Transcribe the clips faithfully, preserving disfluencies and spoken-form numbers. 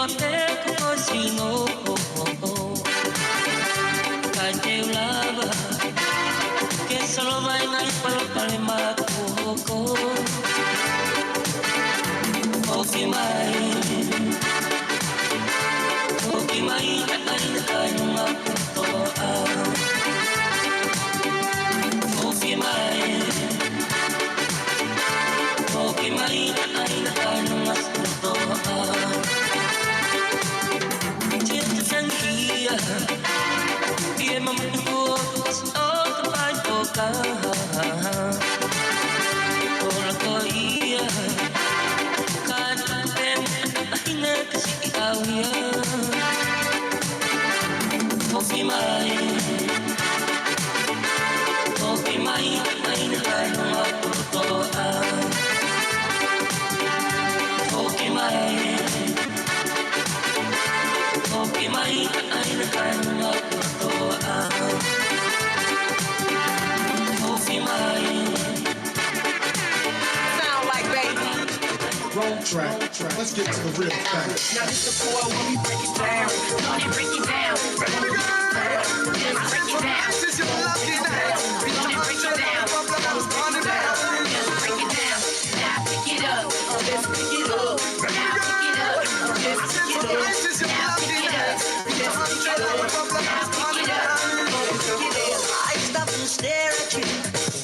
Te kuko sino, ka te u lava ke solova e ngaahi palopalema kuo hoko. Foki mai, foki mai, ʻaʻahi na kainunga kotoa. Foki mai, foki mai, ʻaʻahi na kainunga kotoa. Te u tangihia ʻi he mamahi kuo ʻosi ʻo ka pai toka. Ola ko ia, ka te pem ahine kasi i au ia. Foki mai, foki mai, ʻaʻahi na kainunga kotoa. Foki mai, foki mai, ʻaʻahi na kainunga kotoa. Foki mai. Sound like baby. Wrong track. Let's get to the real facts. Now this is for when we break it down. Gonna break it down. Break it down. Just break it down. This is your lucky night. Gonna break it down. Just break it down. Now pick it up. Just pick it up. Now pick it up. Just pick it up. Now pick it up. Just pick it up. Now pick it up. I stop and stare at you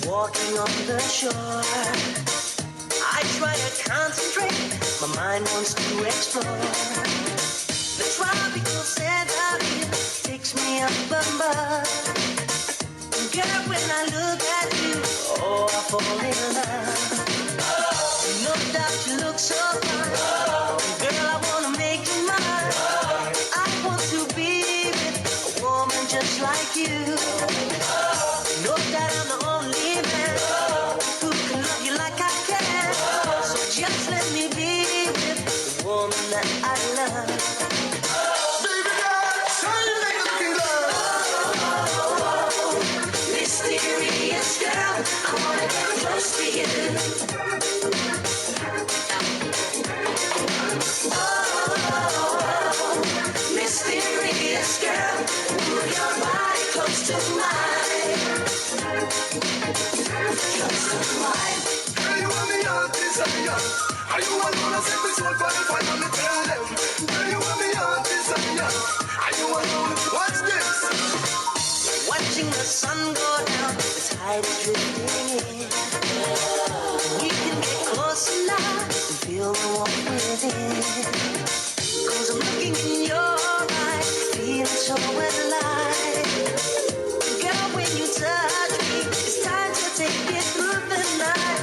walking on the shore. I try to concentrate, my mind wants to explore. The tropical sand out here takes me up above. Girl, when I look at you, oh, I fall in love. No doubt you look so fine. Girl, I wanna make you mine. I want to be with a woman just like you. No doubt I'm the only man who can love you like I can. So just let me be with the woman that I love. Baby girl, shine like a looking glass. Mysterious girl, I wanna get close to you. Oh, mysterious girl, move your body close to mine. Close to mine. Girl, you are my heart desire. Are you alone? I set my soul fire, fire, me tell them. Girl, you are my heart desire. Are you alone? Watch this. Watching the sun go down, the tide is drifting in. We can get closer now and feel the warmth within. 'Cause I'm looking in your eyes, feeling so alive. Girl, when you touch me, it's time to take it through the night.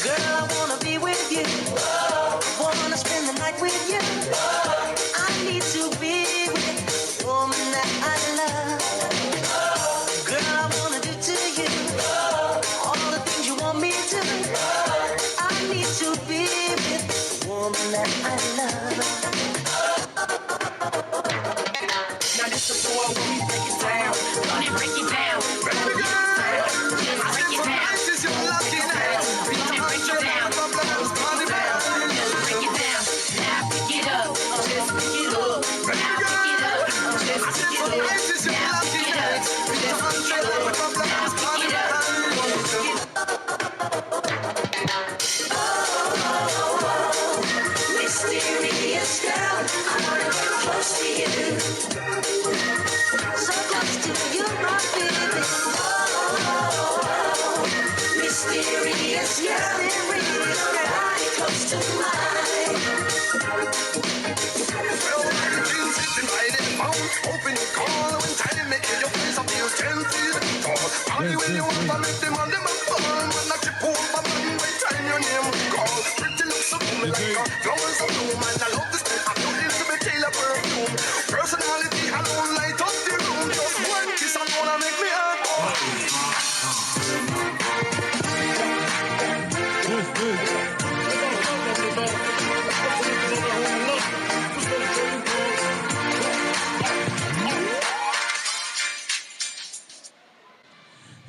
Girl, I wanna be with you. I wanna spend the night with you. I need to be with the woman that I love. Girl, I wanna do to you all the things you want me to. I need to be with the woman that I love. Now this is for when we break it down. Gonna break it down. Break it down. Just break it down. This is your lucky night. Gonna break it down. Just break it down. Now pick it up. Just pick it up. Now pick it up. Just pick it up. Now pick it up. Just pick it up. Now pick it up. Mysterious girl, I wanna get close to you. So close to you, my baby. Oh, mysterious girl, body close to mine. Well, I've been sitting by the phone, hoping you call. When time make your face appear tempted. Call, call me when you want, but make the man them a fall. Man, I keep on, but man, when time your name call. Pretty looks so cool, me like a flowers of bloom. And I love this thing, I feel it to be Taylor perfume. Personality alone light up the room. Just one kiss alone, I make me heart.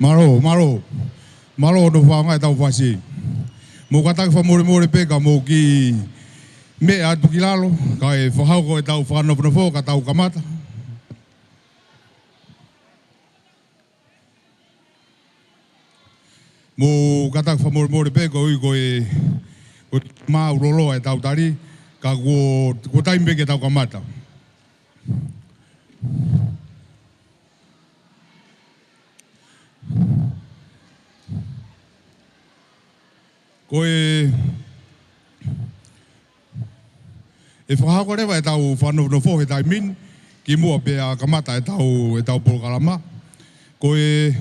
Mālō, mālō. Mālō hono fakaʻaongaʻi ʻetau fasi. Mou kātaki fakamolemole pē ka mou kiʻi meʻa atu ki lalo, kae fakahoko ʻetau fakanofonofo, ka tau kamata. Mou kātaki fakamolemole pē, koeʻuhi ko e, ko e māʻulōlō ʻetau tali, ka kuo, kuo taimi pē ke tau kamata. Ko e, ʻe fakahoko leva ʻetau fakanofonofo he taimi ni, kimuʻa pea kamata ʻetau, ʻetau polokalama. Ko e,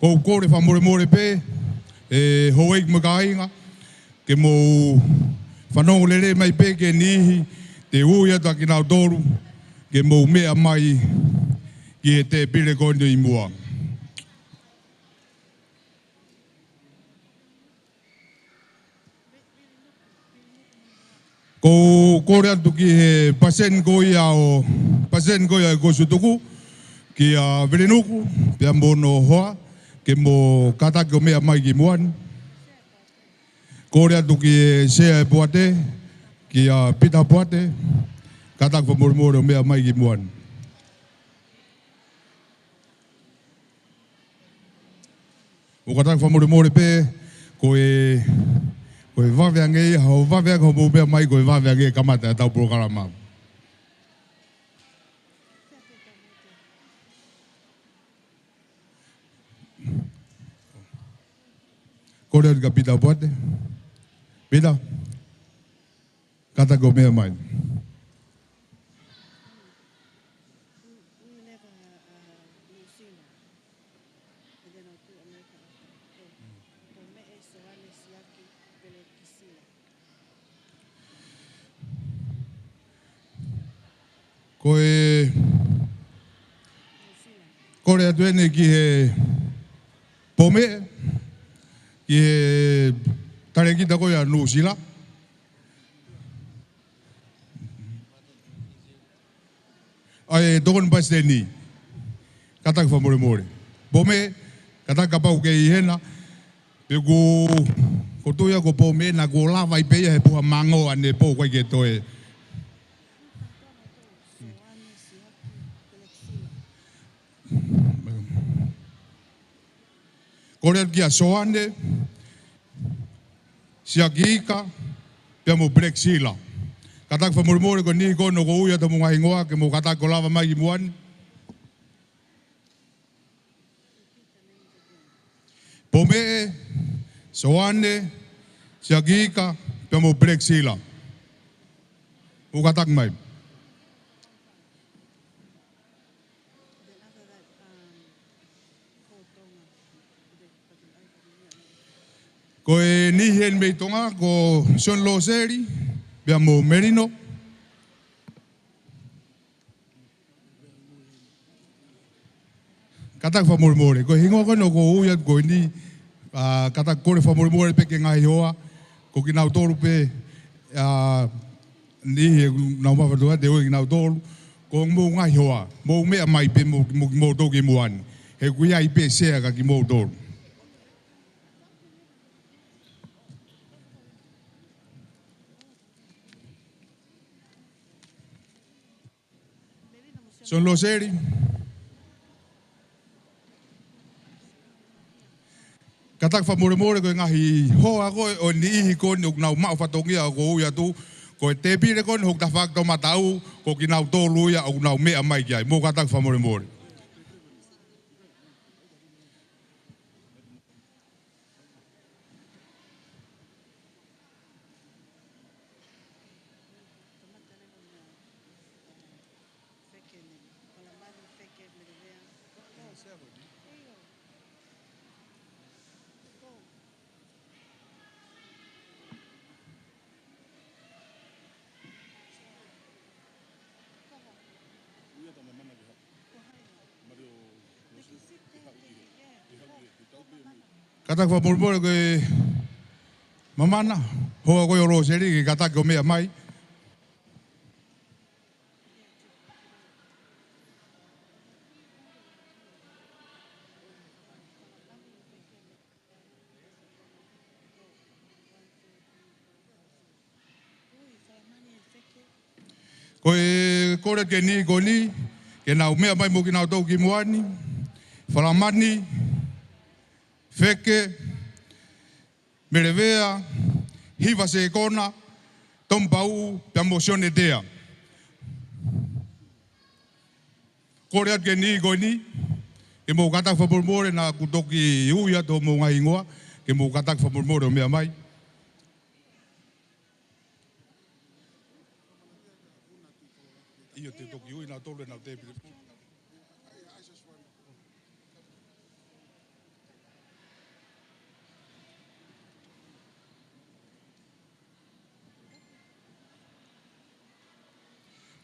ʻoku ou kole fakamolemole pē, ʻe houʻeiki mo e kāinga, ke mou fanongo lelei mai pē ki he niʻihi te u ui atu kinautolu ke mou meʻa mai ki he tēpile ko eni ʻi muʻa. ʻOku ou kole atu ki he palesiteni ko ia ʻo, palesiteni ko ia ʻo e Kōsi ʻo Tuku, kia Vilinuku, pea mo hono hoa, ke mou kātaki ʻo meʻa mai ki muʻa ni. Kole atu ki he sea ʻo e poate, kia Pita Poate, kātaki fakamolemole ʻo meʻa mai ki muʻa ni. ʻOku kātaki fakamolemole pē, ko e, ko e vave ange ia, ʻo vave ange hoʻomou meʻa mai, ko e vave ange e kamata ʻetau polokalama. Kole atu kia Pita Poate. Pita. Kātaki ʻo meʻa mai. Ko e kole atu eni ki he Pōmeʻe, ki he talēkita ko ia ʻa Nuʻusila. ʻA e tokoni palesiteni. Kātaki fakamolemole. Pōmeʻe, kātaki kapau ʻoku ke ʻi hena. Pea ʻoku, ʻoku ou tui au ko Pōmeʻe naʻa kuo lava ai pē ia he puha mango ʻanepō ʻoku ʻikai ke toe. Kole atu kia Soane, Siaki Ika, pea mo Black Sila. Kātaki fakamolemole ko e niʻihi ko eni ʻoku ou ui atu homou ngaahi hingoa ke mou kātaki ʻo lava mai ki muʻa ni. Pōmeʻe, Soane, Siaki Ika, pea mo Black Sila. Mou kātaki mai. Ko e niʻihi eni mei Tonga, ko Sione Loseli, pea mo Melino. Kātaki fakamolemole. Ko e hingoa ko eni ʻoku ou ui atu ko eni, ʻa, kātaki kole fakamolemole pē ki he ngaahi hoa, ko kinautolu pē, ʻa, niʻihi ʻoku nau mafatua te ui kinautolu, ko homou ngaahi hoa, mou meʻa mai pē mo, mo, mo tō ki muʻa ni. He ʻoku ʻi ai pē sea kia kimoutolu. Sione Loseli. Kātaki fakamolemole ko e ngaahi hoa ko ē ʻo e niʻihi ko eni ʻoku nau maʻu fatongia ʻoku ou ui atu, ko e tēpile ko eni hoku tafaʻaki toʻomataʻu, ko kinautolu ia ʻoku nau meʻa mai ki ai. Mou kātaki fakamolemole. Kātaki fakamolemole ko e Mamana, hoa ko ē ʻo Loseli, ke kātaki ʻo meʻa mai. Ko e kole atu ki he niʻihi ko eni, ke nau meʻa mai mo kinautolu ki muʻa ni, Falamani, Feke, Melevea, Hiva Sekona, Tomi Pau, pea mo Sione Tea. Kole atu ki he niʻihi ko eni, ke mou kātaki fakamolemole naʻa ku toki ui atu homou ngaahi hingoa, ke mou kātaki fakamolemole ʻo meʻa mai. ʻIo, te u toki ui nautolu ʻenau tēpile.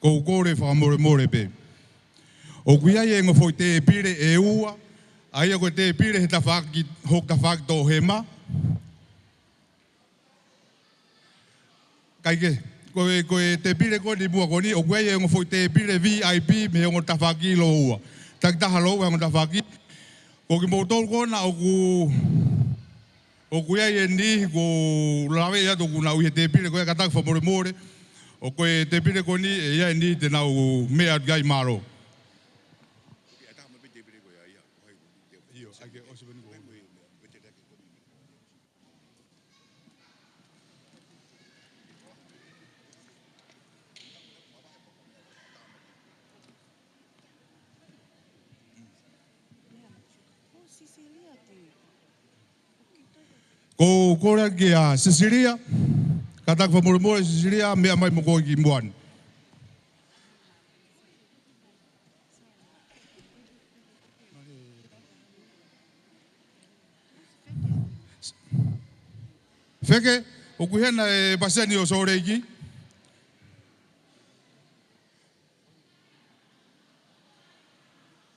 ʻOku ou kole fakamolemole pē. ʻOku ʻi ai e ongo foʻi tēpile ʻe ua, ʻa ia ko e tēpile he tafaʻaki, hoku tafaʻaki toʻohema. Kae kehe, ko e, ko e tēpile ko eni muʻa ko eni, ʻoku ʻi ai e ongo foʻi tēpile V I P mei he ongo tafaʻaki lōua. Takitaha lōua he ongo tafaʻaki. Ko kimoutolu ko ena ʻoku, ʻoku ʻi ai e niʻihi kuo laveʻi atu ʻoku nau ʻi he tēpile ko ia, kātaki fakamolemole. ʻO ko e tēpile ko eni, ʻe ʻi ai e niʻihi te nau meʻa atu ki ai, mālō. ʻIo, ʻai ke ʻosi veni ko. ʻOku ou kole atu kia Sisilia, kātaki fakamolemole Sisilia, meʻa mai mo koe ki muʻa ni. Feke, ʻoku ʻi hena e palesiteni ʻo Sōleki.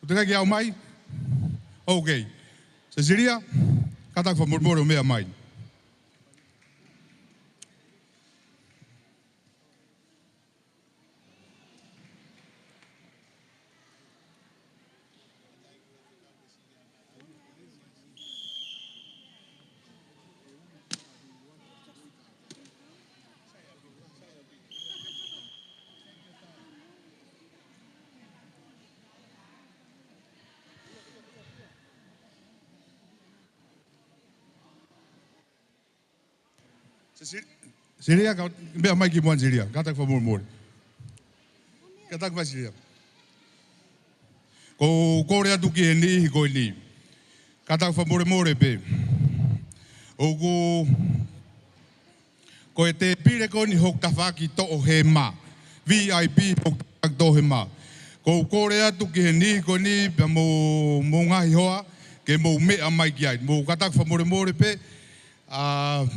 ʻOku teʻeki ke aʻu mai? ʻOkei. Sisilia, kātaki fakamolemole ʻo meʻa mai. Sisilia, ka, meʻa mai ki muʻa ni Sisilia, kātaki fakamolemole. Kātaki mai Sisilia. ʻOku ou kole atu ki he niʻihi ko eni. Kātaki fakamolemole pē. ʻOku, ko e tēpile ko eni hoku tafaʻaki toʻohema. V I P hoku tafaʻaki toʻohema. ʻOku ou kole atu ki he niʻihi ko eni pea mo, mo e ngaahi hoa, ke mou meʻa mai ki ai. Mou kātaki fakamolemole pē. ʻA,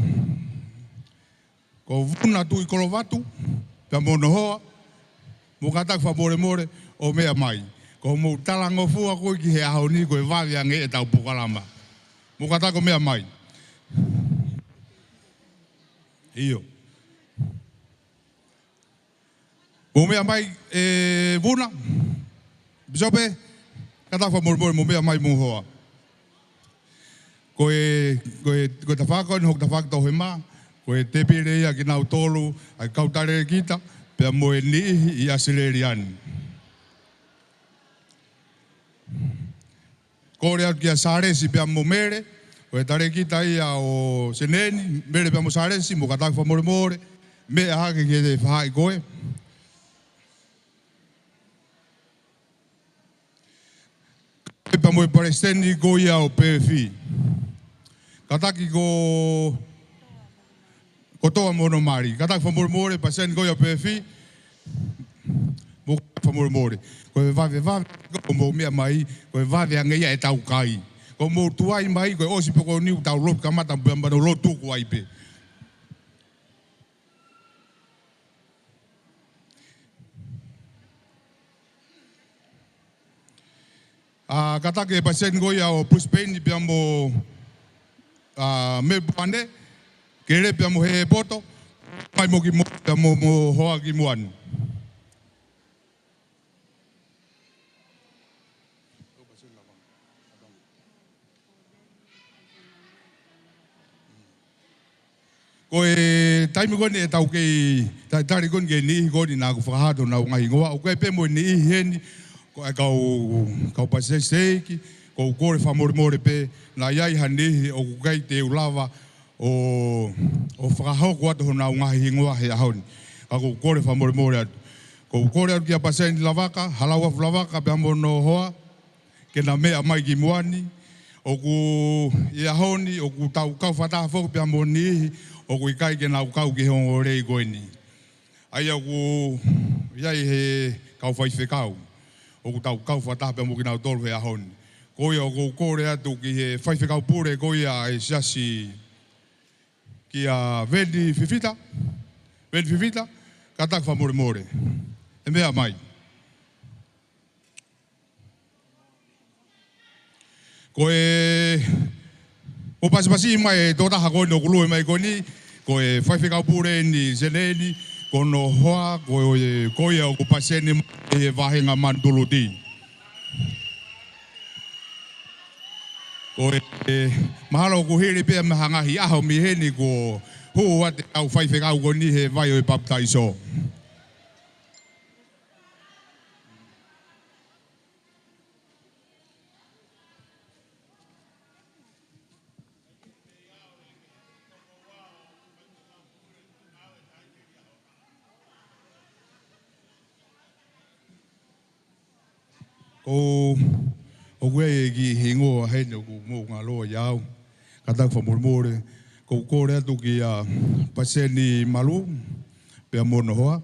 ko Vuna Tuʻikolovatu, pea mo hono hoa, mou kātaki fakamolemole ʻo meʻa mai. Ko hoʻomou talangofua ko ē ki he ʻaho ni, ko e vave ange ʻetau polokalama. Mou kātaki ʻo meʻa mai. ʻIo. Mou meʻa mai, ē, Vuna, Pīsope, kātaki fakamolemole mou meʻa mai mo e hoa. Ko e, ko e, ko e tafaʻaki ko eni hoku tafaʻaki toʻohema, ko e tēpile ia kinautolu ʻa e kau talēkita, pea mo e niʻihi ʻi ʻAositelēlia ni. Kole atu kia Sālesi pea mo Mele, ko e talēkita ia ʻo Seneni, Mele pea mo Sālesi, mou kātaki fakamolemole, meʻa hake ki he faʻahi ko ē. Pea mo e palesiteni ko ia ʻo Pefi. Kātaki ko Kotoa mo hono mali. Kātaki fakamolemole, palesiteni ko ia ʻo Pefi. Mou fakamolemole. Ko e vave, vave, ko mou meʻa mai, ko e vave ange ia ʻetau kai. Ko mou tuai mai, ko e ʻosi pē ko eni ʻoku tau lotu kamata pea mano lotu ko ai pē. ʻA, kātaki e palesiteni ko ia ʻo Brisbane pea mo, ʻa, Melbourne, Kele pea mo Heʻepoto, mai mo ki mo, pea mo, mo hoa ki muʻa ni. Ko e taimi ko eni ʻetau kei ta-, tali ko eni ki he niʻihi ko eni naʻa ku fakahā atu honau ngaahi hingoa, ʻoku ʻi ai pē mo e niʻihi heni, ko e kau, kau palesiteni siteiki, ʻoku ou kole fakamolemole pē, naʻe ʻi ai ha niʻihi ʻoku ʻikai te u lava ʻo, ʻo fakahoko atu honau ngaahi hingoa he ʻaho ni. Ka ʻoku ou kole fakamolemole atu. ʻOku ou kole atu kia Palesiteni Lavaka, Halauafu Lavaka, pea mo hono hoa, ke na meʻa mai ki muʻa ni, ʻoku ʻi he ʻaho ni, ʻoku tau kau fakataha foki pea mo e niʻihi, ʻoku ʻikai ke nau kau ki he ongoongolelei ko eni. ʻA ia ʻoku ʻi ai he kau faifekau, ʻoku tau kau fakataha pea mo kinautolu he ʻaho ni. Ko ia ʻoku ou kole atu ki he faifekau pule ko ia ʻa e siasi kia Veni Fifita, Veni Fifita, kātaki fakamolemole. ʻE meʻa mai. Ko e, ʻo pasipasi mai e tokotaha ko eni ʻoku lue mai ko eni, ko e faifekau pule eni Seneni, ko hono hoa, ko e, ko ia ʻoku palesiteni mai he vāhenga Manutuluti. Ko e, mahalo ʻoku hili pē mei ha ngaahi ʻaho mei heni kuo hū atu e kau faifekau ko eni he vai ʻo e papitaiso. Ko, ʻoku ʻi ai e kiʻi hingoa heni ʻoku mou ngalo ia au. Kātaki fakamolemole. ʻOku ou kole atu kia Palesiteni Malu, pea mo hono hoa,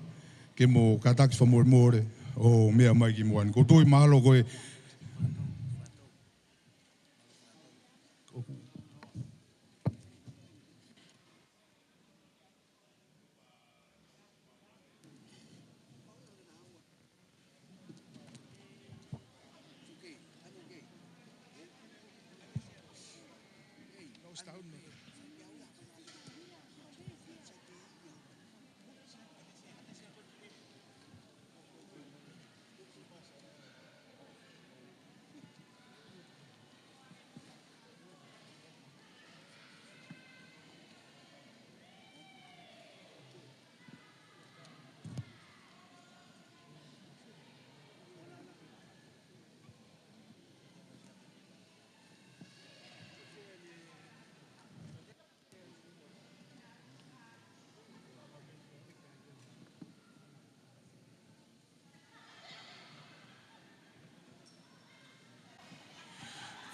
ke mo kātaki fakamolemole ʻo meʻa mai ki muʻa ni. ʻOku ou tui mahalo ko e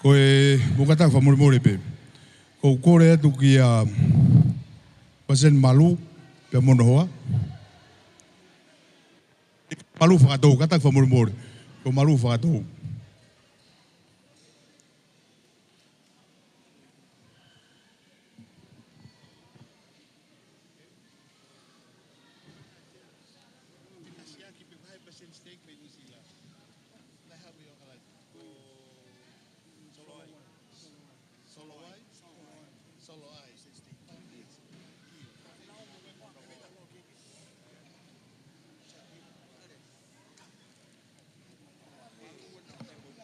Ko e, mou kātaki fakamolemole pē. ʻOku ou kole atu kia Palesiteni Malu, pea mo hono hoa. Malu Fakatou, kātaki fakamolemole. Ko Malu Fakatou.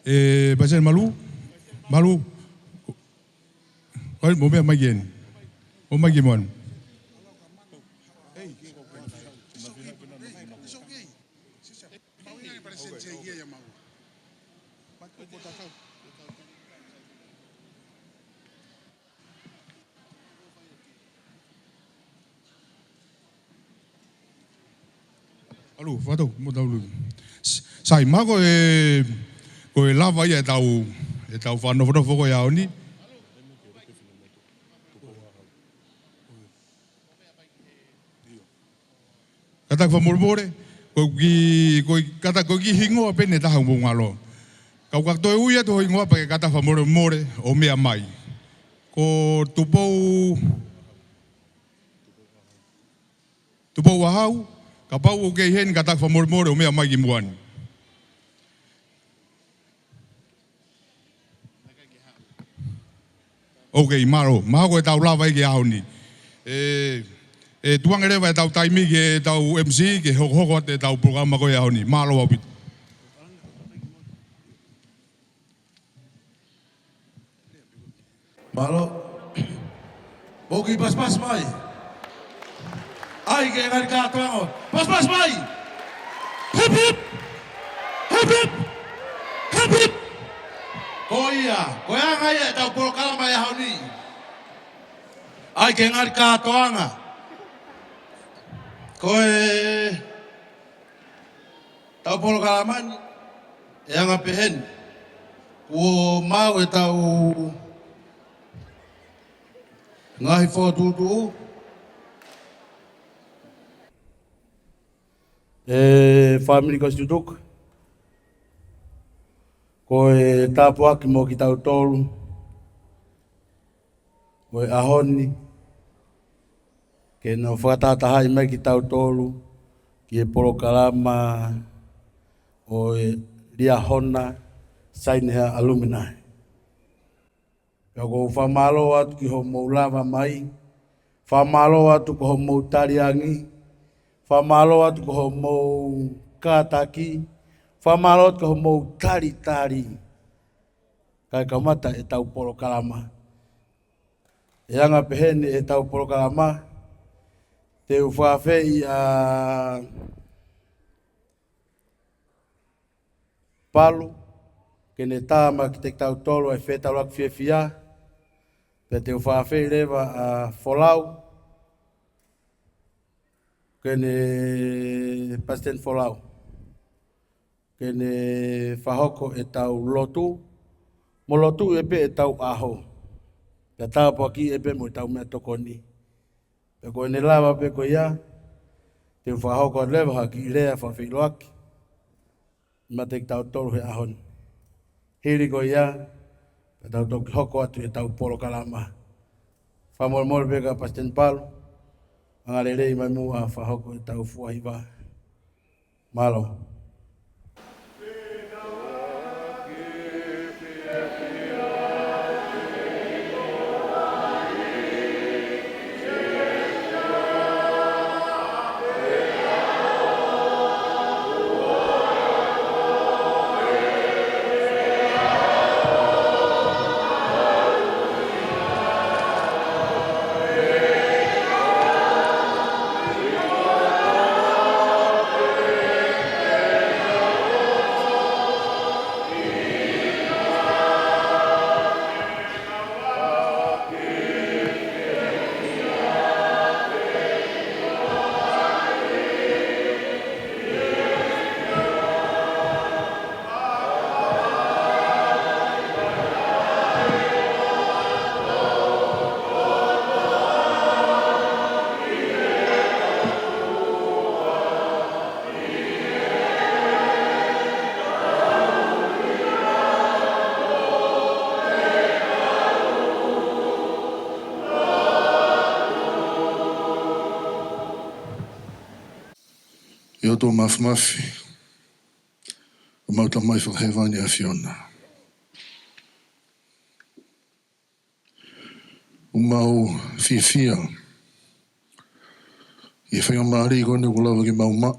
ʻE, Palesiteni Malu? Malu? ʻOi, mou meʻa mai ki heni. Mou meʻa mai ki muʻa ni. Malu, Fakatou, mo tau lu. S-, sai, mahalo ko e, ko e lava ia ʻetau, ʻetau fakanofonofo ko ia ʻaho ni. Kātaki fakamolemole, ko e kiʻi, ko e kātaki ko e kiʻi hingoa pē ʻe taha ʻoku mou ngalo. Ka u ka toe ui atu ho hingoa pea ke kātaki fakamolemole ʻo meʻa mai. Ko Tupou, Tupou Ahau, kapau ʻoku ke ʻi heni kātaki fakamolemole ʻo meʻa mai ki muʻa ni. ʻOkei, mālō. Mahalo ko ʻetau lava ia ki he ʻaho ni. ʻE, ʻe tuku ange leva ʻetau taimi ki heʻetau M C, ke hokohoko atu ʻetau polokalama ko ia ʻaho ni. Mālō ʻaupito. Mālō. Mou kiʻi pasipasi mai. ʻAi ke ngali kātoanga. Pasipasi mai. Hip, hip. Hip, hip. Hip, hip. Ko ia, ko e anga ia ʻetau polokalama ʻi he ʻaho ni. ʻAi ke ngali kātoanga. Ko ʻetau polokalama ni, ʻe anga pehē ni. Kuo maʻu ʻetau ngaahi fokotuʻutuʻu. ʻE fāmili Kositutuku, ko e tāpuaki mo kitautolu ʻo e ʻaho ni, ke nau fakatahatahaʻi mai kitautolu ki he polokalama ʻo e Liahona Saineha Alumni. Pea ʻoku ou fakamālō atu ki hoʻomou lava mai. Fakamālō atu ki hoʻomou taliangi. Fakamālō atu ki hoʻomou kātaki. Fakamālō atu ki hoʻomou talitali. Kae kamata ʻetau polokalama. ʻE anga pehē ni ʻetau polokalama. Te u fakaafeʻi ʻa Palu, ke ne tā mai kiate kitautolu ʻa e fetaulaki fiefia, pea te u fakaafeʻi leva ʻa Folau, ke ne, Palesiteni Folau, ke ne fakahoko ʻetau lotu, mo lotu ʻi pē ʻetau ʻaho, pea tāpuakiʻi pē mo ʻetau meʻatokoni. Pea ko ʻene lava pē ko ia, te u fakahoko atu leva ha kiʻi lea fakafeʻiloaki meiate kitautolu he ʻaho ni. Hili ko ia, pea tau toki hoko atu ʻetau polokalama. Fakamolemole pē kia Palesiteni Palu, angalelei mai muʻa fakahoko ʻetau fua hiva. Mālō. ʻE ʻOtua Māfimafi, ʻemau Tamai Fakahēvani ʻa e ʻAfiona. ʻOku mau fiefia ʻi he faingamālie ko eni ʻoku lava ke mau maʻu.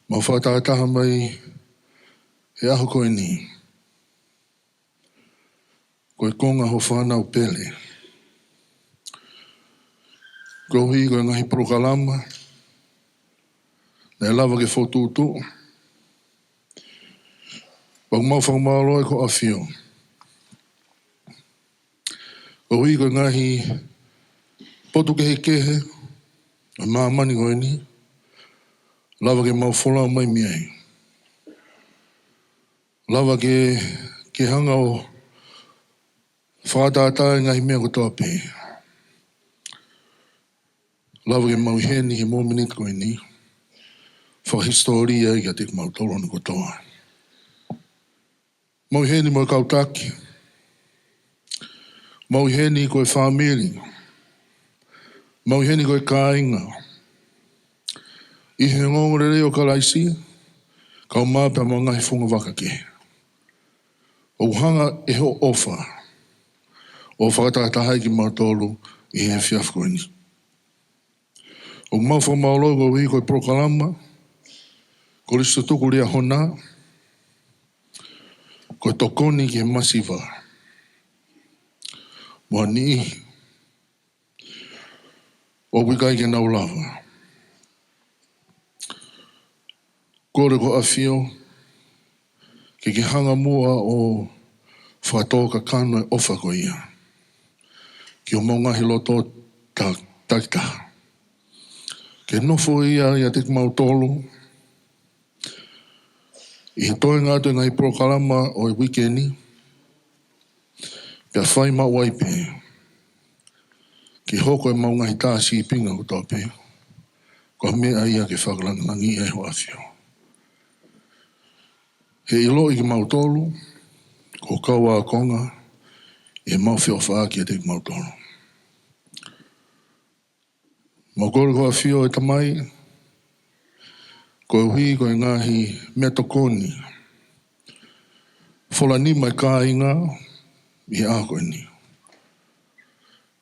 Mau fakatahataha mai he ʻaho ko eni ko e konga ho fānau pele. Koeʻuhi ko e ngaahi polokalama naʻe lava ke fokotuʻutuʻu. Pea ʻoku mau fakamālō ai ko e ʻAfio. Koeʻuhi ko e ngaahi potu kehekehe ʻo e māmani ko eni, lava ke mau folau mai mei ai. Lava ke, ke hanga ʻo fakatātā e ngaahi meʻa kotoa pē. Lava ke mau ʻi heni he mōmeniti ko eni, fakahisitōlia ai kiate kimautolu hono kotoa. Mau ʻi heni mo e kau taki. Mau ʻi heni ko e fāmili. Mau ʻi heni ko e kāinga. ʻI he ongoongolelei ʻo Kalaisi, kae ʻumaʻā pea mo e ngaahi fungavaka kehe. ʻOku hanga ʻe hoʻo ʻofa ʻo fakatahatahaʻi kimautolu ʻi he efiafi ko eni. ʻOku mau fakamālō koeʻuhi ko e polokalama Kolisitutuku Liahona, ko e tokoni ki he masiva mo ha niʻihi. ʻoku ʻikai ke nau lava. Kole ko ʻAfio, ke ke hanga muʻa ʻo fakatōkakano e ʻofa ko ia ki homau ngaahi loto ta-, takitaha. Ke nofo ia ʻiate kimautolu ʻi he toenga atu e ngaahi polokalama ʻo e uike ni, pea fai maʻu ai pē ke hoko ʻemau ngaahi tā sīpinga kotoa pē ko ha meʻa ia ke fakalāngilangiʻi ai ho ʻAfio. He ʻiloʻi kimautolu ko e kau ākonga ʻi heʻemau feʻofaʻaki ʻiate kimautolu. Mau kole ko ʻAfio ʻe Tamai, koeʻuhi ko e ngaahi meʻatokoni fola nima e kāinga ʻi he ʻaho ko eni,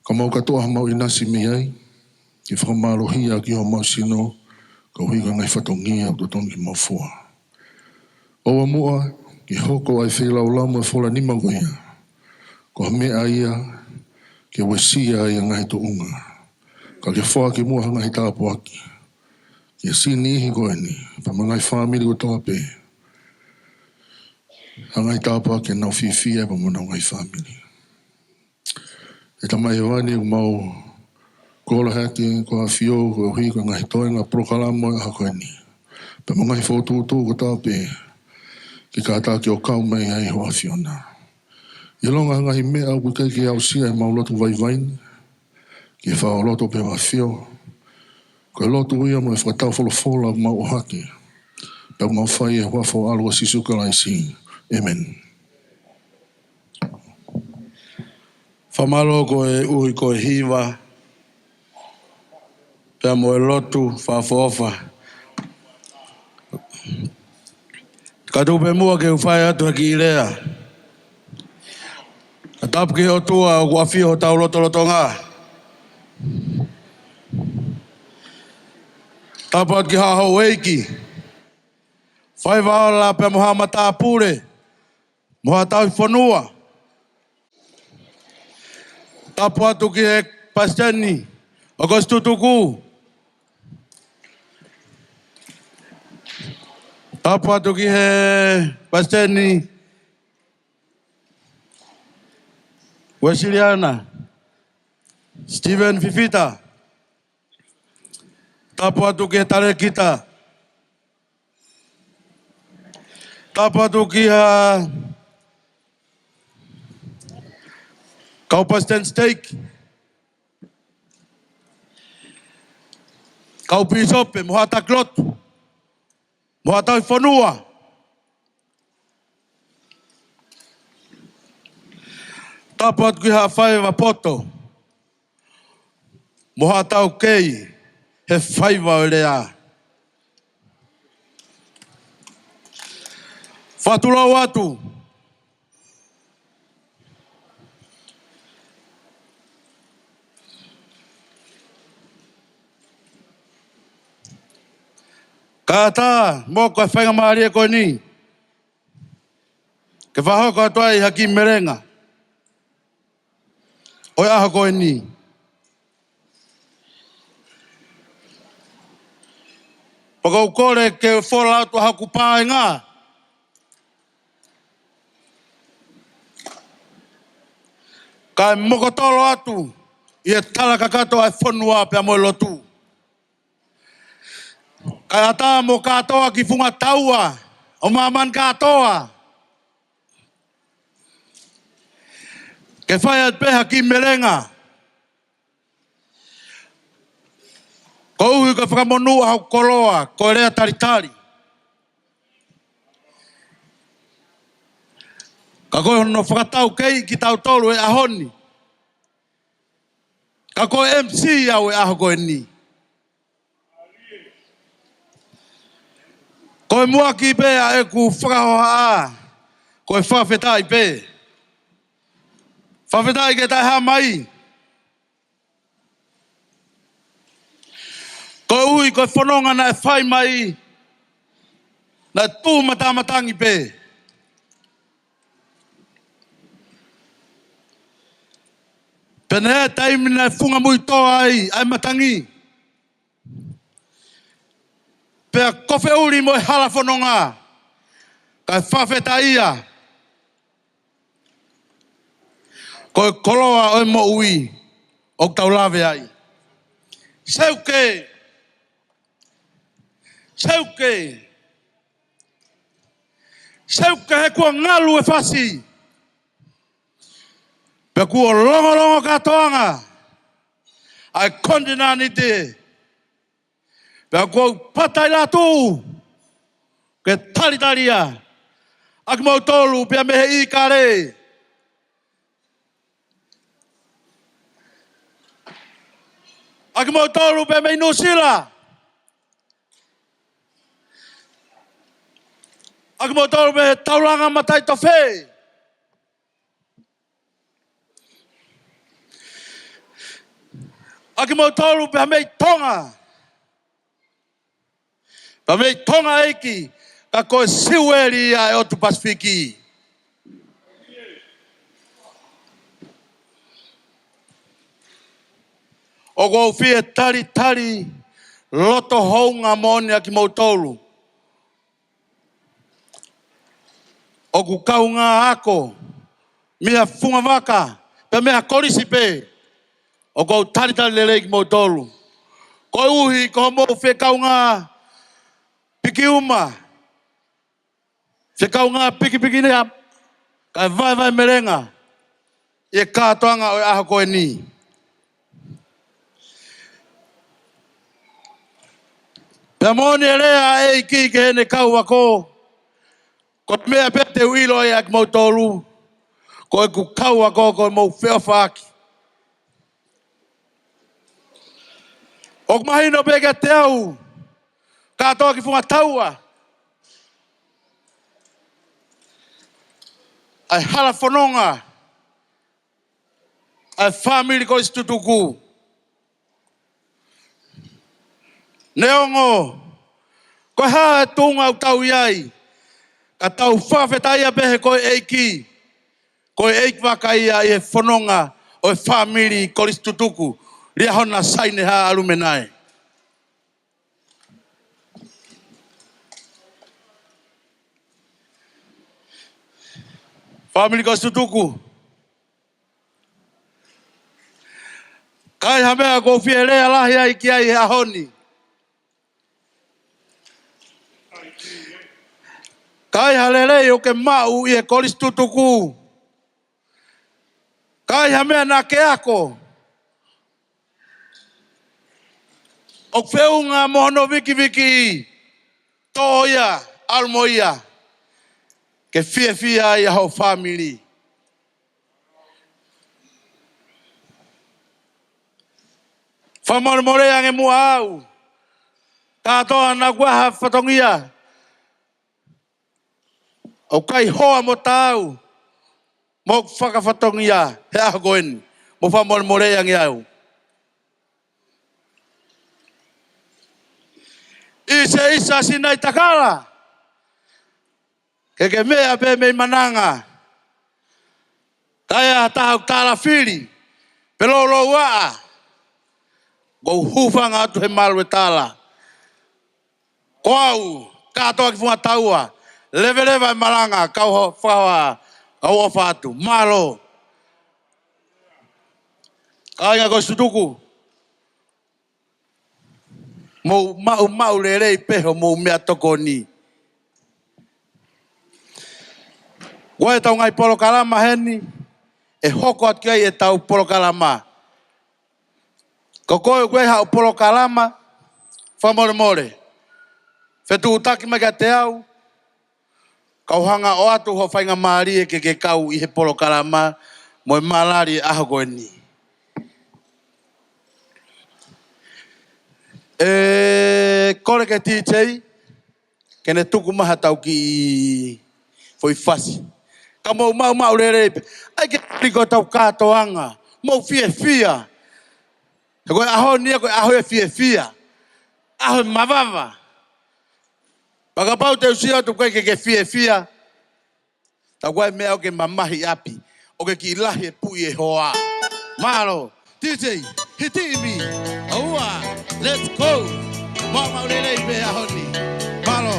ka mau kātoa mau ʻinasi mei ai, ke fakamālohia ki homau sino, koeʻuhi ko e ngaahi fatongia ʻoku totonu ke mau fua. ʻOua muʻa ke hoko ai e feilaulamu e fola nima ko ia ko ha meʻa ia ke uesia ai e ngaahi tuʻunga, ka ke foaki muʻa ha ngaahi tāpuaki ki he sino ko eni, pea mo e ngaahi fāmili kotoa pē, ha ngaahi tāpuaki ke nau fiefia ai pea mo honau ngaahi fāmili. ʻE Tamai Hēvani, ʻoku mau kole atu ko ʻAfio, koeʻuhi ko e ngaahi toenga polokalama ʻo e ʻaho ko eni, pea mo e ngaahi fokotuʻutuʻu kotoa pē ke kātaki ʻo kau mai ai ho ʻAfiona. ʻIlonga ha ngaahi meʻa ʻoku ʻikai ke aʻusia ʻi heʻemau lotu vaivai ni, ke fakaloto pē ho ʻAfio. Ko e lotu ia mo e fakatau folofola ʻoku mau ʻohake, pea ʻoku mau fai ʻi he huafa ho ʻAlo ko Sīsū Kalaisi. ʻĒmeni. Fakamālō koeʻuhi ko e hiva, pea mo e lotu fakaʻofoʻofa. Ka tuku pē muʻa ke u fai atu ha kiʻi lea. Ka tapu ki he ʻOtua ʻoku ʻafio ʻi hotau lotolotonga. Tapu atu ki haʻa houʻeiki, faiva ola pea mo haʻa matāpule, mo haʻa tauhi fonua. Tapu atu ki he palesiteni ʻo e Kolisi Tutuku. Tapu atu ki he palesiteni Uēsiliana, Steven Fifita. Tapu atu ki he talēkita. Tapu atu ki he kau palesiteni siteiki, kau pīsope, mo haʻa taki lotu, mo haʻa tauhi fonua. Tapu atu ki haʻa faiva poto, mo haʻa taukei he faiva ʻo e lea. Fakatulou atu. Kātaki mo e faingamālie ko eni ke fakahoko atu ai ha kiʻi melenga ʻo e ʻaho ko eni. Pea ʻoku ou kole ke fola atu haku paenga, kae mokotolo atu ʻi he tala kakato ʻa e fonua pea mo e lotu. Kae ʻatā mo kātoa ki he funga taua ʻo māmani kātoa ke fai atu pē ha kiʻi melenga. Koeʻuhi ko e fakamonū ʻa hoku koloa, ko e lea talitali. Ka ko hono fakataukei kitautolu he ʻaho ni, ka ko e M C au he ʻaho ko eni. Ko e muʻaki pē ʻa ʻeku fakahohaʻa, ko e fakafetaʻi pē. Fakafetaʻi ki he Taʻehāmai, koeʻuhi ko e fononga naʻe fai mai, naʻe tuʻu matamatangi pē. Pea naʻe ʻi ai e taimi naʻe funga muitoa ai ʻa e matangi. Pea kofeʻuli mo e hala fononga, kae fakafetaʻia. Ko e koloa ʻo e moʻui ʻoku tau lave ai. Seuke! Seuke! Seuke he kuo ngalu e fasi. Pea kuo longolongo kātoanga ʻa e konitinēniti. Pea kuo pata ʻi latu ke talitalia ʻa kimoutolu pea mei he ʻIkale, ʻa kimoutolu pea mei Nuʻusila, ʻa kimoutolu pea mei he taulanga mataʻitofe, ʻa kimoutolu pea mei Tonga, pea mei Tonga ʻEiki, ka ko e siueli ia ʻa e ʻOtu Pasifiki. ʻOku ou fie talitali loto houngaʻia moʻoni ʻa kimoutolu ʻoku kaungā ako mei ha fungavaka pea mei ha kolisi pē. ʻOku ou talitali lelei kimoutolu koeʻuhi ko hoʻomou fekaungā pikiuma, fekaungā pikipikiʻanga, kae vaevae melenga ʻi he kātoanga ʻo e ʻaho ko eni. Pea moʻoni e lea ʻa e ʻEiki ki heʻene kau ako, ko e meʻa pē te u ʻilo ai ʻa kimoutolu, ko ʻeku kau ako ko hoʻomou feʻofaʻaki. ʻOku mahino pē kiate au, kātoa ki he funga taua, ʻa e hala fononga ʻa e fāmili Kolisi Tutuku. Neongo ko e hā e tuʻunga ʻoku tau ʻi ai, ka tau fakafetaʻia pē he ko e ʻEiki, ko e ʻeikivaka ia ʻi he fononga ʻo e fāmili Kolisi Tutuku, Liahona Saineha ʻAlumenae. Fāmili Kolisi Tutuku, ka ʻi ai ha meʻa ʻoku ou fie lea lahi ai ki ai he ʻaho ni, ka ʻi ai ha lelei ʻoku ke maʻu ʻi he Kolisi Tutuku, ka ʻi ai ha meʻa naʻa ke ako ʻoku feʻunga mo hono vikiviki, toʻo ia, ʻalu mo ia, ke fiefia ai ʻa ho fāmili. Fakamolemole ange muʻa au, kātoa naʻa ku ʻi ha fatongia ʻoku ʻikai hoa mo taau mo hoku fakafatongia he ʻaho ko eni, mou fakamolemole ange au. ʻIsa, ʻisa, sinaʻi takala, ke ke meʻa pē mei Mananga. Ka ʻi ai ha taha ʻoku tala fili pe loulouaʻa, ʻoku ou hūfanga atu he malu e tala. Ko au, kātoa ki he funga taua, leveleva e malanga, kau ho-, fakahoa, kau ʻofa atu. Mālō. Kāinga Kolisi Tutuku, mou maʻumaʻu lelei pē hoʻomou meʻatokoni. Ko ʻetau ngaahi polokalama heni, ʻe hoko atu ki ai ʻetau polokalama. Ko koe ʻoku ʻi ai haʻo polokalama, fakamolemole, fetuʻutaki mai kiate au, kau hanga ʻo ʻoatu ho faingamālie ke ke kau ʻi he polokalama mo e malali ʻaho ko eni. ʻE kole ki he D J ke ne tuku mai haʻatau kiʻi foʻi fasi. Ka mou maʻumaʻu lelei pē. ʻAi ke tali ko ʻetau kātoanga. Mou fiefia. He ko e ʻaho ni ia ko e ʻaho e fiefia. ʻAho e mavava. Pea kapau te u sio atu ʻoku ʻikai ke ke fiefia, tā ko e meʻa ʻoku ke mamahi ʻapi, ʻoku ke kiʻi lahi e puʻi e hoa. Mālō. D J, hiti ʻimi. ʻOua, let's go. Maʻu maʻu lelei pē ʻaho ni. Mālō.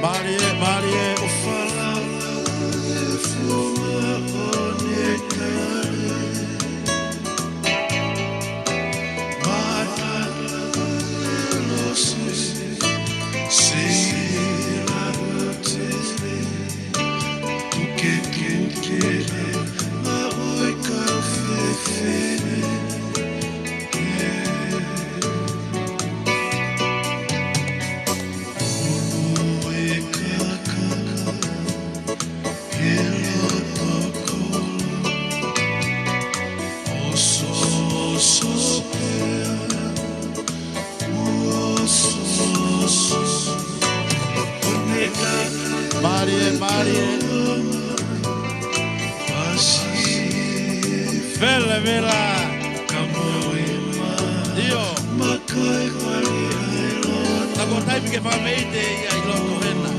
Mālie, mālie, ʻofa. Mālie, mālie. Vela, vela. ʻIo. Ka ko e taimi ke fakameʻite ia ʻi loto hena.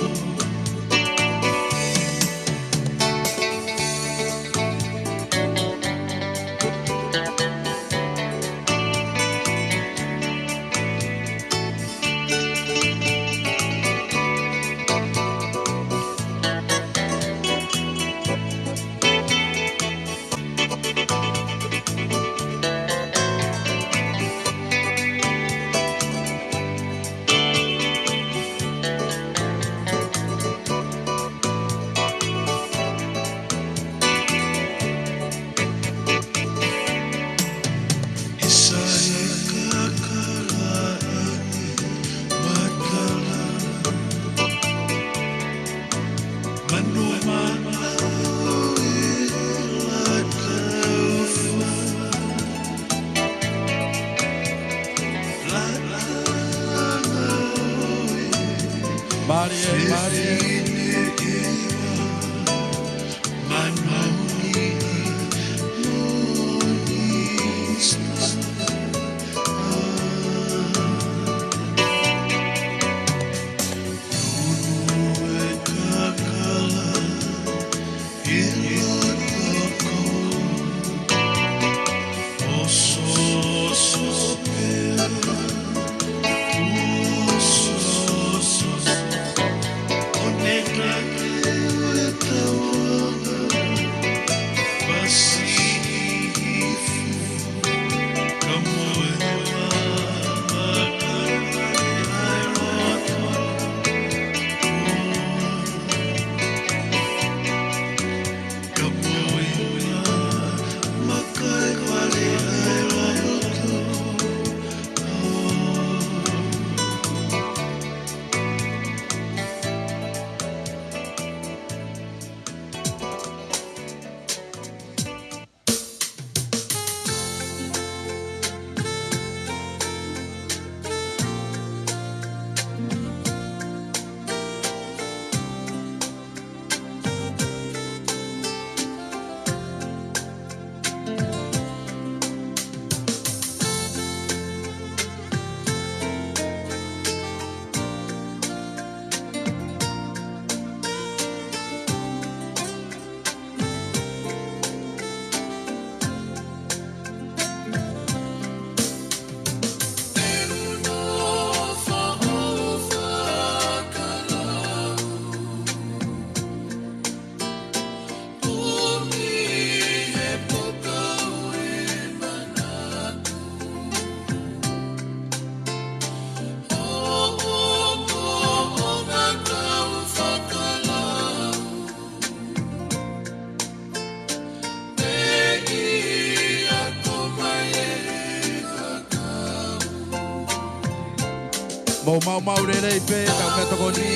ʻO maumau lelei pē ʻetau meʻatokoni.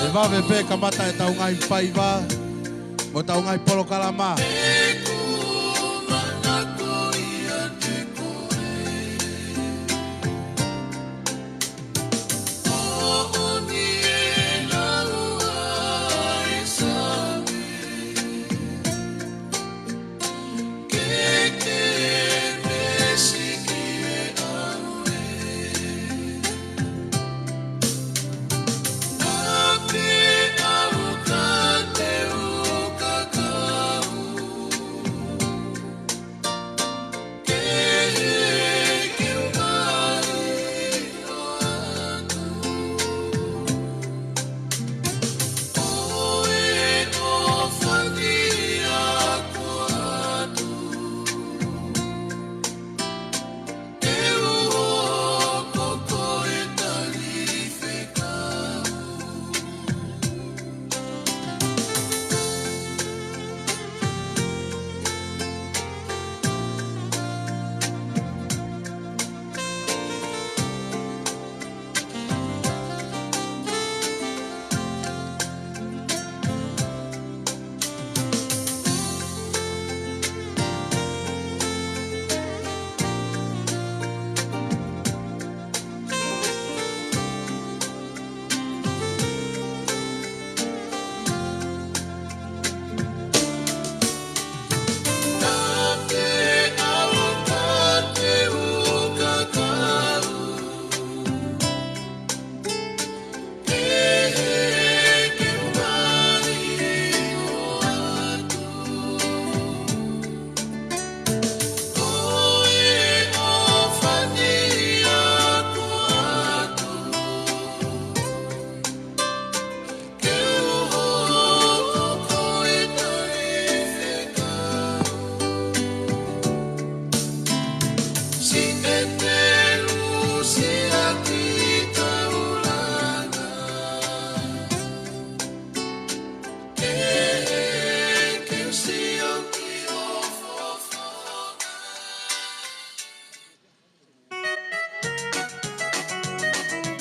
ʻE vave pē kamata ʻetau ngaahi faiva mo ʻetau ngaahi polokalama.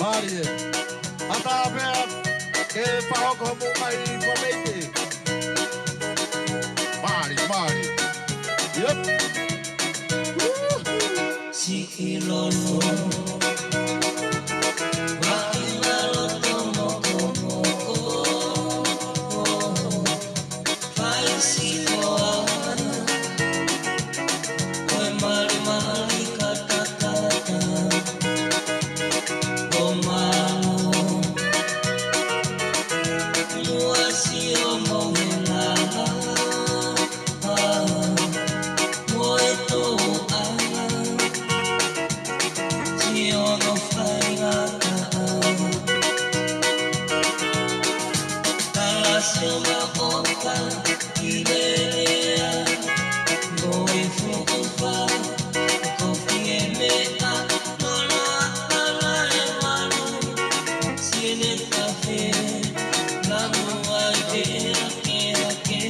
Mālie. ʻAtā pea ke pahoko mo mai fakameite. Mālie, mālie. Yep. Woo. Siʻi lolo. Maʻi lalo tomo tomo. Fai siʻoa, ko e malimali katakata, ko malu, mua sio mo he lala, mo e toʻa. Sio no faingataʻa. Tala sio ma oka i lelea. Mo e fuʻu fa, ko fie meʻa, no la ala e malu. Sine kafe, na mua ke ake ake.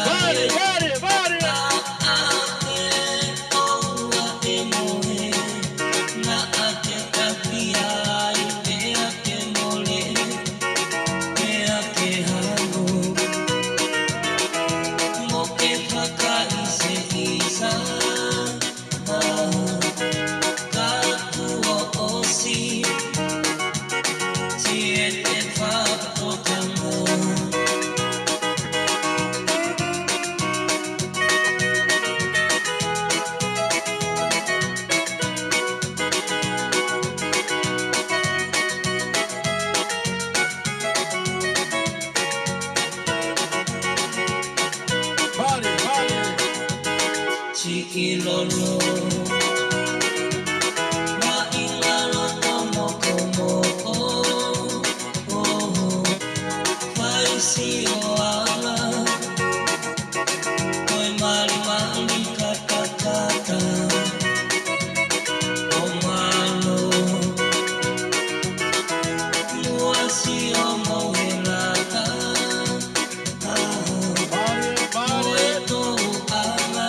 Vale, vale, vale. Vale, vale. Siʻi lolo. Maʻi lalo tomo tomo. Malimali katakata ʻo Malo, muʻa sio mo e lata, ʻa, mo e tōʻala,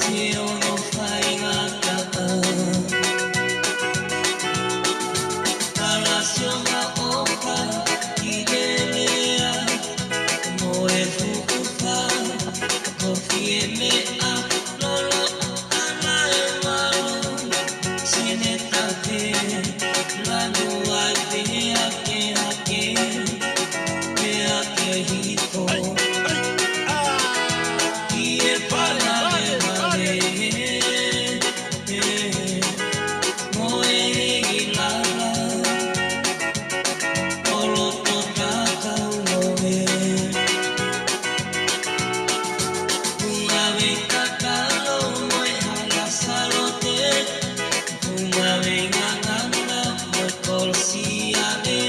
sio mo faingataʻa. Ala sio mo ʻoka i lelea, mo e fukufa, ko fie meʻa lolo ʻana e malu, sine tape, lanu ai pea ke hake, pea ke hifo. ʻI e pala e male, mo e lala, ʻo loto tatau mo e Funga vei kakalo mo e hala salote, funga vei ngangana mo e kolosiale,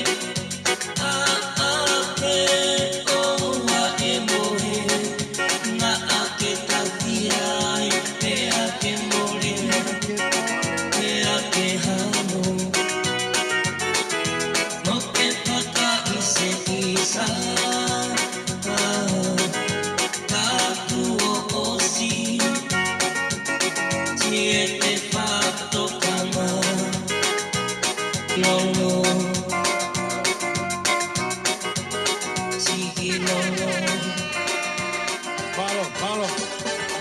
ʻa, ʻa, pē ʻoua e mohe, naʻa ke tauhi ai, pea ke mole, pea ke hano. Mo ke fakaʻiseʻisa, ka tuʻo ʻosi, siete fato kama. Lolo, siki lolo. Mālō, mālō,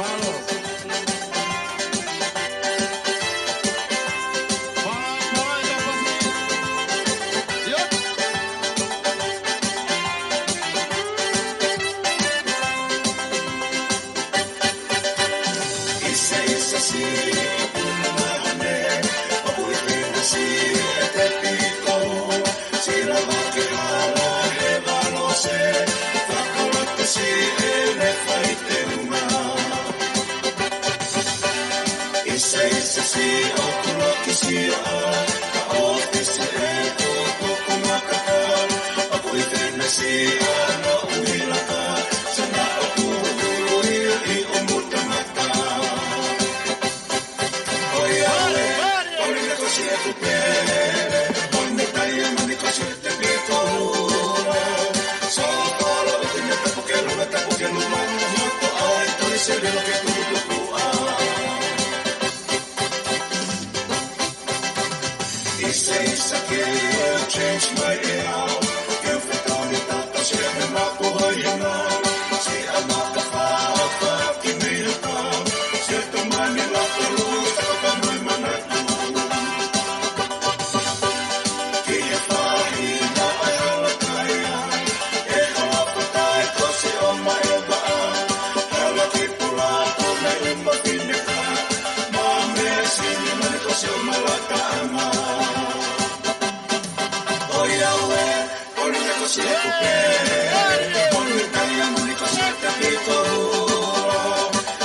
mālō. Mālō, mālō, ʻe kapasi. Yep. ʻIsa, ʻisa, si, ʻoku mahane, ʻoku ʻi pena si, e te piko, sila vake hala, he valo se, fakalate si, e ne fai te uma. ʻIsa, ʻisa, si, ʻoku loki si, a, ka ʻofi si, e, ko, ko, ko, makaka, ʻoku ʻi pena si, a, no, ʻuhilaka, sana, ʻoku, ʻi, ʻi, ʻo muta mata. ʻOiauē, ʻo ne ko si e kupe, ʻo ne taiamani ko si e te pito. So palo, ʻo te ne tapu ke luma, tapu ke luma, moto ai, tole se lilo ke tukutuku a. ʻIsa, ʻisa, ke change mai e ao, ke u fetoni tata se me mapu hoi hena, si a maka fa, fa ki mei haka, si a tamani la ka lua, ka ka mai manatu. Ki he faʻahi na ai hala kai ai, e hala fatai ko si o mai e vaʻa, hala ki pula ko me uma fineka, ma me sini mani ko si o malata ama. ʻOiauē, ʻo ne ko si e kupe, ʻo ne taiamani ko si e te pito.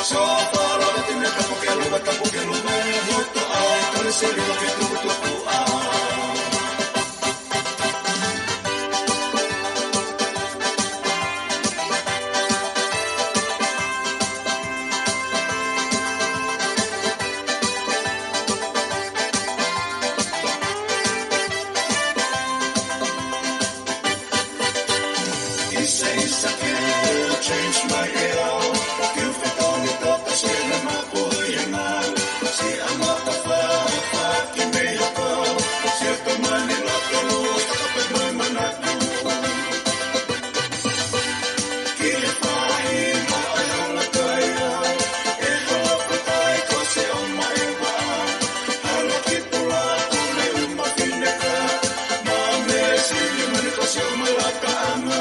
So palo, ʻo te ne tapu ke luma, tapu ke luma, moto ai, tole se lilo ke tukutuku a. ʻIsa, ʻisa, ke change mai e ao, ke u fetoni tata se me mapu hoi hena, si a maka fa, fa ki mei haka, si a tamani la ka lua, ka ka pe mai manatu. Ki he faʻahi na ai hala kai ai, e hala fatai ko si o mai e vaʻa, hala ki pula ko me uma fineka, ma me sini mani ko si o malata ama.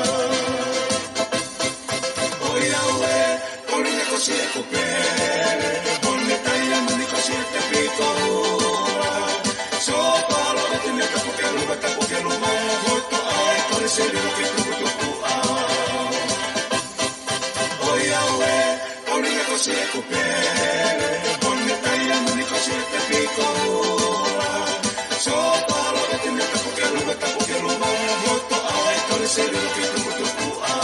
ʻOiauē, ʻo ne ko si e kupe, ʻo ne taiamani ko si e te pito. So palo, ʻo te ne tapu ke luma, tapu ke luma, moto ai, tole se lilo ke tukutuku a. ʻOiauē, ʻo ne ko si e kupe, ʻo ne taiamani ko si e te pito. So palo, ʻo te ne tapu ke luma, tapu ke luma, moto ai, tole se lilo ke tukutuku a.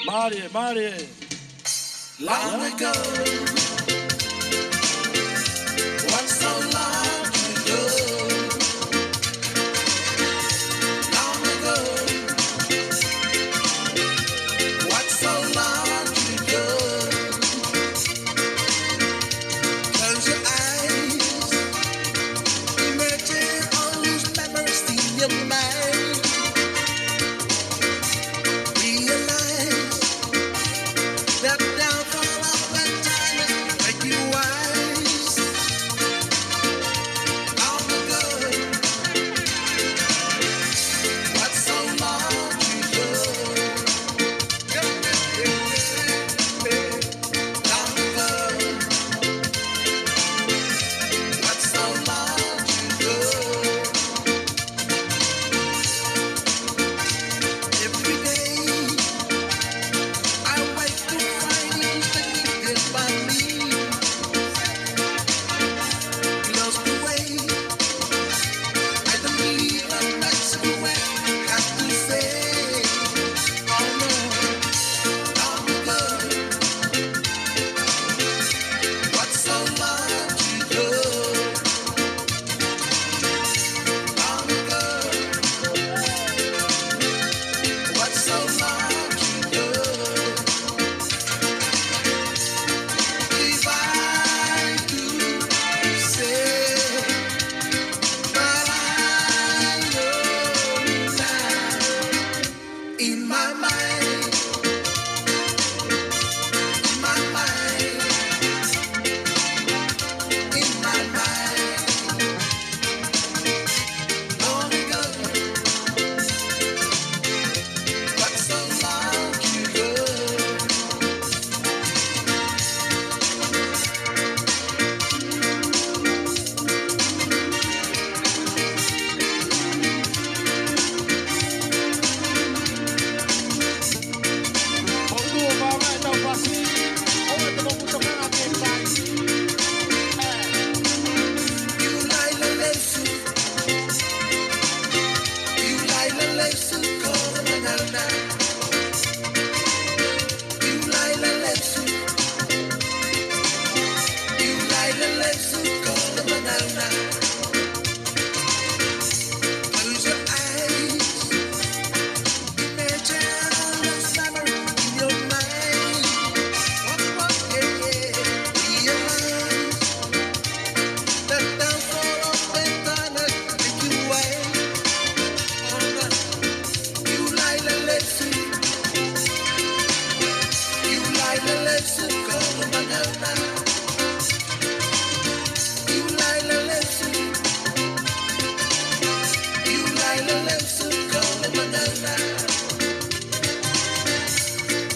Mālie, mālie. Long ago, what so long ago? Long ago, what so long ago? Close your eyes, imagine all those memories in your mind. Realize that downfall of the time is making you wise. Long ago, what so long ago? Long ago, what so long ago? Every day I wake to find you standing there by me. Lost away, I don't believe I'm back somewhere. Have to say, oh no, long ago, what so long ago? Long ago, what so long ago? If I could say, but I know now. In my mind, in my mind, in my mind. Long ago, but so long ago. Close your eyes. Imagine all those memories in your mind. One more, yeah, yeah. Realize that downfall of the darkness make you wise. Oh, no.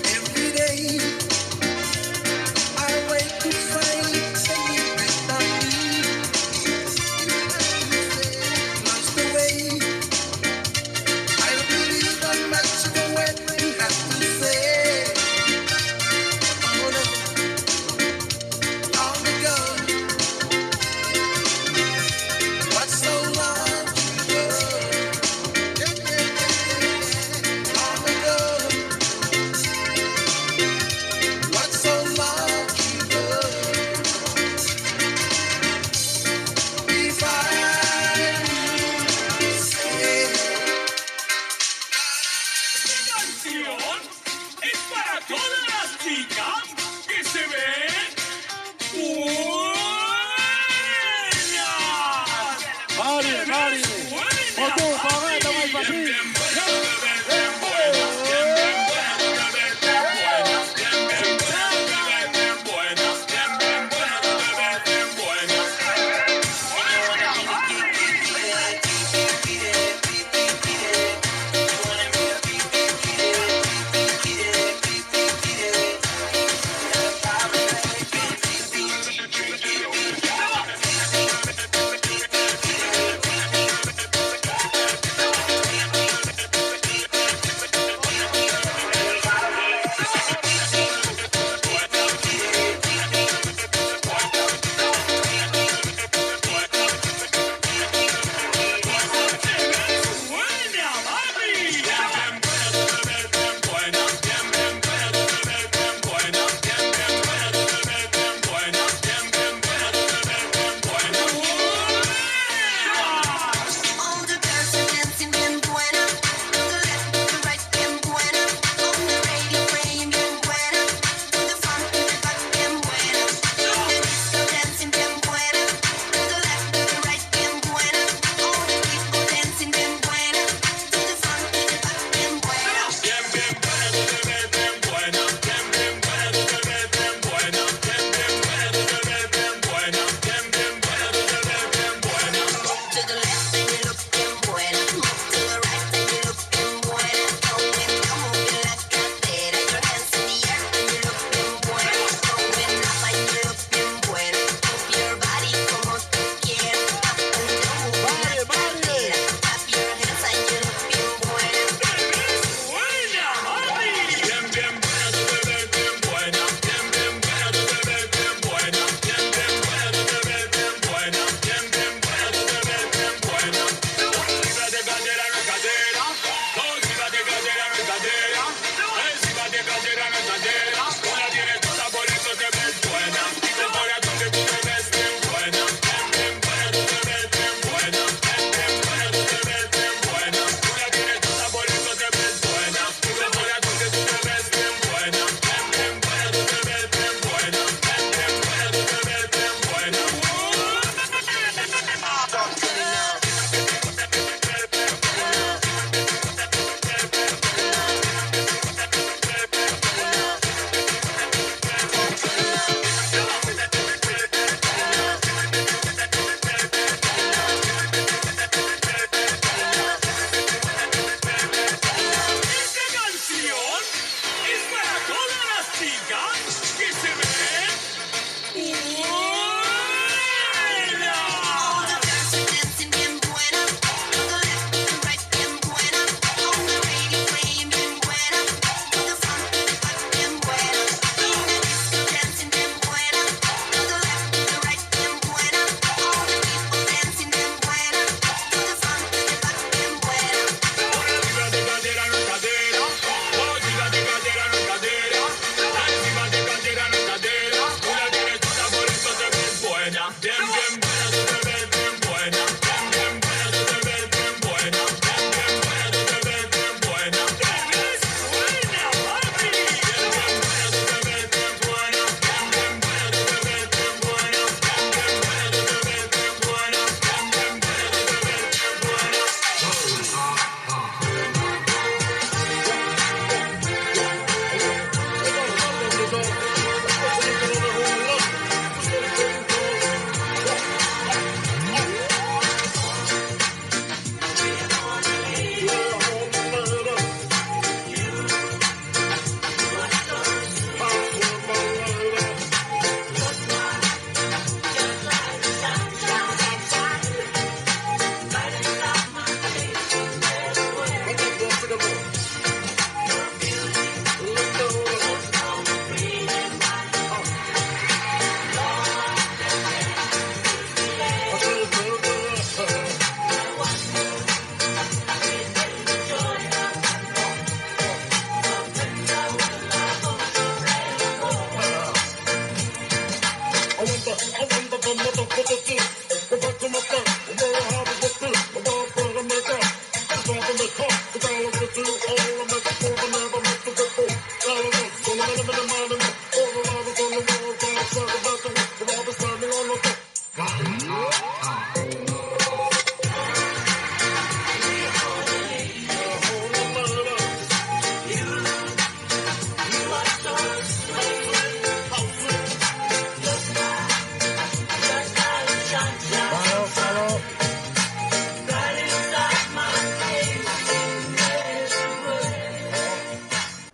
Every day I wake to find something that I need. Lost away. I don't believe I'm much of a wet you have to say. Oh, no. Long ago. What so long ago? Long ago. What so long ago? If I say, atención, es para todas las chicas que se ven buenas. Mālie, mālie. Motu, paʻanga, tamai pasi.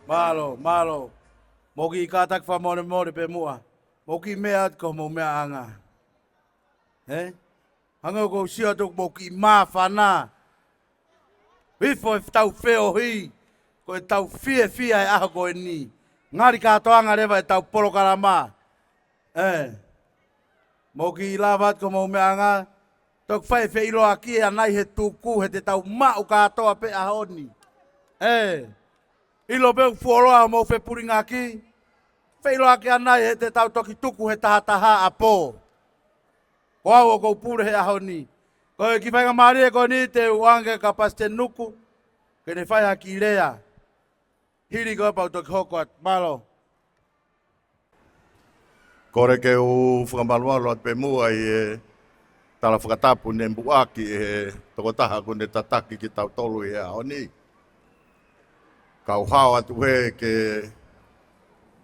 Mālō, mālō. Mou kiʻi kātaki fakamolemole pē muʻa. Mou kiʻi meʻa atu ko homou meʻaʻanga. Ē? Hangē ʻoku ou sio atu ʻoku mou kiʻi māfana. Hifo ʻetau feohi, ko ʻetau fiefia he ʻaho ko eni. Ngali kātoanga leva ʻetau polokalama. Ē. Mou kiʻi lava atu ko homou meʻaʻanga. Toki fai feʻiloaki ʻanai he tuku he te tau maʻu kātoa pē ʻaho ni. Ē. ʻIlo pē ʻoku fuoloa homou fepulingaki. Feʻiloaki ʻanai he te tau toki tuku he taha taha ʻapō. Ko au ʻoku ou pule he ʻaho ni. Ko e kiʻi faingamālie ko eni te u ʻoange kia Palesiteni Nuku, ke ne fai ha kiʻi lea. Hili ko ia pea u toki hoko atu. Mālō. Kole ke u fakamalumalu atu pē muʻa ʻi he tala fakatapu ne muʻaki ʻe he tokotaha kuo ne tataki kitautolu ʻi he ʻaho ni. Kau hao atu hē ke,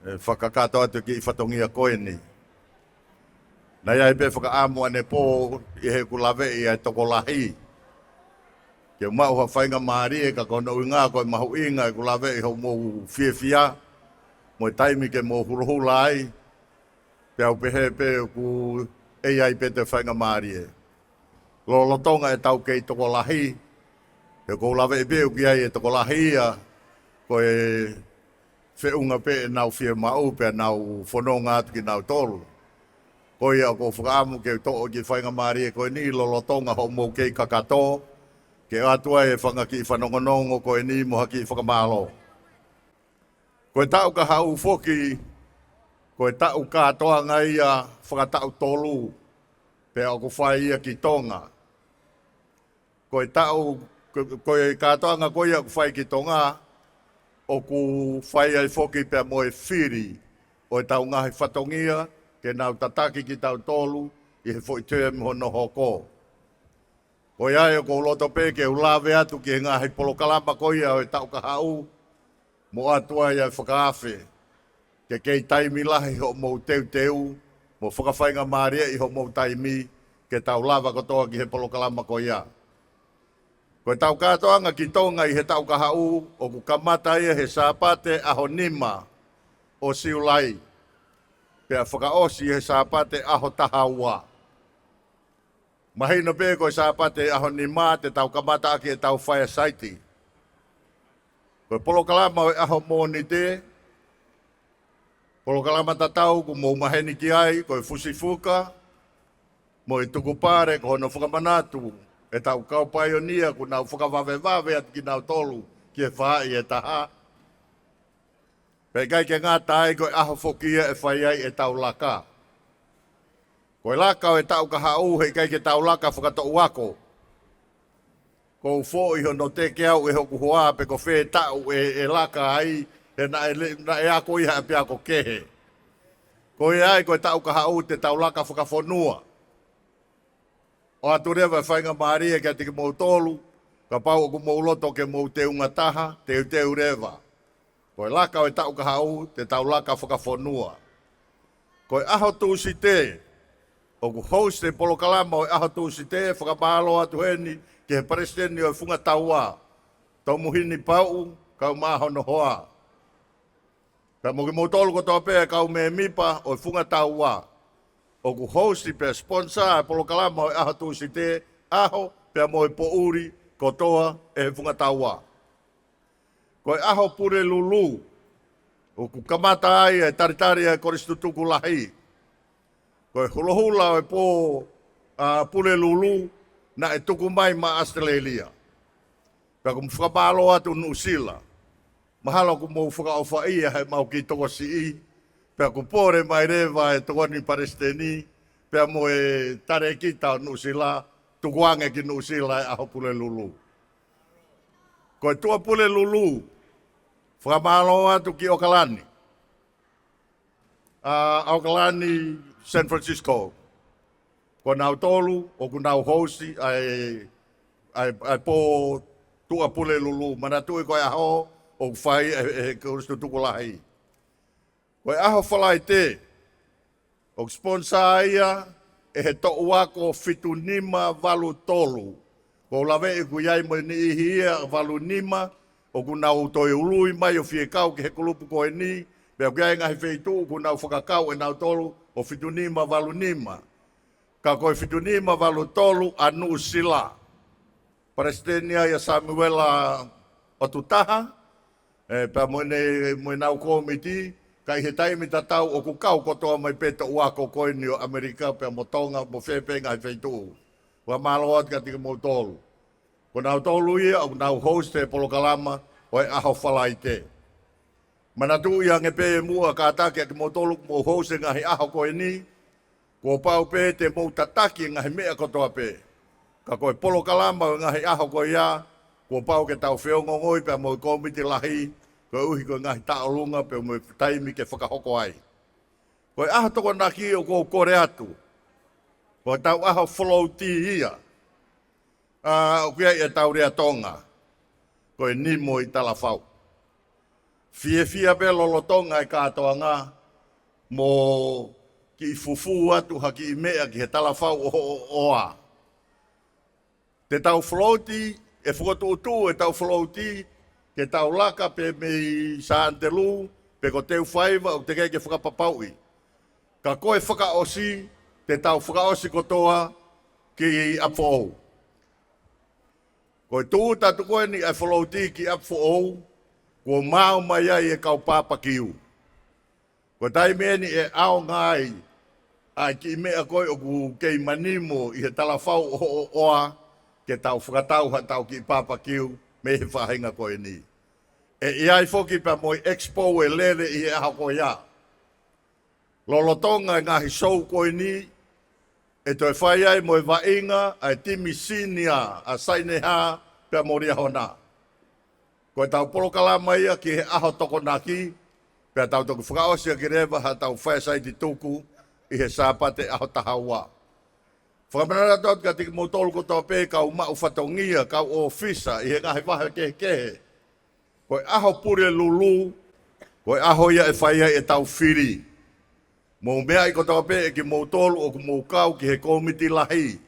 ē, fakakakato atu e kiʻi fatongia ko eni. Naʻe ʻi ai pē fakaʻamu ʻanepō ʻi heʻeku laveʻi ʻa e tokolahi. Ke maʻu ha faingamālie ka ko hono ʻuhinga ko e mahuʻinga ʻeku laveʻi hoʻomou fiefia, mo e taimi ke mou hulahula ai, pea u pehē pē ʻoku ʻi ai pē ʻa e faingamālie. Lolotonga ʻetau kei tokolahi, he ʻoku ou laveʻi pē ʻoku ʻi ai e tokolahi ia, ko e feʻunga pē ʻenau fiemaʻu pea nau fononga atu kinautolu. Ko ia ʻoku ou fakaʻamu ke u toʻo e kiʻi faingamālie ko eni lolotonga hoʻomou kei kakato, ke ʻoatu ai e fanga kiʻi fanongonongo ko eni mo ha kiʻi fakamālō. Ko e taʻu kahaʻu foki, ko e taʻu kātoanga ia fakataʻu tolu, pea ʻoku fai ia ki Tonga. Ko e taʻu, ko, ko e kātoanga ko ia ʻoku fai ki Tonga, ʻoku fai ai foki pea mo e fili ʻo ʻetau ngaahi fatongia, ke nau tataki kitautolu ʻi he foʻi tēmi hono hoko. Ko ia ai ʻoku ou loto pē ke u lave atu ki he ngaahi polokalama ko ia ʻo e taʻu kahaʻu, mo ʻoatu ai ʻa e fakaafe, ke kei taimi lahi hoʻomou teuteu, mo fakafaingamālieʻi hoʻomou taimi, ke tau lava kotoa ki he polokalama ko ia. Ko e taʻu kātoanga ki Tonga ʻi he taʻu kahaʻu, ʻoku kamata ia he Sāpate ʻaho nima ʻo Siulai, pea fakaʻosi he Sāpate ʻaho taha ua. Mahino pē ko e Sāpate ʻaho nima te tau kamata ʻaki ʻetau fireside. Ko e polokalama ʻo e ʻaho Mōnite, polokalama tatau ʻoku mou maheni ki ai, ko e Fusifuka, mo e Tukupale, ko hono fakamanatu ʻetau kau paionia kuo nau fakavavevave atu kinautolu ki he faʻahi ʻe taha. Pea ʻikai ke ngata ai, ko e ʻaho foki ia ʻe fai ai ʻetau laka. Ko e laka ʻo e taʻu kahaʻu, heʻikai ke tau laka fakatoʻu ako. Ko u foʻi hono teke au ʻe hoku hoa pe ko fē taʻu ʻe, ʻe laka ai, he naʻe le-, naʻe ako ia ha ʻapiako kehe. Ko ia ai, ko e taʻu kahaʻu te tau laka fakafonua. ʻOatu leva e faingamālie kiate kimoutolu, kapau ʻoku mou loto ke mou teunga taha, teuteu leva. Ko e laka ʻo e taʻu kahaʻu, te tau laka fakafonua. Ko e ʻaho Tūsite, ʻoku host e polokalama ʻo e ʻaho Tūsite, fakamālō atu heni ki he palesiteni ʻo e Funga Taua, Tomuhini Pauʻu, kae ʻumaʻā hono hoa. Pea mo kimoutolu kotoa pē kau mēmipa ʻo e Funga Taua, ʻoku host pea sponsor e polokalama ʻo e ʻaho Tūsite, ʻaho pea mo e poʻuli kotoa ʻe he Funga Taua. Ko e ʻaho Pulelulu, ʻoku kamata ai e talitali ʻa e Kolisi Tutuku Lahi. Ko e hulahula ʻo e pō, ʻa, Pulelulu, naʻe tuku mai maʻa ʻAositelēlia. Pea ʻoku ou fakamālō atu Nuʻusila. Mahalo ʻoku mou fakaʻofaʻia he ʻemau kiʻi tokosiʻi. Pea ʻoku pole mai leva e tokoni palesiteni, pea mo e talēkita ʻo Nuʻusila, tukuange ki Nuʻusila e ʻaho Pulelulu. Ko e Tuʻapulelulu, fakamālō atu ki ʻOkalani, ʻa ʻOkalani, San Francisco. Ko nautolu ʻoku nau host ʻa e, ʻa e, ʻa e pō Tuʻapulelulu. Manatuʻi ko e ʻaho ʻoku fai ʻe, ʻe he Kolisi Tutuku Lahi. Ko e ʻaho Falaite, ʻoku sponsor ia ʻe he toʻu ako fitu nima valu tolu. Ko u laveʻi ʻoku ʻi ai mo e niʻihi ia valu nima, ʻoku nau toe ului mai ʻo fie kau ki he kulupu ko eni, pea ʻoku ʻi ai e ngaahi feituʻu ʻoku nau fakakau ʻe nautolu ʻo fitu nima valu nima. Ka ko e fitu nima valu tolu ʻa Nuʻusila. Palesiteni ia ʻa Samuela ʻOtutaha, ē, pea mo ʻene, mo ʻenau kōmiti, ka ʻi he taimi tatau ʻoku kau kotoa mai pē toʻu ako ko eni ʻo ʻAmelika, pea mo Tonga, mo fē pē ngaahi feituʻu. Fakamālō atu kiate kimoutolu. Ko nautolu ia ʻoku nau host e polokalama ʻo e ʻaho Falaite. Manatuʻi ange pē muʻa, kātaki ʻa kimoutolu ʻoku mou host e ngaahi ʻaho ko eni, kuo pau pē te mou tataki e ngaahi meʻa kotoa pē. Ka ko e polokalama ʻo e ngaahi ʻaho ko ia, kuo pau ke tau feongoongoi pea mo e kōmiti lahi, koeʻuhi ko e ngaahi taʻolunga pea mo e taimi ke fakahoko ai. Ko e ʻaho Tokonaki ʻoku ou kole atu, ko e tau ʻaho float ia. ʻA, ʻoku ʻi ai e tau lea Tonga, ko e nimo ʻi talafau. Fiefia pē lolotonga e kātoanga mo kiʻi fufū atu ha kiʻi meʻa ki he talafau ʻo hoʻo ʻoa. Te tau float, ʻe fokotuʻutuʻu e tau float, ke tau laka pē mei Sānitelū, pe ko Teufaiva, ʻoku teʻeki ke fakapapauʻi. Ka ko e fakaʻosi, te tau fakaʻosi kotoa ki ʻApifoʻou. Ko e tūʻuta atu ko eni ʻa e float ki ʻApifoʻou, kuo maau mai ai e kau papakiu. Ko e taimi eni ʻe ʻaonga ai ʻa e kiʻi meʻa ko ē ʻoku kei manimo ʻi he talafau ʻo hoʻo ʻoa, ke tau fakatau ha tau kiʻi papakiu mei he faʻahinga ko eni. ʻE ʻi ai foki pea mo e expo ʻe lele ʻi he ʻaho ko ia. Lolotonga e ngaahi show ko eni, ʻe toe fai ai mo e vaʻinga ʻa e timi senior ʻa Saineha pea mo Liahona. Ko e tau polokalama ia ki he ʻaho Tokonaki, pea tau toki fakaʻosi ʻaki leva ha tau fireside tuku ʻi he Sāpate ʻaho taha ua. Fakamanatu atu kiate kimoutolu kotoa pē kau maʻu fatongia, kau ʻōfisa ʻi he ngaahi vahe kehekehe. Ko e ʻaho Pulelulu, ko e ʻaho ia ʻe fai ai e tau fili. Mou meaʻi kotoa pē ʻe kimoutolu ʻoku mou kau ki he kōmiti lahi.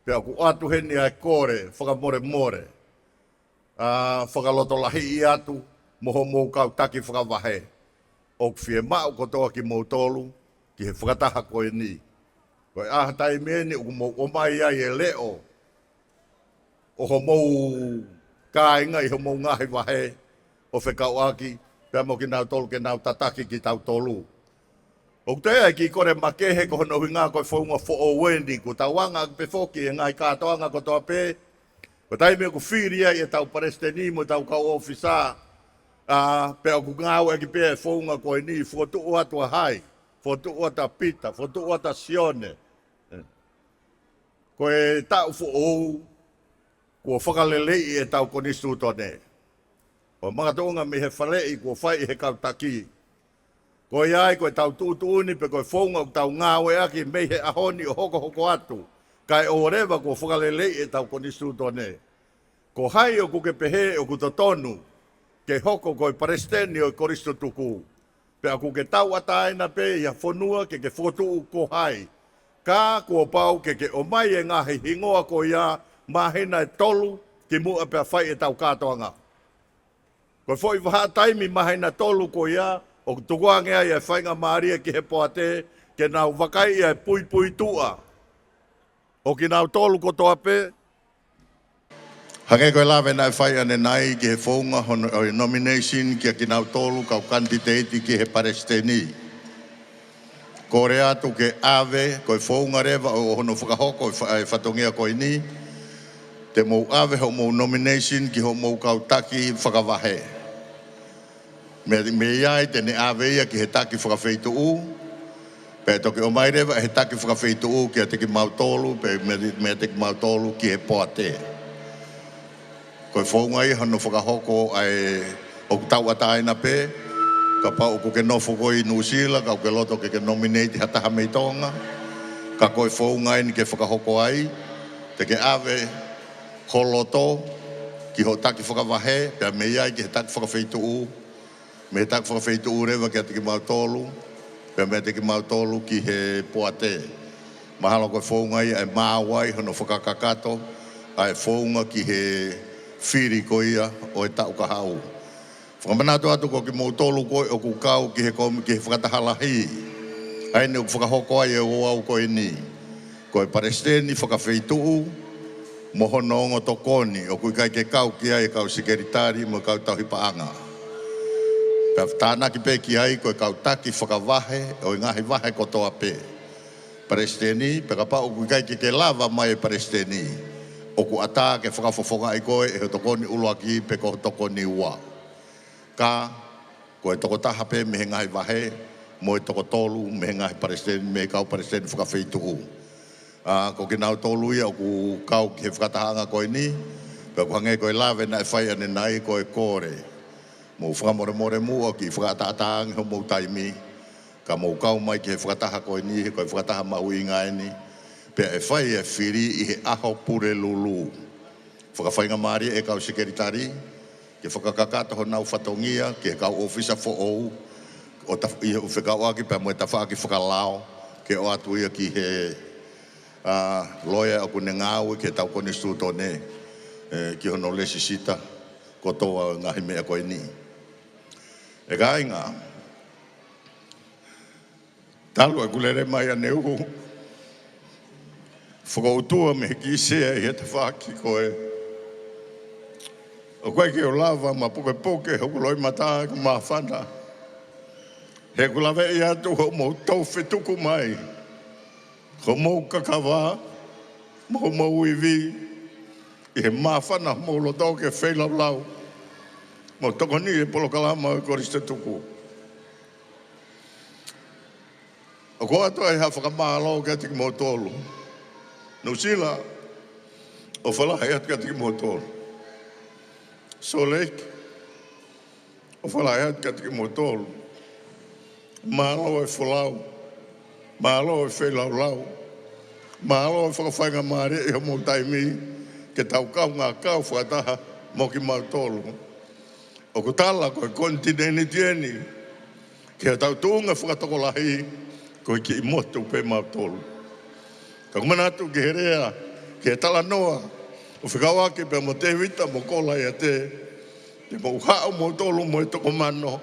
Pea ʻoku ʻoatu heni ʻa e kole fakamolemole, ʻa, fakalotolahiʻi atu mo hoʻomou kau taki fakavahe. ʻOku fiemaʻu kotoa kimoutolu ki he fakataha ko eni. Ko e ʻaho taimi eni ʻoku mou ʻomai ai e leʻo ʻo homou kāinga ʻi homou ngaahi vahe ʻo fekauʻaki pea mo kinautolu ke nau tataki kitautolu. ʻOku toe ʻi ai e kiʻi kole makehe, ko hono ʻuhinga ko e founga foʻou eni, kuo tau anga ʻaki pē foki e ngaahi kātoanga kotoa pē. Ko e taimi ʻoku fili ai e tau palesiteni mo e tau kau ʻōfisa, ʻa, pea ʻoku ngāueʻaki pē e founga ko eni, fokotuʻu atu ʻa hai, fokotuʻu atu ʻa Pita, fokotuʻu atu ʻa Sione. Ko e taʻu foʻou, kuo fakaleleiʻi e tau konisitūtone. ʻO makatuʻunga mei he faleʻi kuo fai ʻe he kau taki. Ko ia ai ko e tau tuʻutuʻuni pe ko e founga ʻoku tau ngāueʻaki mei he ʻaho ni ʻo hokohoko atu, kae ʻoua leva kuo fakaleleiʻi e tau konisitūtone. Ko hai ʻoku ke pehē ʻoku totonu ke hoko ko e palesiteni ʻo e Kolisi Tutuku? Pea ʻoku ke tauʻatāina pē ʻi ha fonua ke ke fokotuʻu ko hai. Ka kuo pau ke ke ʻomai e ngaahi hingoa ko ia māhina ʻe tolu kimuʻa pea fai e tau kātoanga. Ko e foʻi vahaʻa taimi māhina ʻe tolu ko ia, ʻoku tukuange ai e faingamālie ki he poate, ke nau vakaiʻi e puipuituʻa ʻo kinautolu kotoa pē. Hangē ko e lave naʻe fai ʻanenai ki he founga hono, ʻo e nomination kia kinautolu kau kanititeiti ki he palesiteni. Kole atu ke ʻave, ko e founga leva ʻo hono fakahoko e fa-, e fatongia ko eni, te mou ʻave hoʻomou nomination ki hoʻomou kau taki fakavahe. Mei, mei ai te ne ʻave ia ki he taki fakafeituʻu, pea toki ʻomai leva ʻe he taki fakafeituʻu kiate kimautolu, pea mei, meiate kimautolu ki he poate. Ko e founga ia hono fakahoko ʻa e ʻoku tauʻatāina pē, kapau ʻoku ke nofo koe ʻi Nuʻusila, ka ʻoku ke loto ke ke nominate ha taha mei Tonga, ka ko e founga eni ke fakahoko ai, te ke ʻave ho loto ki hoʻo taki fakavahe, pea mei ai ki he taki fakafeituʻu, mei he taki fakafeituʻu leva kiate kimautolu, pea meiate kimautolu ki he poate. Mahalo ko e founga ia ʻe maau ai hono fakakakato ʻa e founga ki he fili ko ia ʻo e taʻu kahaʻu. Fakamanatu atu ko kimoutolu ko ē ʻoku kau ki he komi-, ki he fakataha lahi. ʻA eni ʻoku fakahoko ai e ouau ko eni. Ko e palesiteni fakafeituʻu mo hono ongo tokoni, ʻoku ʻikai ke kau ki ai e kau sekelitali mo e kau tauhi paʻanga. Pea tānaki pē ki ai ko e kau taki fakavahe ʻo e ngaahi vahe kotoa pē. Palesiteni, pea kapau ʻoku ʻikai ke ke lava mai e palesiteni, ʻoku ʻatā ke fakafofongaʻi koe ʻe ho tokoni ʻuluaki pe ko ho tokoni ua. Ka ko e tokotaha pē mei he ngaahi vahe, mo e tokotolu mei he ngaahi palesiteni, mei he kau palesiteni fakafeituʻu. ʻA, ko kinautolu ia ʻoku kau ki he fakatahaʻanga ko eni, pea ʻoku hangē ko e lave naʻe fai ʻanenai ko e kole. Mou fakamolemole muʻa kiʻi fakaʻataʻatā ange homou taimi, ka mou kau mai ki he fakataha ko eni, he ko e fakataha mahuʻinga eni, pea ʻe fai e fili ʻi he ʻaho Pulelulu. Fakafaingamālie e kau sekelitali, ke fakakakato honau fatongia ki he kau ʻōfisa foʻou, ʻo taf-, ʻi he fekauʻaki pea mo e tafaʻaki fakalao, ke ʻoatu ia ki he, ʻa, loea ʻoku ne ngāue ki he tau konisitūtone, ē, ki hono lēsisita kotoa ngaahi meʻa ko eni. ʻE kāinga, talu ʻeku lele mai ʻaneuhu, fokoutua mei he kiʻi sea ʻi he tafaʻaki ko ē, ʻoku ʻikai ke u lava ʻo mapukepuke hoku loʻimata ʻi heʻeku māfana. He ʻoku laveʻi atu hoʻomou tau fetuku mai, hoʻomou kakava, mo hoʻomou ivi, ʻi he māfana homou loto ke feilaulau mo tokoni he polokalama ʻo e Kolisi Tutuku. ʻOku ʻoatu ai ha fakamālō kiate kimoutolu. Nuʻusila, ʻofa lahi atu kiate kimoutolu. Salt Lake, ʻofa lahi atu kiate kimoutolu. Mālō e folau, mālō e feilaulau, mālō e fakafaingamālieʻi homou taimi ke tau kaungā kau fakataha mo kimautolu. ʻOku tala ko e konitinēniti eni ki heʻetau tuʻunga fakatokolahi, ko e kiʻi motu pē mautolu. Ka ʻoku manatu ki he lea, ki he talanoa ʻo fekauʻaki pea mo Tēvita mo Kolaiate, te mou haʻu moutolu mo e toko mano,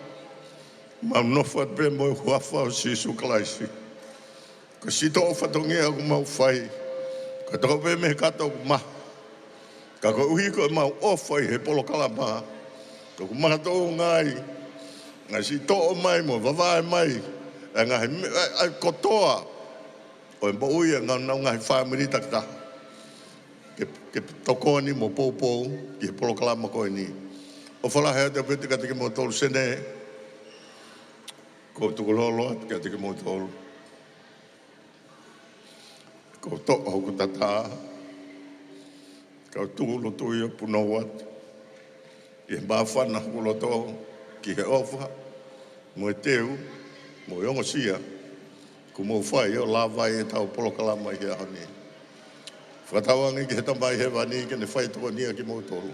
mau nofo atu pē mo e huafa ʻo Sīsū Kalaisi. Ko e sitoʻo fatongia ʻoku mau fai, ko e toka pē mei he kato ʻoku maha. Ka koeʻuhi ko ʻemau ʻofa ʻi he polokalama, ʻoku mahuʻinga ai, ngaahi sitoʻo mai mo vavae mai ʻa e ngaahi meʻa, ʻa e, ʻa e kotoa ʻo e moʻui ʻa e ngaahi, ngaahi fāmili takitaha. Ke, ke tokoni mo poupou ki he polokalama ko eni. ʻOfa lahi atu pē kiate kimoutolu Senē, ʻoku ou tukulolo atu kiate kimoutolu. ʻOku ou toʻo hoku tatā, kau tūʻulutui ʻo punou atu ʻi he māfana hoku loto ki he ʻofa mo e teu mo e ongosia kuo mou fai ʻo lava ai ʻetau polokalama ʻi he ʻaho ni. Fakatauange ki he Tamai Hēvani ke ne fai tokoni ʻa kimoutolu.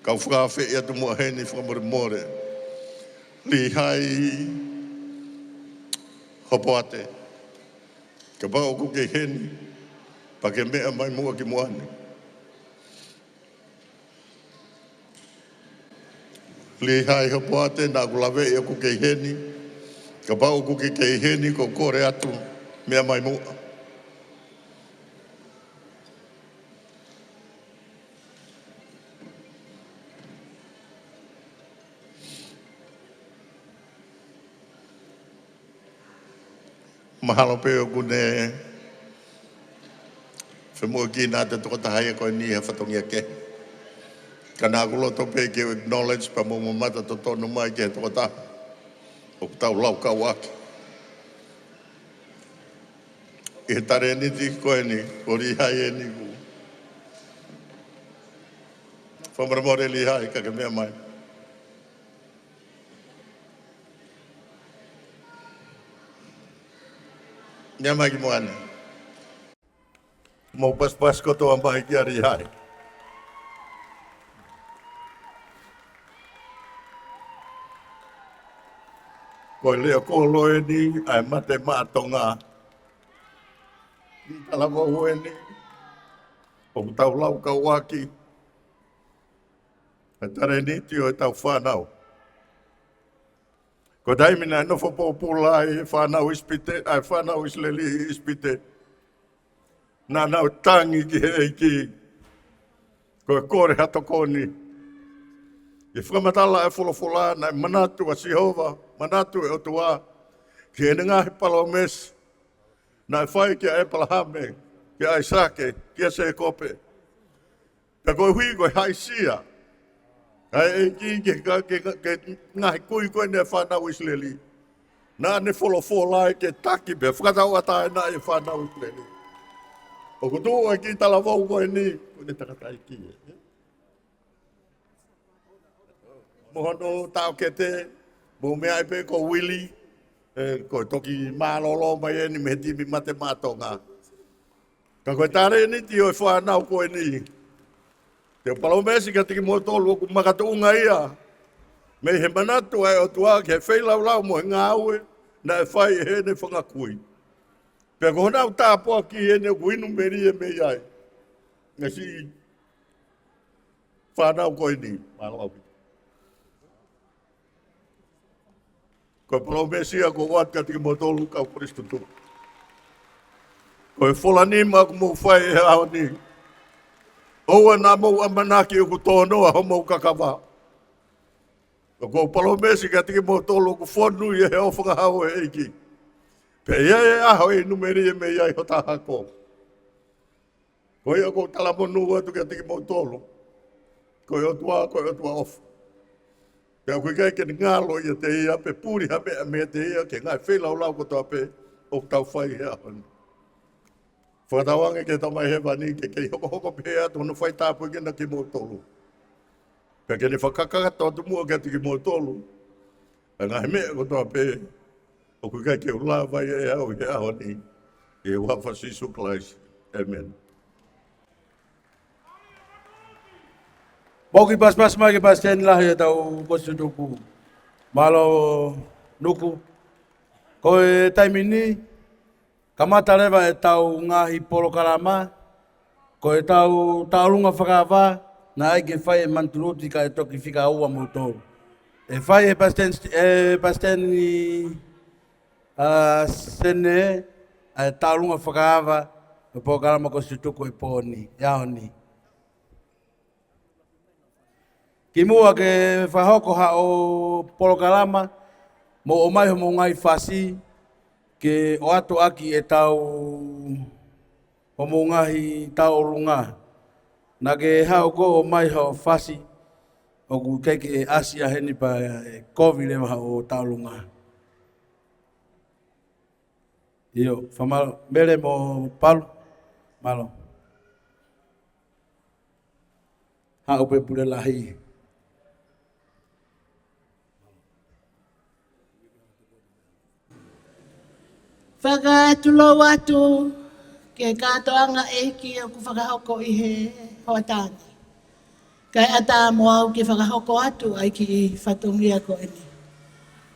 Kau fakaafeʻi atu muʻa heni fakamolemole. Lihai Hopoate. Kapau ʻoku ke ʻi heni, pea ke meʻa mai muʻa ki muʻa ni. Lihai Hopoate, naʻa ku laveʻi ʻoku ke ʻi heni. Kapau ʻoku ke, ke ʻi heni, ʻoku ou kole atu, meʻa mai muʻa. Mahalo pē ʻoku ne femoʻuekina ʻa e tokotaha ia ko eni ha fatongia kehe. Ka naʻa ku loto pē ke u acknowledge pea mo mamata totonu mai ki he tokotaha ʻoku tau laukau ʻaki ʻi he talēniti ko eni, ko Lihai eni ʻoku Fakamolemole Lihai, ka ke meʻa mai. Meʻa mai ki muʻa ni. Mou pasipasi kotoa mai kia Lihai. Ko e leʻo kolo eni ʻa e Mate Maʻa Tonga. Kiʻi talavou eni ʻoku tau laukauʻaki ʻa e talēniti ʻo ʻetau fānau. Ko e taimi naʻe nofo pōpula ai e fānau ʻIsipite, ʻa e fānau ʻIsileli ʻi ʻIsipite, naʻa nau tangi ki he ʻEiki, ko e kole ha tokoni. ʻI he fakamatala ʻa e folofola, naʻe manatu ʻa Sihova, manatu e ʻOtua ki heʻene ngaahi palōmesi naʻe fai kia ʻEpalahame, kia ʻAisake, kia Sēkope. Pea koeʻuhi ko e haʻisia ʻa e ʻEiki ki he ka-, ki he ka-, ki he ngaahi kui ko eni ʻa e fānau ʻIsileli, naʻa ne folofola ai ke taki pea fakatauʻatāinaʻi e fānau ʻIsileli. ʻOku tuʻu ʻa e kiʻi talavou ko eni, ko ʻene tangataʻeiki ē. Mo hono taʻokete, mo e meʻa ai pē ko Uili, ē, ko e toki mālōlō mai eni mei he timi Mate Maʻa Tonga. Ka ko e talēniti ʻo e fānau ko eni, te u palōmesi kiate kimoutolu ʻoku makatuʻunga ia mei he manatu ʻa e ʻOtua ki he feilaulau mo e ngāue naʻe fai ʻe heʻene fanga kui. Pea ko honau tāpuaki eni ʻoku inu melie mei ai. Ngaahi siʻi fānau ko eni, mālō ʻaupito. Ko e palōmesi ia ʻoku ou ʻoatu kiate kimoutolu kau kolisi tutuku. Ko e fola nima ʻoku mou fai he ʻaho ni, ʻoua naʻa mou ʻamanaki ʻoku tō noa homou kakava. ʻOku ou palōmesi kiate kimoutolu ʻoku fonu ia he ʻofa ngahau ʻo e ʻEiki. Pea ʻe ʻi ai e ʻaho ʻe inu melie mei ai hota hako. Ko ia ʻoku ou talamonū atu kiate kimoutolu. Ko e ʻOtua, ko e ʻOtua ʻofa. Pea ʻoku ʻikai ke ne ngalo ʻiate ia, pe puli ha meʻa meiate ia, ki he ngaahi feilaulau kotoa pē ʻoku tau fai he ʻaho ni. Fakatauange ki he Tamai Hēvani ke kei hokohoko pehē atu hono fai tāpuekina kimoutolu. Pea ke ne fakakakato atu muʻa kiate kimoutolu ʻa e ngaahi meʻa kotoa pē ʻoku ʻikai ke u lava ia ʻe au he ʻaho ni, ʻi he huafa ʻo Sīsū Kalaisi. ʻĒmeni. Mou kiʻi pasipasi mai ki he palesiteni lahi ʻetau kolisi tutuku. Mālō Nuku. Ko e taimi ni, kamata leva ʻetau ngaahi polokalama, ko ʻetau tauʻolunga fakaava, naʻe ʻai ke fai ʻe Manutuluti kae toki fika ua moutolu. ʻE fai ʻe Palesiteni, ʻe Palesiteni, ʻa, Sene, ʻa e tauʻolunga fakaava ʻo e polokalama kolisi tutuku ʻo e pō ni, ʻi he ʻaho ni. Kimuʻa ke fakahoko haʻo polokalama, mou ʻomai homou ngaahi fasi ke ʻoatu ʻaki ʻetau, homou ngaahi tauʻolunga. Naʻa ke haʻu koe ʻo ʻomai haʻo fasi, ʻoku ʻikai ke ʻasi ʻa heni pea ʻe kovi leva haʻo tauʻolunga. ʻIo, fakamālō, Mele mo Palu, mālō. Haʻu pē Pule Lahi. Fakatulou atu ki he kātoanga ʻEiki ʻoku fakahoko ʻi he hoʻatā ni. Kae ʻatā mo au ke fakahoko atu ʻa e kiʻi fatongia ko eni.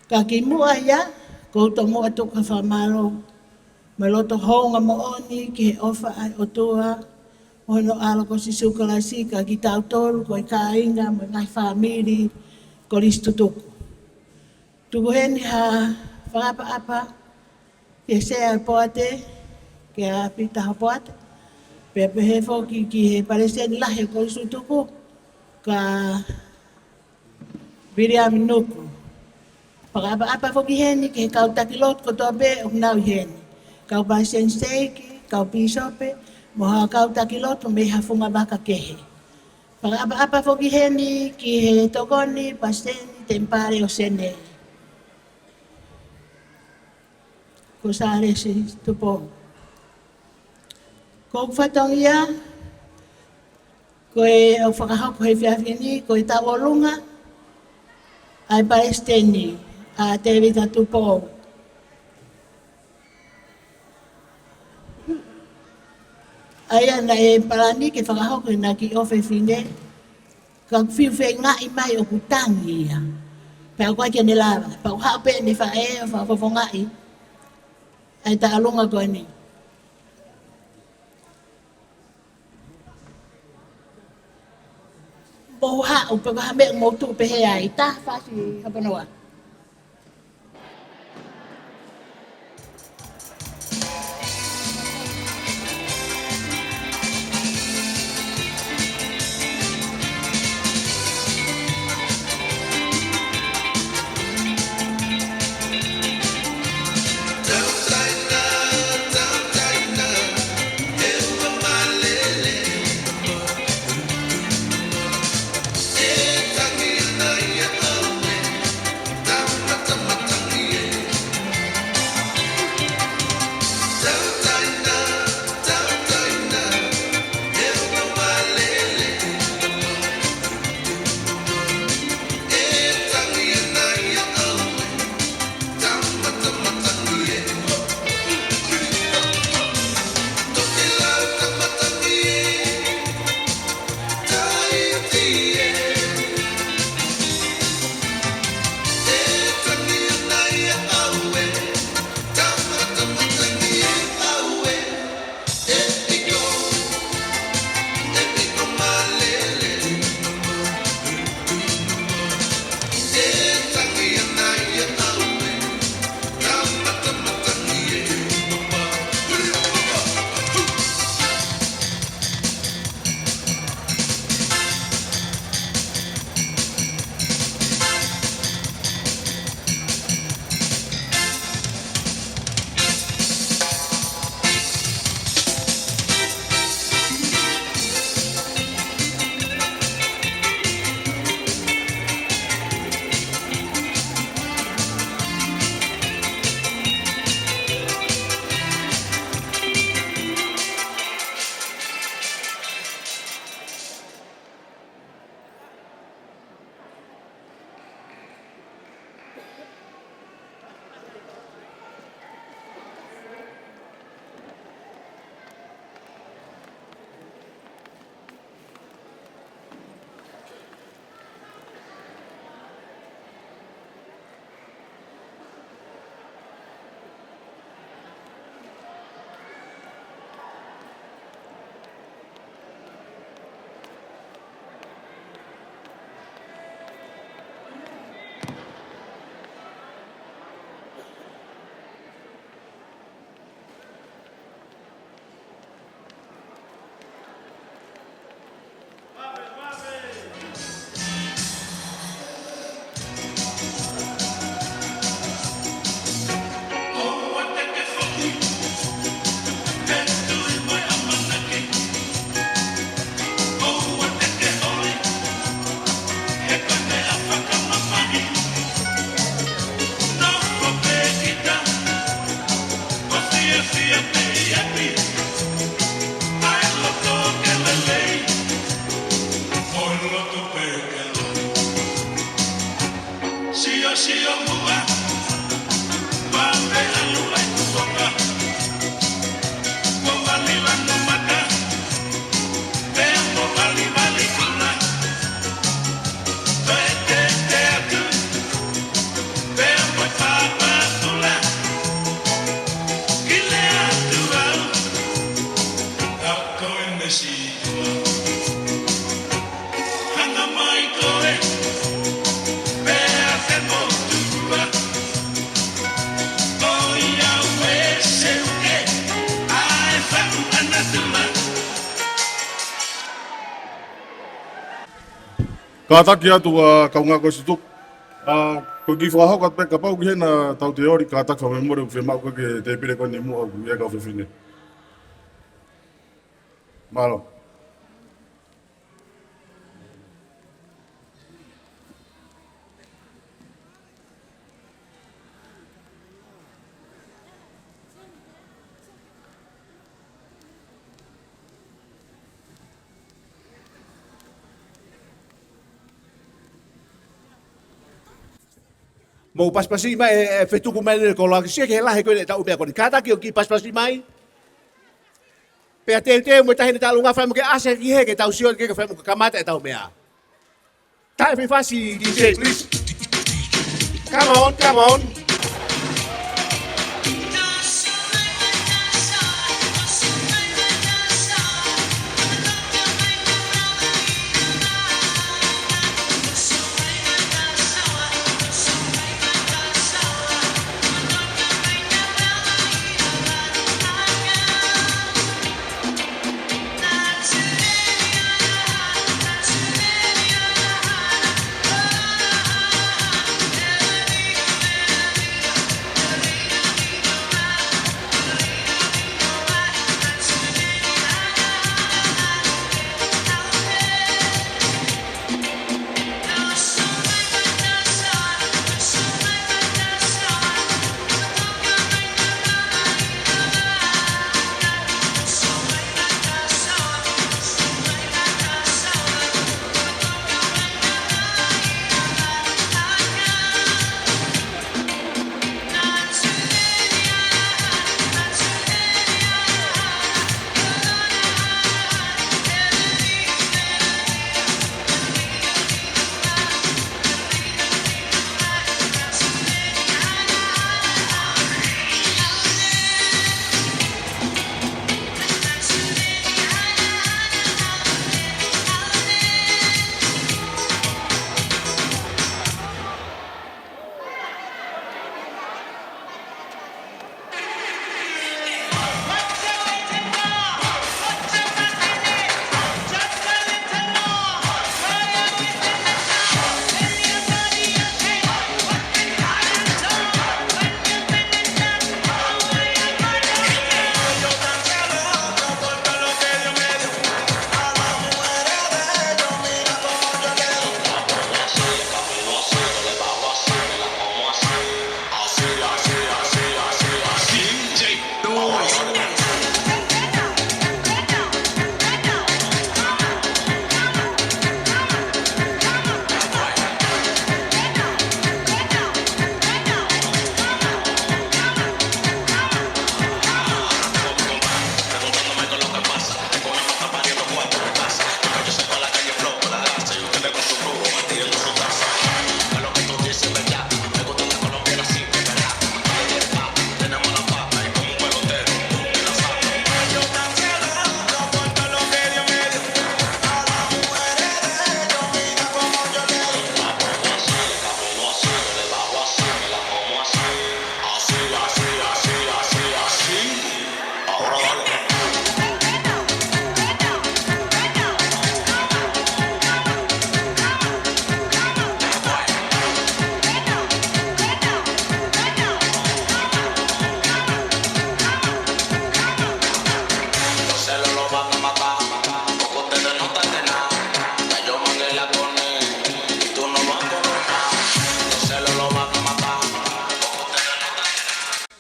Ka kimuʻa ia, ʻoku ou tomuʻa tuku ha fakamālō mo e loto houngaʻia moʻoni ki he ʻofa ʻa e ʻOtua mo hono ʻAlo ko Sīsū Kalaisi kiate kitautolu ko e kāinga mo e ngaahi fāmili kolisi tutuku. Tuku heni ha fakaʻapaʻapa ki he Sea ʻo e Poate, kia Pita Hopoate. Pea pehē foki ki he Palesiteni Lahi ʻo e Kolisi Tutuku, kia Viliami Nuku. Fakaʻapaʻapa foki heni ki he kau taki lotu kotoa pē ʻoku nau ʻi heni. Kau palesiteni seiki, kau pīsope, mo ha kau taki lotu mei ha funga vaka kehe. Fakaʻapaʻapa foki heni ki he tokoni palesiteni temipale ʻo Sene, ko Sālesi Tupou. Ko hoku fatongia, Ko e ʻoku fakahoko he efiafi ni, ko e tauʻolunga ʻa e Palesiteni, ʻa Tēvita Tupou. ʻA ia naʻe palani ke fakahoko ʻe he kiʻi ʻofefine, ka ʻoku fiu feingaʻi mai ʻoku tangi ia. Pea ʻoku ʻikai ke ne lava, pea ʻoku haʻu pē ʻene faʻē ʻo fakafofongaʻi ʻa e tauʻolunga ko eni. Mou haʻu pē ka ha meʻa mou tuʻu pehē ai, taha fasi hapanoa. Kātaki atu ʻa e kaungā ko e Situpu. ʻA, ko e kiʻi fakahoko atu pē kapau ʻoku ʻi heni ha tautefito, kātaki fakamolemole ʻoku fiemaʻu ke tēpile ko eni muʻa ʻoku ʻi ai e kau fefine. Mālō. Mou pasipasi mai e, e fetuku mai ʻeni koloa ke sio ki he lahi ko eni ʻetau meʻa ko eni. Kātaki ʻo kiʻi pasipasi mai. Pea teuteu mo e taʻahine Taʻalunga, fai mo ke ʻasi ki hē ke tau sio ki he fai mo ke kamata ʻetau meʻa. Taʻe fifasi, D J, please. Come on, come on.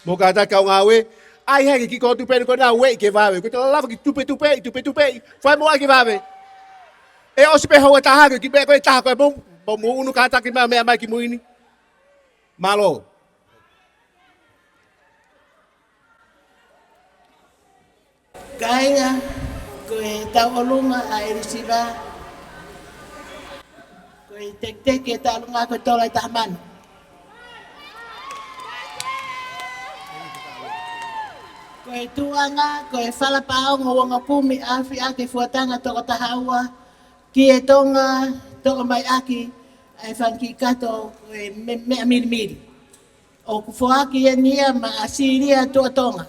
Mou kātaki kau ngāue, ʻai hake ki ko tupe ko ena ueʻi ke vave. Ko te lava ki tupetupeʻi, tupetupeʻi. Fai mo ʻai ke vave. ʻE ʻosi pē houa ʻe taha ko e kiʻi meʻa ko ē ʻe taha ko ē mou, mou, mou unu kātaki mai meʻa mai ki mui ni. Mālō. Kāinga, ko e tauʻolunga ʻa ʻElisiva, ko e tekiteki ʻo e Taʻalunga ko e tola ʻe taha mano. Ko e tuʻunga, ko e fala paongo uonga kumi ʻa e ʻAfiʻaki Fuatanga toko taha ua, ki he Tonga, toʻo mai ʻaki ʻa e fanga kiʻi kato ko e me-, meʻa milimili. ʻOku foaki ʻeni ia maʻa Silia Tuʻa Tonga.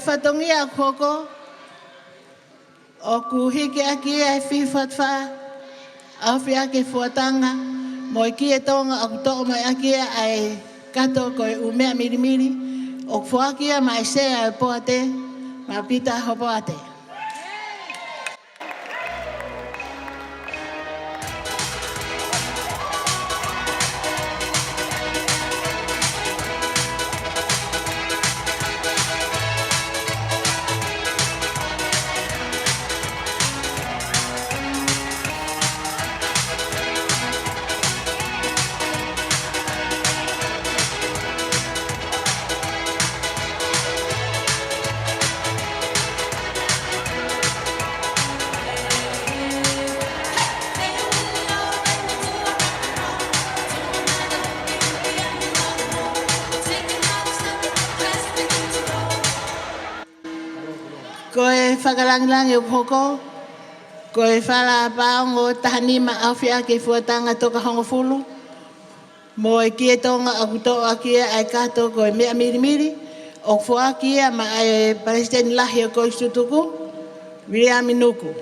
Fatongia ʻoku hoko, ʻoku hiki ʻaki ia ʻe he Fihi Fakataha, ʻAofi ʻaki e Fuatanga, mo e Kie Tonga ʻoku toʻo mai ʻaki ia ʻa e kato ko e ʻū meʻa milimili, ʻoku foaki ia maʻa e Sea ʻo e Poate, maʻa Pita Hopoate. Ko e fakalangilangi ʻoku hoko, ko e Fala Paongo taha nima ʻAofi ʻaki e Fuatanga Toka Hongofulu, mo e Kie Tonga ʻoku toʻo ʻaki ia ʻa e kato ko e meʻa milimili, ʻoku foaki ia maʻa e Palesiteni Lahi ʻo e Kolisi Tutuku, Viliami Nuku.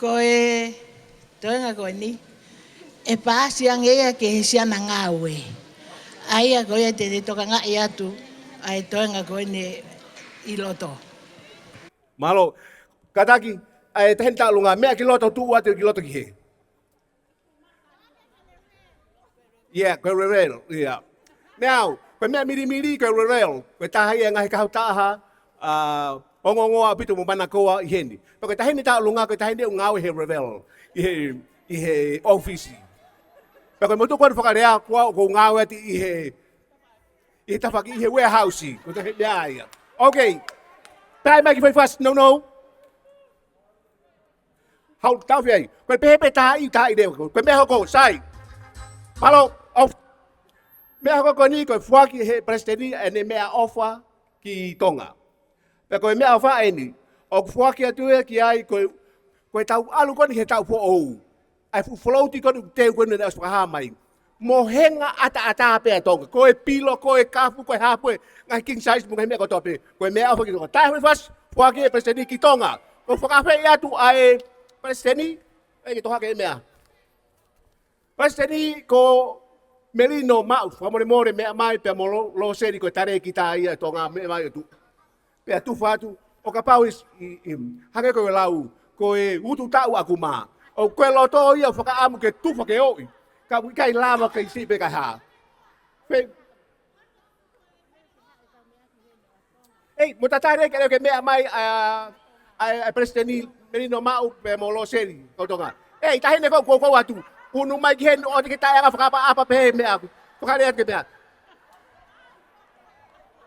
Ko e toenga ko eni, ʻe paasi ange ia ki he siana ngāue. ʻA ia ko ia te te tokangaʻi atu ʻa e toenga ko eni ʻi loto. Mālō. Kātaki, ʻa e taʻahine tauʻolunga, meʻa ki loto, tuʻu atu ki loto ki hē. Yeah, ko e reveal, yeah. Meʻa au, ko e meʻa milimili, ko e reveal. Ko e taha ia e ngaahi kautaha, ʻa, ongoongoa ʻaupito mo manakoa ʻi heni. Pea ko e taʻahine tauʻolunga, ko e taʻahine ʻoku ngāue he reveal, ʻi he, ʻi he ʻōfisi. Pea ko e motuʻa ko eni fakalea, ko au ʻoku ou ngāue atu ʻi he, ʻi he tafaʻaki, ʻi he warehouse, ko e taʻahine ia. Okay. Pea mai ki Faifasi, no, no. Hau, tau fie ai. Ko e pehē pē tā ʻi, tā ʻi leva. Ko e meʻa hoko, sai. Mālō, ʻofa. Meʻa hoko ko eni, ko e foaki ʻe he Palesiteni ʻene meʻaʻofa ki Tonga. Pea ko e meʻaʻofa eni, ʻoku foaki atu ia ki ai, ko e, ko e tau ʻalu ko eni he taʻu foʻou. ʻA e fuʻu float ko eni, teu ko eni naʻe ʻosi fakahā mai. Mohenga ʻataʻatā pē ʻa Tonga. Ko e pilo, ko e kafu, ko e hapo, ngaahi king size, mo e ngaahi meʻa kotoa pē. Ko e meʻaʻofa ki Tonga. Taʻahine Faifasi, foaki ʻe he Palesiteni ki Tonga. ʻOku ou fakaafeʻi atu ʻa e Palesiteni, ʻe ke toʻo hake e meʻa. Palesiteni ko Melino Maʻu, fakamolemole meʻa mai pea mo Lo-, Loseli ko e talēkita ia ʻa Tonga meʻa mai atu. Pea tufa atu, ʻo kapau ʻe ʻi, ʻi, hangē ko e lau, ko e utu taʻu ʻaku mā. ʻOku ko e loto ia ʻoku fakaʻamu ke tufa ke ʻoʻi. Ka ʻoku ʻikai lava ke ʻi siʻi pē kae hā. Pe-, ei, mo tatale ke leo ke meʻa mai, ʻa, ʻa, ʻa Palesiteni Melino Maʻu pea mo Loseli, kau Tonga. Ei, taʻahine ko ʻoku ou kau atu. Unu mai ki heni ʻo te ke taʻeʻanga fakaʻapaʻapa pē he meʻa ʻaku. Fakalea ke meʻa.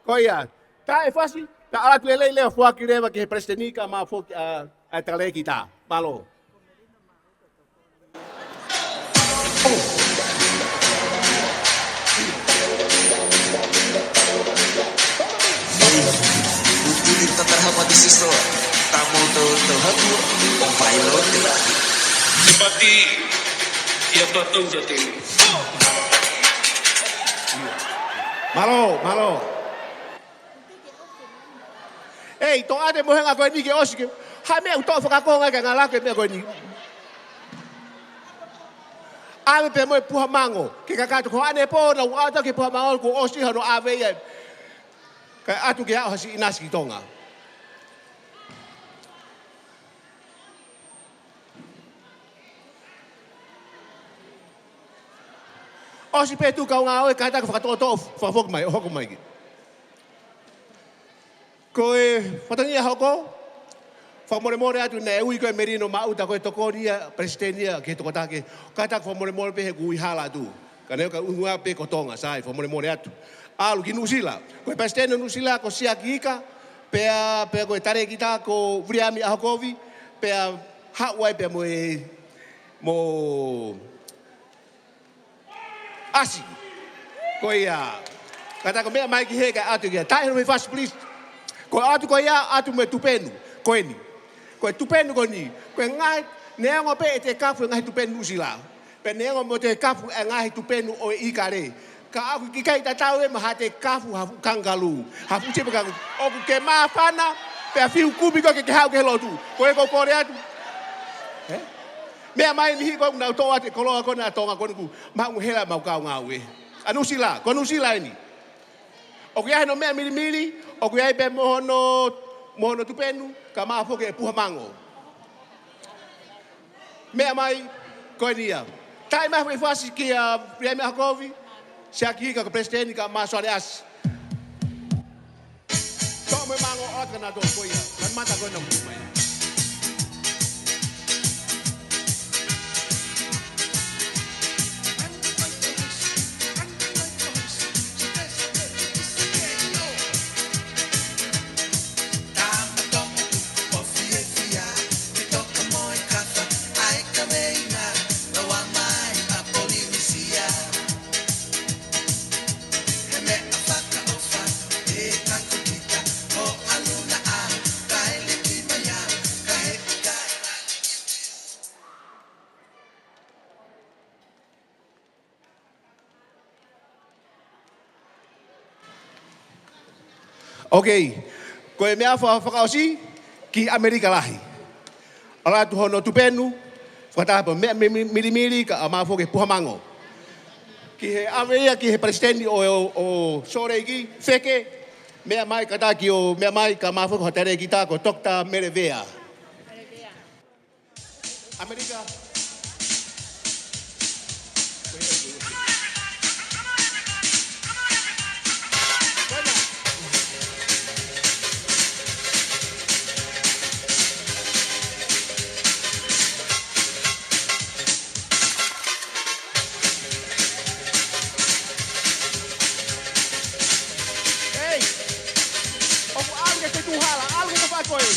Ko ia, taʻahine Faifasi, ta ala tu lelei leva foaki leva ki he Palesiteni kae ʻumaʻā foki ʻa, ʻa e talēkita. Mālō. Ei, utuli tataraha mati siso, tamo to, to hatu, ʻo fai lote. Te pati, ia to tau te. Mālō, mālō. Ei, toʻa atu e mohenga ko eni ke ʻosi ke. Ha meʻa ʻoku toʻo fakakonga ke ngala ke meʻa ko eni. ʻAve pē mo e puha mango. Ke kakato ko ʻanepō naʻa ʻoatu ki he puha mango kuo ʻosi hono ʻave ia. Kae ʻatu ke aʻu ha siʻi ʻinasi ki Tonga. ʻOsi pē tuʻu kaungā ʻo e kātaki fakatoʻotoʻo fakafoki mai, ʻo hoko mai ki. Ko e fatongia hoko, fakamolemole atu naʻe ui ko e Melino Maʻuta ko e tokoni ia, palesiteni ia ki he tokotake. Kātaki fakamolemole pē he ʻoku ui hala atu. Ka naʻe ʻikai ʻuhinga pē ko Tonga, sai, fakamolemole atu. ʻAlu ki Nuʻusila. Ko e palesiteni ʻo Nuʻusila ko Siaki Ika, pea, pea ko e talēkita ko Viliami ʻAhokovi, pea haʻu ai pea mo e, mo ʻAsi. Ko ia. Kātaki meʻa mai ki hē kae ʻatu ki ai. Taʻe hano me fast, please. Ko e ʻatu ko ia, ʻatu mo e tupenu. Ko eni. Ko e tupenu ko eni. Ko e ngaahi, neongo pē ʻete kafu e ngaahi tupenu Nuʻusila. Pea neongo mo ʻete kafu e ngaahi tupenu ʻo e ʻIkale. Ka ʻoku ʻikai tatau ia mo haʻate kafu ha fuʻu kangalū. Ha fuʻu tipa kangalū. ʻOku ke māfana, pea fiu kumi koe ke ke haʻu ki he lotu. Ko e ʻoku ou kole atu. Ē? Meʻa mai niʻihi ko ē ʻoku nau toʻo atu e koloa ko ena ʻa Tonga ko eni ʻoku maʻu hela ʻemau kau ngāue. ʻA Nuʻusila, ko Nuʻusila eni. ʻOku ʻi ai hano meʻa milimili, ʻoku ʻi ai pē mo hono, mo hono tupenu, kae ʻumaʻā foki e puha mango. Meʻa mai, ko eni ia. Taʻe mai foʻi fasi kia Viliami ʻAhokovi, Siaki Ika ko e palesiteni kae ʻumaʻā Soane ʻAsi. Toʻo mo e mango ʻo ʻoatu kia nautolu ko ia. Kae mata ko ena mai. Ok. Ko e meʻa fa-, fakaʻosi ki ʻAmelika lahi. ʻAlu atu hono tupenu, fakataha pē mo e meʻa mi-, mi-, milimili kae ʻumaʻā foki e puha mango. Ki he ʻave ia ki he palesiteni ʻo, ʻo, ʻo Sōleki, Feke, meʻa mai kātaki ʻo, meʻa mai kae ʻumaʻā foki hoʻo talēkita ko Toketā Mele Vea. ʻAmelika. Hei! ʻOku ʻalu ki he feituʻu hala, ʻalu ki he tafaʻaki ko ē.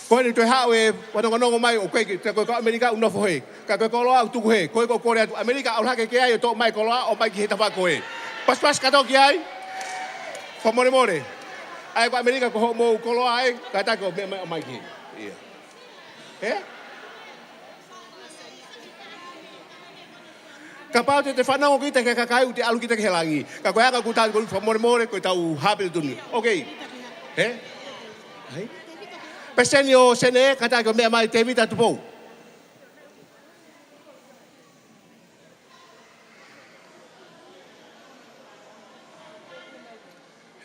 Ko eni toe haʻu e fanongonongo mai ʻo ko e ki, ko e kau ʻAmelika ʻoku nofo hē. Ka ko e koloa ʻoku tuku hē. Ko e ʻoku ou kole atu ʻAmelika ʻalu hake ki ai ʻo toʻo mai koloa ʻo ʻomai ki he tafaʻaki ko ē. Pasipasi kātoa ki ai. Fakamolemole. ʻAi ko ʻAmelika ko hoʻomou koloa ē. Kātaki ʻo meʻa mai ʻomai ki hē. Ia. Ē? Kapau te te fanongo kita ki he kakai ʻoku te ʻalu kita ki he langi. Ka ko e anga ʻoku tau ko fakamolemole ko e tau hape tunu. Ok. Ē? Hai. Palesiteni ʻo Senē, kātaki ʻo meʻa mai Tēvita Tupou.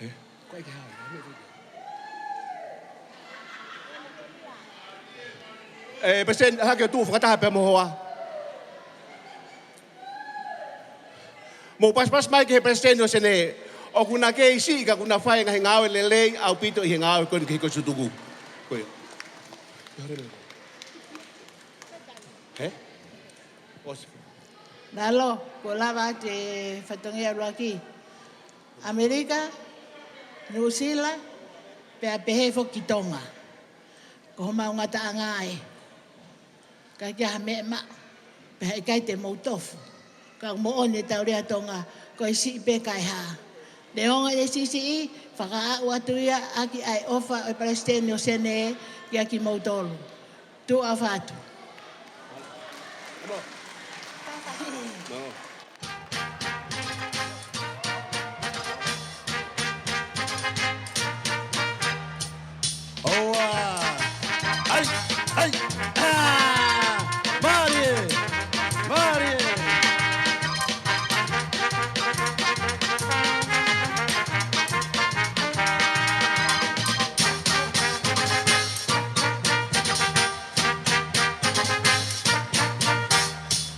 Ē? Ko e ke hau. Ē, palesiteni, hake ʻo tuʻu fakataha pea mo hoa. Mou pasipasi mai ki he palesiteni ʻo Senē. ʻOku na kei siʻi ka ʻoku na fai e ngaahi ngāue lelei ʻaupito ʻi he ngāue ko eni ki he kosi tuku. Ko ia. Ē? ʻOsi. Mālō, kuo lava atu e fatongia ʻuluaki. ʻAmelika, Nuʻusila, pea pehē foki ki Tonga. Ko homau ngataʻanga ē. Ka ʻikai ha meʻa maʻu, pea ʻikai te mou tofu. Ka moʻoni e tau lea Tonga, ko e siʻi pē kae hā. Neongo ʻene siʻisiʻi, fakaaʻu atu ia ʻaki ʻa e ʻofa ʻo e Palesiteni ʻo Senē kiate kimoutolu. Tuʻa ʻofa atu. ʻOua. ʻAi, ʻai, ʻā. Mālie, mālie.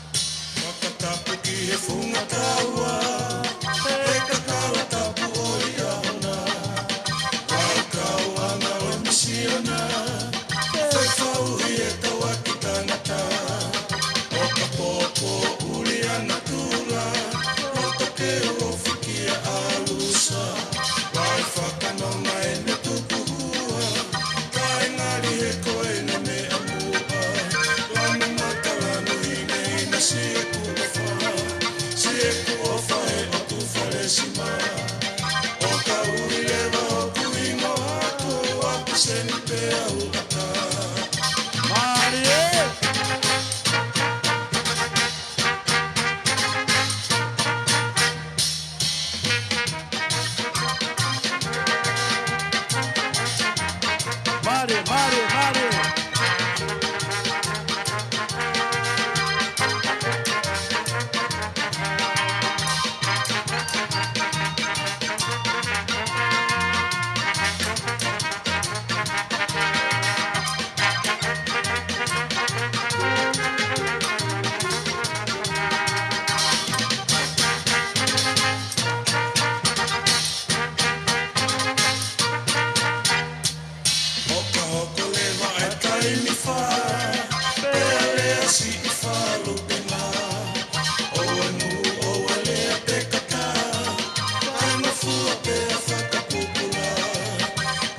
Fakatapu ki he funga taua, he kakala tapu ʻo Liahona. Kaukauʻanga ʻo e misiona, fefauhi e tauaki tangata. ʻOka pōpō ʻuli ʻa natula, loto ke ulo fiki ʻa ʻAlusa. Vai fakanonga ʻene tukuhua, kae ngali he ko ʻene meʻa muʻa. Lanu mata lanu hinehina, siʻeku ʻofa, siʻeku ʻofa ʻe ʻOtu Falesima. ʻOka ui leva hoku hingoa ko ʻApiseni Peau ʻAta. Mālie. Mālie, mālie, mālie. ʻOka hoko leva ʻa e taimi fā, pea lea siʻi falu pena. ʻOua nū, ʻoua lea pē kata, kae ngofua pea fakapupula.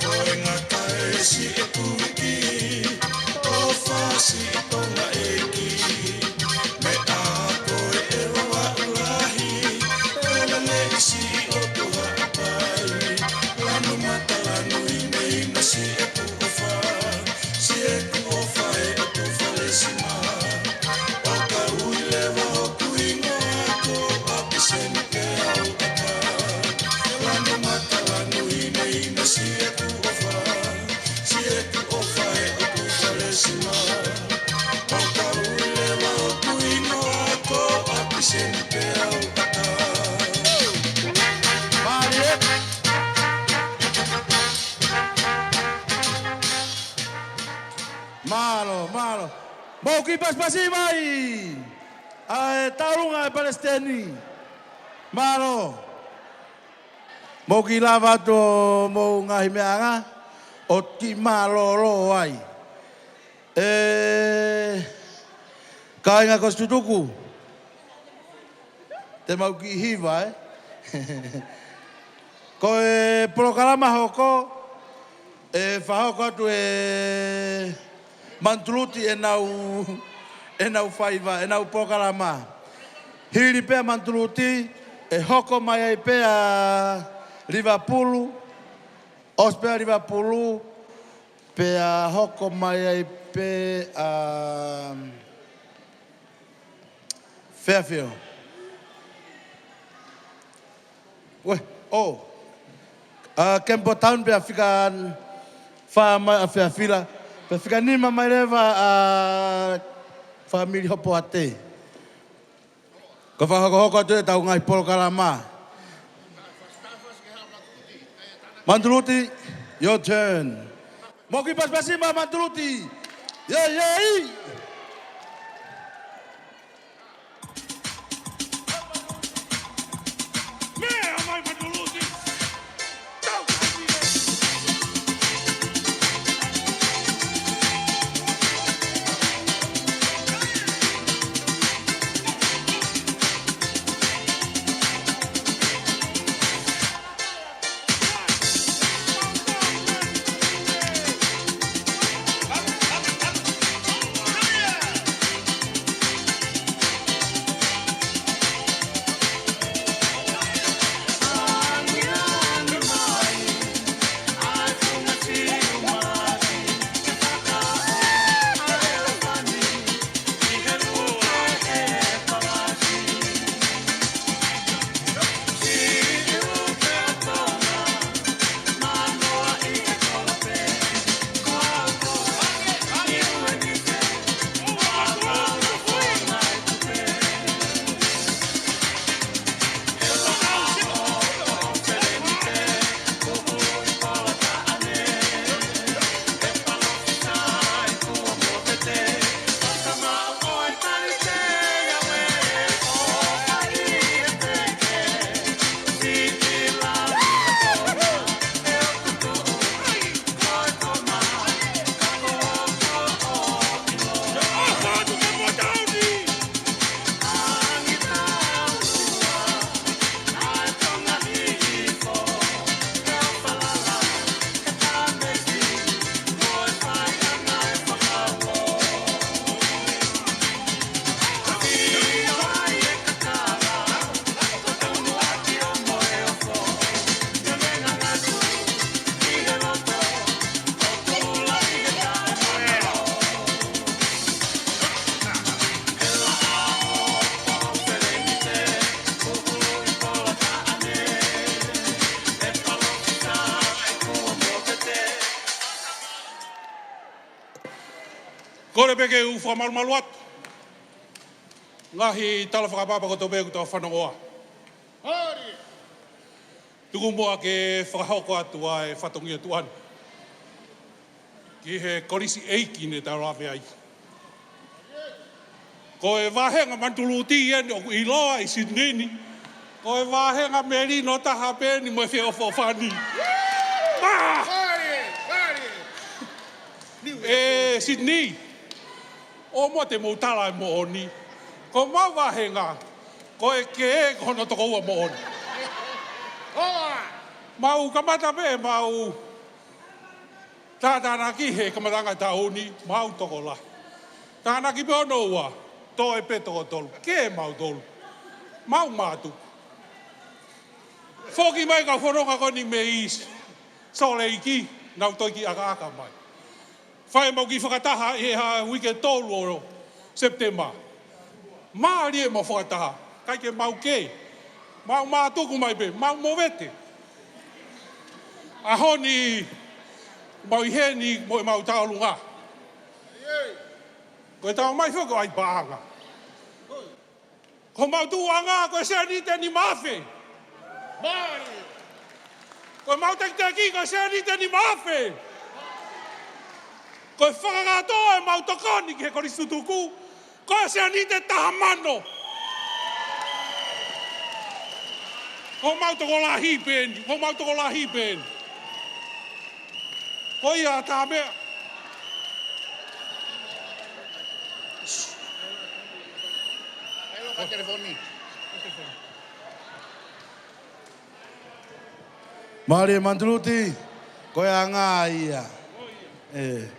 Ko e ngata e siʻeku viki, ʻofa siʻi Tonga ʻeiki. Meʻa ko e ʻeva vaʻu lahi, ʻela leʻi siʻi ʻOtu Haʻapai. Lanu mata lanu hinehina, siʻeku ʻofa, siʻeku ʻofa ʻe ʻOtu Falesima. ʻOka ui leva hoku hingoa ko ʻApiseni Peau ʻAta. Lanu mata lanu hinehina, siʻeku ʻofa, siʻeku ʻofa ʻe ʻOtu Falesima. ʻOka ui leva hoku hingoa ko ʻApiseni Peau ʻAta. Mālie. Mālō, mālō. Mou kiʻi pasipasi mai ʻa e tauʻolunga ʻo e Palesiteni. Mālō. Mou kiʻi lava atu hoʻomou ngaahi meʻaʻanga ʻo kiʻi mālōlō ai. ʻE, kāinga ko Situtuku, te mau kiʻi hiva, ē? Ko e polokalama hoko, ʻe fakahoko atu ʻe Manu Tuluti ʻenau, ʻenau faiva, ʻenau polokalama. Hili pē ʻa Manu Tuluti, ʻe hoko mai ai pē ʻa Livapulu, ʻosi pē ʻa Livapulu, pea hoko mai ai pē ʻa Fairfield. Uē, ʻo. ʻA Campbelltown pea fika fā mai ʻa Fairfield, pea fika nima mai leva ʻa fāmili Hopoate. Ko e fakahokohoko atu ʻetau ngaahi polokalama. Manu Tuluti, your turn. Mou kiʻi pasipasi mai Manu Tuluti. Iei, iei. Kole pē ke u fakamalumalu atu. Ngaahi tala fakapapa kotoa pē ʻoku tau fanongoa. Tuku muʻa ke fakahoko atu ʻa e fatongia tuʻa ni ki he kolisi ʻeiki ne tau lave ai. Ko e vāhenga Manutuluti eni ʻoku ʻiloa ʻi Sydney ni. Ko e vāhenga melino taha pē eni mo e feʻofoʻofani. ʻE Sydney, ʻoua te mou tala e moʻoni. Ko homau vāhenga, ko e kē ko hono tokoua moʻoni. Mau kamata pē ʻemau tātānaki he kamataʻanga taʻu ni, mau tokolahi. Tānaki pē hono ua, toe pē toko tolu, kē mautolu. Mau mātuku. Foki mai kau fononga ko eni mei Salt Lake, nau toe kiʻi ʻakaʻaka mai. Fai mau kiʻi fakataha ʻi he uike tolu ʻo Sepitema. Mālie ʻemau fakataha, ʻikai ke mau kē. Mau mātuku mai pē, mau movete. ʻAho ni, mau ʻi heni mo ʻemau tauʻolunga. Ko e tau mai foki ʻo ʻai paʻanga. Ko homau tuʻuʻanga ko e sēniti ʻe nima afe. Ko homau tekiteki ko e sēniti ʻe nima afe. Ko e fakakātoa ʻemau tokoni ki he kolisi tutuku, ko e sēniti ʻe taha mano. Ko homau tokolahi pē eni, ko homau tokolahi pē eni. Ko ia tā meʻa. Mālie Manutuluti, ko e anga ia. ʻE.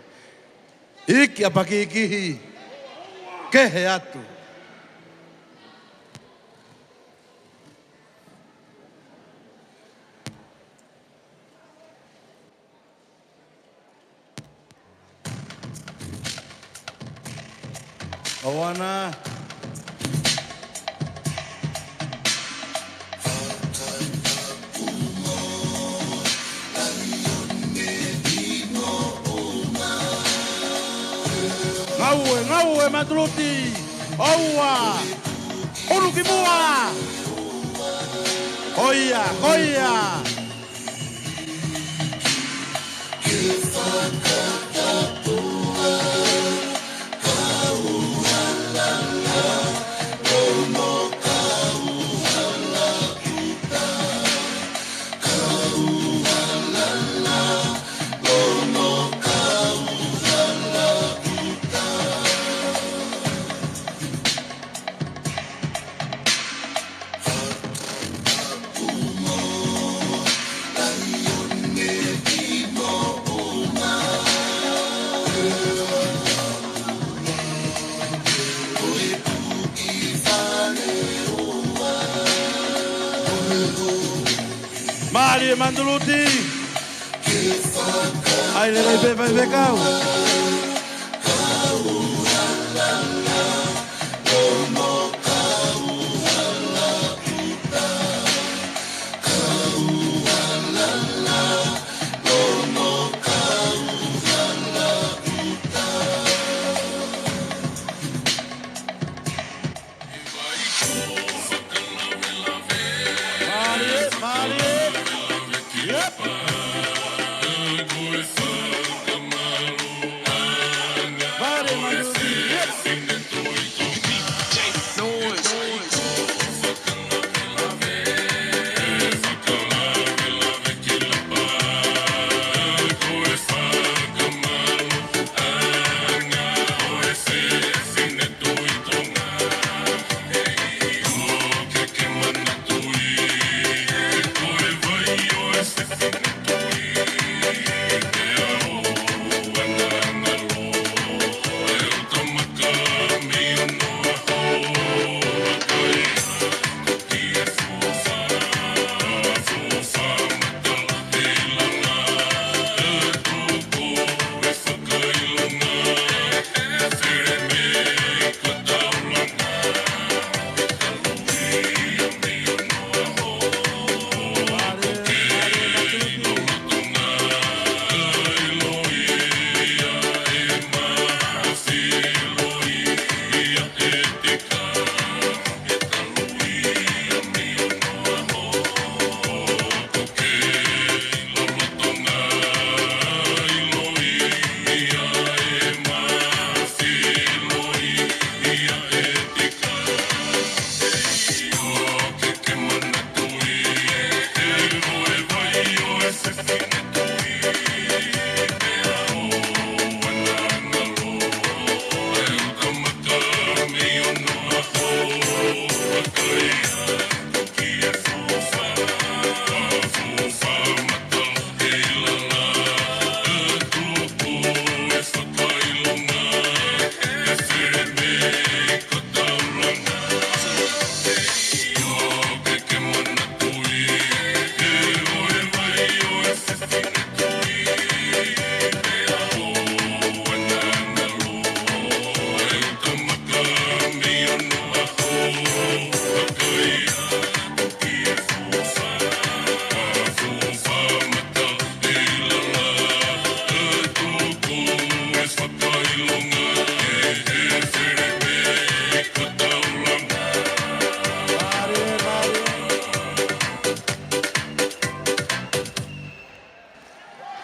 Iki ʻa pakikihi. Kehe atu. ʻOua na. Ngaue, ngaue Manutuluti. ʻOua. Unu ki muʻa. Ko ia, ko ia. Mālie Manutuluti. ʻAi lelei pē faifekau. Mālie, mālie. Yep.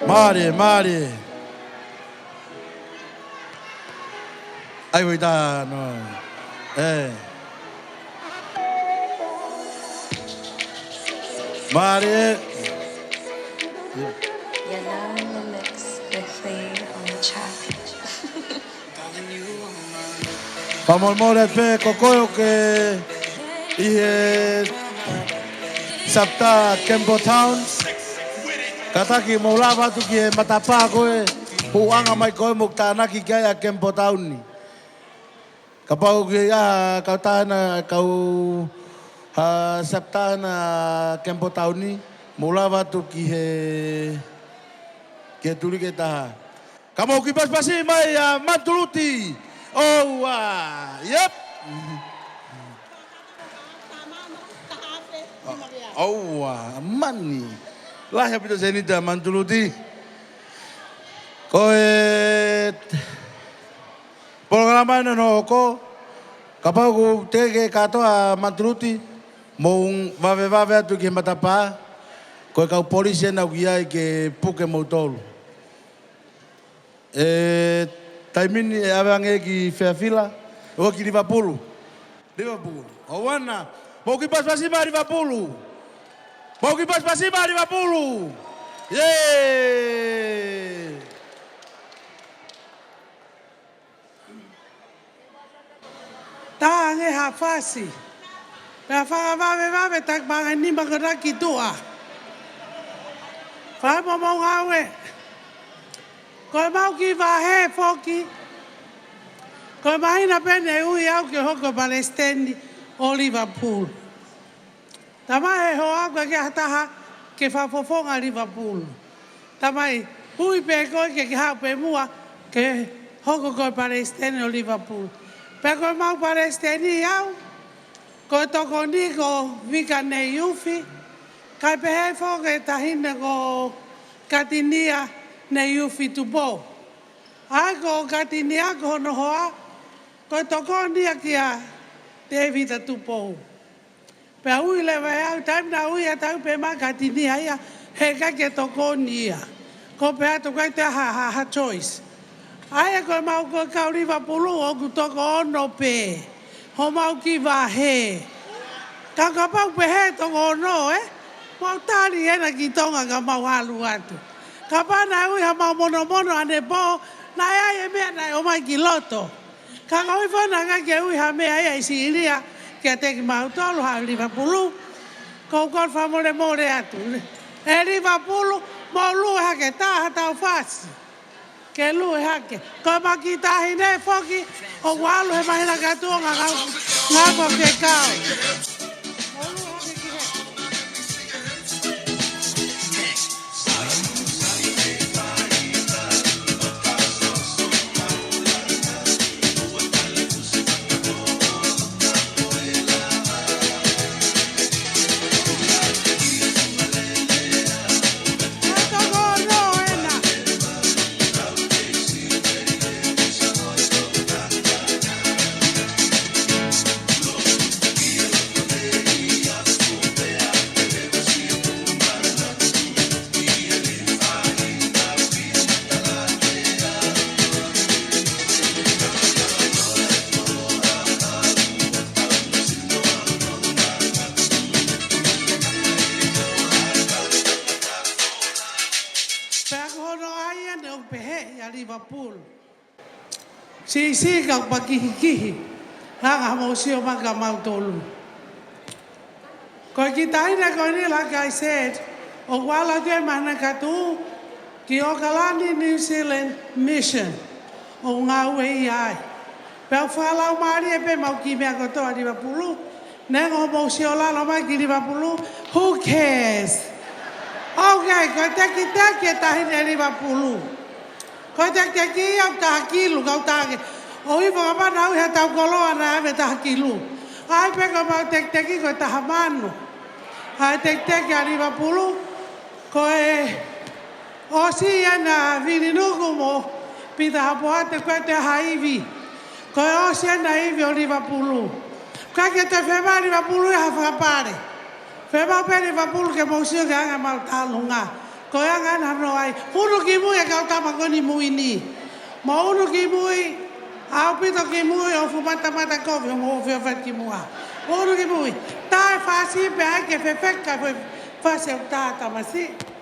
Mālie, mālie. ʻAi, ʻoi tā, no. ʻE. Mālie. You're now in the mix with Lee on the track. Fakamolemole atu pē ko koe ʻoku ke ʻi he sapta Campbelltown. Kātaki mou lava atu ki he matapā ko ē, hūʻanga mai ko ē mo tānaki ki ai ʻa Campbelltown ni. Kapau ʻoku ʻi ai ha kautaha ʻena kau ha sapta ʻena Campbelltown ni, mou lava atu ki he, ki he tuliki ʻe taha. Ka mou kiʻi pasipasi mai ʻa Mantuluti. ʻOua. Yep. ʻOua. Mani. Lahi ʻaupito seniti ʻa Mantuluti. Ko e polokalama ʻena ʻoku hoko. Kapau ʻoku teʻeki ke kātoa ʻa Mantuluti, mou vavevave atu ki he matapā. Ko e kau polisi ʻena ʻoku ʻi ai ke puke moutolu. ʻE, taimi ni ʻe ʻave ange ki Fairfield, ʻo ki Livapulu. Livapulu. ʻOua na. Mou kiʻi pasipasi mai Livapulu. Mou kiʻi pasipasi mai Livapulu. Yay! Tā ange ha fasi. Pea fakavavevave taki paʻanga ʻe nima ko ena ki tuʻa. Fai mo mou ngāue. Ko e mau kiʻi vahe foki. Ko e māhina pē ʻeni ʻe ui au ke hoko ko e palesiteni ʻo Livapulu. Talamai ʻe he hoa ʻoku ʻikai ha taha ke fakafofonga Livapulu. Talamai, ui pē koe ke ke haʻu pē muʻa ke hoko ko e palesiteni ʻo Livapulu. Pea ko e mau palesiteni au, ko e tokoni ko Vika Neiufi, kae pehē foki e taʻahine ko Katinia Neiufi Tupou. ʻA ia ko Katinia ko hono hoa, ko e tokoni ia kia Tēvita Tupou. Pea ui leva ʻe au, taimi naʻa ui atu au pē mai Katinia ia, heʻikai ke tokoni ia. Ko e pehē atu ʻikai toe ha, ha, ha choice. ʻA ia ko e mau ko e kau Livapulu ʻoku toko ono pē. Homau kiʻi vahe. Ka kapau pehē toko ono, ē? Mau tali ʻena ki Tonga ka mau ʻalu atu. Kapau naʻe ui ha mau monomono ʻanepō, naʻe ʻi ai e meʻa naʻe ʻomai ki loto. Ka ko e ʻuhinga naʻe ʻikai ke ui ha meʻa ia ʻi Silia kiate kimautolu haʻu Livapulu. Ko u kole fakamolemole atu. ʻE Livapulu, mou lue hake, tā ha tau fasi. Ke lue hake. Ko e mau kiʻi taʻahine foki, ʻoku ʻalu he māhina kātoa ngā, ngā, ngā ko ke kau. Mou lue hake ki he Pea ko hono ʻai ʻeni ʻoku pehē ʻia Livapulu. Siʻisiʻi ka pakihikihi. Hanga ha mou sio mai kia mautolu. Ko e kiʻi taʻahine ko eni, like I said, ʻoku ʻalu atu he māhina kātoa ki ʻAokalani New Zealand Mission. ʻOku ngāueʻi ai. Pea ʻoku fakalaumālie pē mau kiʻi meʻa kotoa Livapulu. Neongo hoʻomou sio lalo mai ki Livapulu. Who cares? Okay, ko e tekiteki e taʻahine Livapulu. Ko e tekiteki ia ʻoku taha kilu, kau take. ʻOku ʻi ai e fakapana ʻoku ʻi ai ha tau koloa naʻe ʻave taha kilu. ʻAi pē ko e mau tekiteki ko e taha mano. ʻAi tekiteki ʻa Livapulu, ko e ʻosi ʻena Vilinuku mo Pita Hapoate ko e toe ha ivi. Ko e ʻosi ʻena ivi ʻo Livapulu. Ka ke toe fiemaʻu Livapulu ia ha fakapale. Fiemaʻu pē Livapulu ke mou sio ki he anga ʻemau tauʻolunga. Ko e anga ʻena ʻo e ʻai. Unu ki mui e kau tama ko eni mui ni. Mo unu ki mui, ʻaupito ki mui ʻo fumatamata kovi ʻo mo fio fat ki muʻa. Unu ki mui. Tae fasi pē ai ke fefeka fasi ʻo tā tamasiʻi.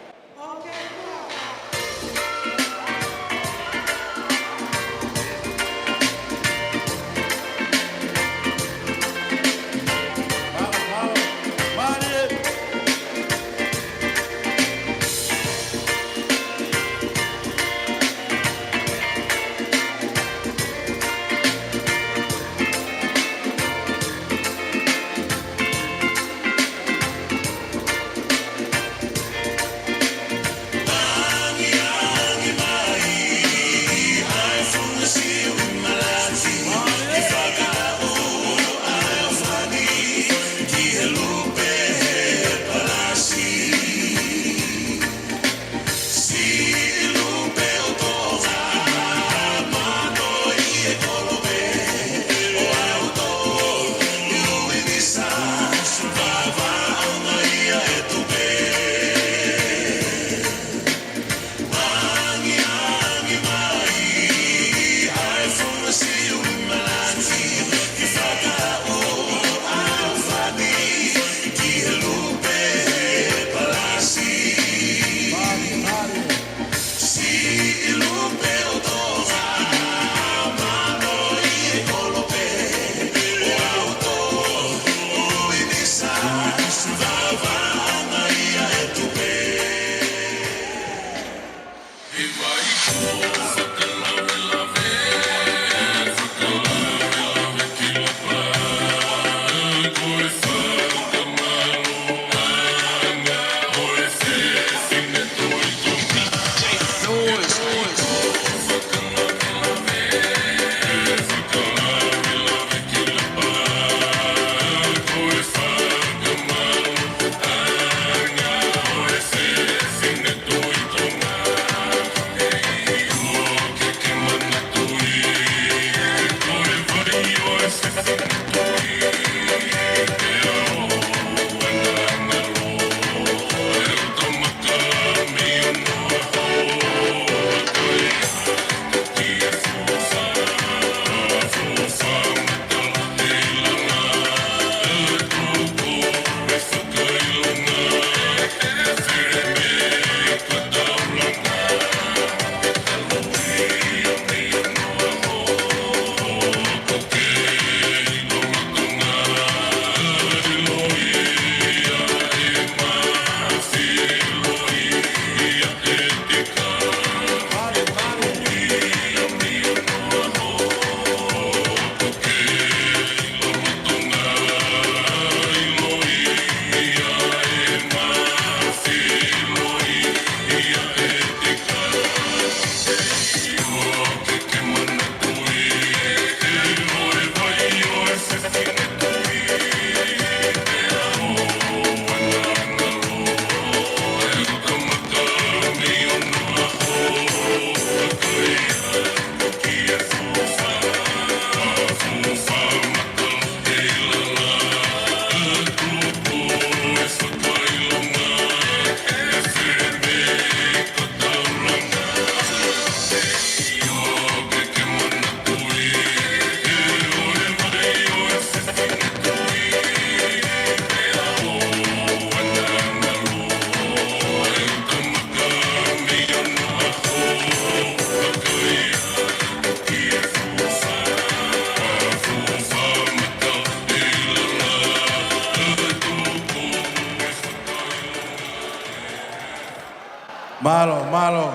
Mālō, mālō.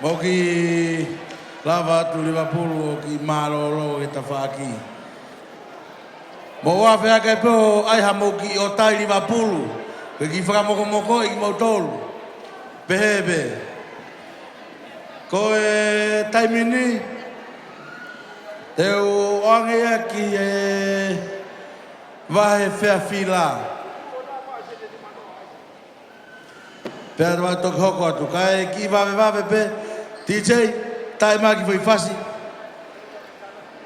Mou kiʻi lava atu Livapulu ʻo kiʻi mālōlō he tafaʻaki. Mou afe ake pē ʻo ʻai haʻamou kiʻi ʻotai Livapulu, pe kiʻi fakamokomokoʻi kimoutolu. Pehē pē. Ko e taimi ni, te u ʻoange ia ki he vahe Fairfield. Pea te u toki hoko atu, kae kiʻi vavevave pē, T J, taʻe mai ki foʻi fasi.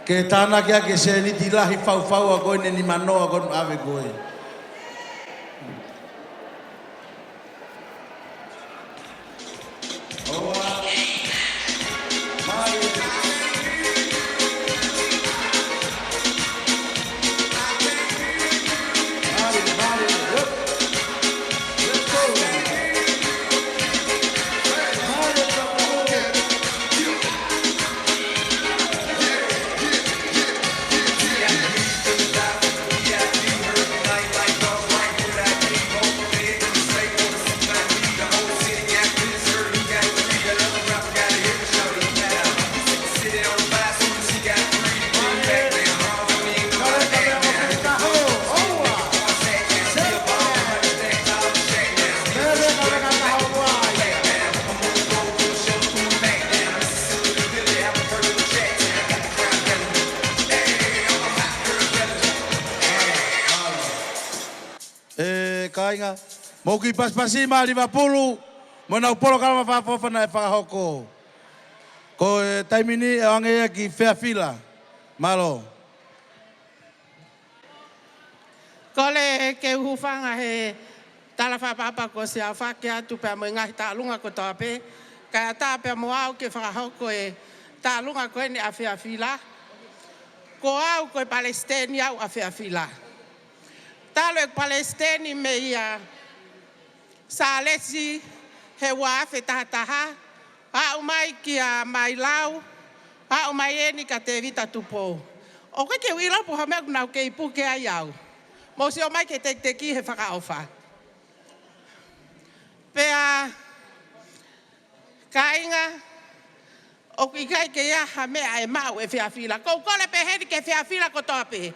Ke tānaki ʻaki e sēniti lahi faufaua ko eni nimanoa ko eni ʻave ko ē. kāinga. Mou kiʻi pasipasi maʻa Livapulu, mo ʻenau polokalama fakaʻofoʻofa naʻe fakahoko. Ko e taimi ni ʻe ʻoange ia ki Feafila. Mālō. Kole ke u hūfanga he tala fakaʻapaʻapa kuo ʻosi aofaki atu pea mo e ngaahi taʻalunga kotoa pē, kae ʻatā pea mo au ke fakahoko e taʻalunga ko eni ʻa Feafila. Ko au ko e palesiteni au ʻa Feafila. Talu e palesiteni meia Sālesi he ua afe taha taha, aʻu mai kia Mailau, aʻu mai eni kia Tēvita Tupou. ʻOku ʻikai ke u ʻilo pe ko e hā e meʻa ʻoku nau kei puke ai au. Mou sio mai ki he tekiteki he fakaʻofa. Pea, kāinga, ʻoku ʻikai ke ʻi ai ha meʻa ʻe maʻu ʻe Feafila. ʻOku ou kole pē heni ki he Feafila kotoa pē.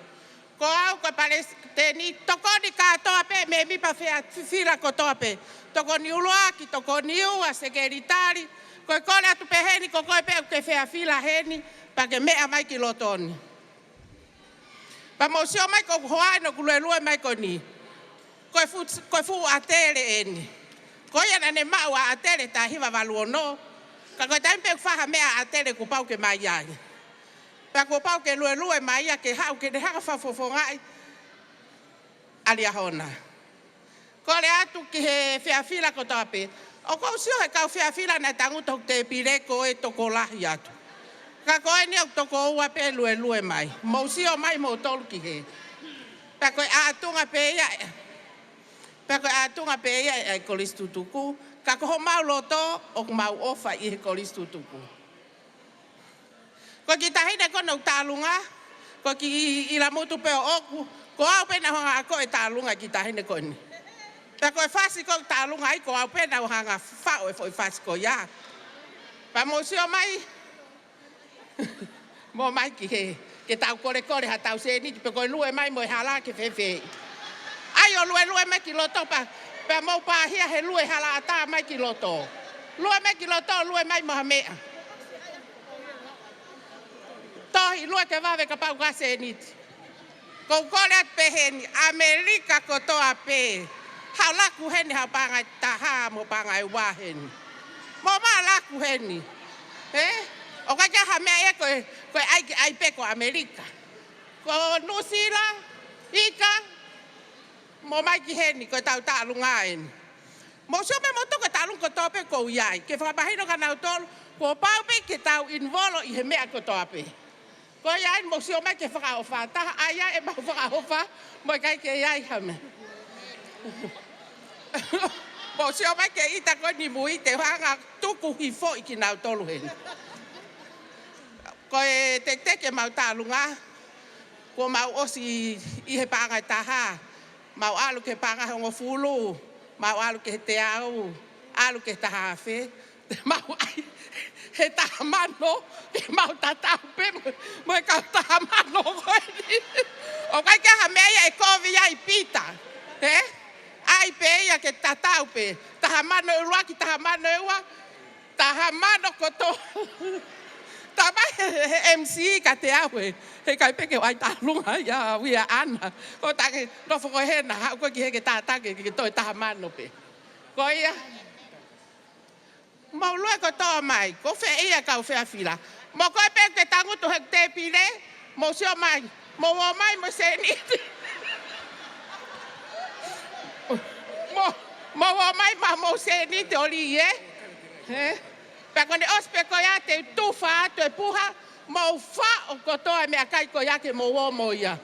Ko au ko e palesiteni, tokoni kātoa pē mēmipa Feafila kotoa pē. Tokoni ʻuluaki, tokoni ua, sekelitali. Ko e kole atu pē heni, ko koe pē ʻoku ke Feafila heni, pea ke meʻa mai ki loto ni. Pea mou sio mai ko e hoa eni ʻoku luelue mai ko eni. Ko e fuʻu, ko e fuʻu ʻatele eni. Ko ia naʻa ne maʻu ʻa e ʻatele taha hiva valu ono. Ka ko e taimi pē ʻoku fai ha meʻa ʻa e ʻatele kuo pau ke mai ai. Pea kuo pau ke luelue mai ia ke haʻu ke ne hanga ʻo fakafofongaʻi ʻa Liahona. Kole atu ki he Feafila kotoa pē. ʻOku ou sio he kau Feafila naʻe tangutu hoku tēpile ko e tokolahi atu. Ka ko eni ʻoku toko ua pē luelue mai. Mou sio mai moutolu ki hē. Pea ko e ʻātunga pē ia, pea ko e ʻātunga pē ia ʻa e kolisi tutuku. Ka ko homau loto ʻoku mau ʻofa ʻi he kolisi tutuku. Ko e kiʻi taʻahine ko eni ʻoku taʻalunga, ko e kiʻi ʻilamutu pē ʻoʻoku, ko au pē naʻa ku hanga ʻo ako e taʻalunga e kiʻi taʻahine ko eni. Pea ko e fasi ko ē ʻoku taʻalunga ai, ko au pē naʻa ku hanga ʻo faʻo e foʻi fasi ko ia. Pea mou sio mai, mou ō mai ki hē, ke tau kolekole haʻatau sēniti, pe ko e lue mai mo e hala ke fēfē. ʻAi ʻo luelue mai ki loto pea, pea mou pāhia he lue halaʻatā mai ki loto. Lue mai ki loto, lue mai mo ha meʻa. Tohi, lue ke vave kapau ʻoku ʻi ai ha sēniti. ʻOku ou kole atu pē heni, ʻAmelika kotoa pē. Haʻu laku heni, haʻu paʻanga ʻe taha mo paʻanga ʻe ua heni. Mou maʻu laku heni. Ē? ʻOku ʻikai ke ʻi ai ha meʻa ia ko e, ko e ʻai ke ʻai pē ko ʻAmelika. Ko Nuʻusila, ʻIka, mou ō mai ki heni, ko ʻetau taʻalunga eni. Mou sio mai moutolu ko e taʻalunga kotoa pē ʻoku ou ʻi ai. Ke fakamahino kia nautolu, kuo pau pē ke tau involve ʻi he meʻa kotoa pē. Ko ia ai mou sio mai ki he fakaʻofa, taha ʻai ai ʻemau fakaʻofa, mou ʻikai ke ʻi ai ha meʻa. Mou sio mai ki he ʻita ko eni mui, te u hanga ʻo tuku hifo ʻi kinautolu heni. Ko e tekiteki ʻemau taʻalunga, kuo mau ʻosi ʻi he paʻanga ʻe taha, mau ʻalu ki he paʻanga ʻe hongofulu, mau ʻalu ki he teau, ʻalu ki he taha afe, te mau ʻai he taha mano, ke mau tatau pē mo, mo e kau taha mano ko eni. ʻOku ʻikai ke ʻi ai ha meʻa ia ʻe kovi ai Pita, ē? ʻAi pē ia ke tatau pē, taha mano ʻe ua ki he taha mano ʻe ua, taha mano kotoa. Talamai he, he M C kiate au ē, he ʻikai pē ke u ʻai taʻalunga ia ʻia ʻAna. Ko e taki, nofo koe hena, haʻu koe ki hē ke tataki, ke, ke toe taha mano pē. Ko ia. Mou lue kotoa mai, ko fē ia kau Feafila. Mo koe pē ʻoku ke tangutu he tēpile, mou sio mai, mou ō mai mo e sēniti. Mou, mou ō mai mo hoʻomou sēniti ʻo lī, ē? Ē? Pea ko ʻene ʻosi pē ko ia te u tufa atu e puha, mou faʻo kotoa e meʻakai ko ia ke mou ō mo ia.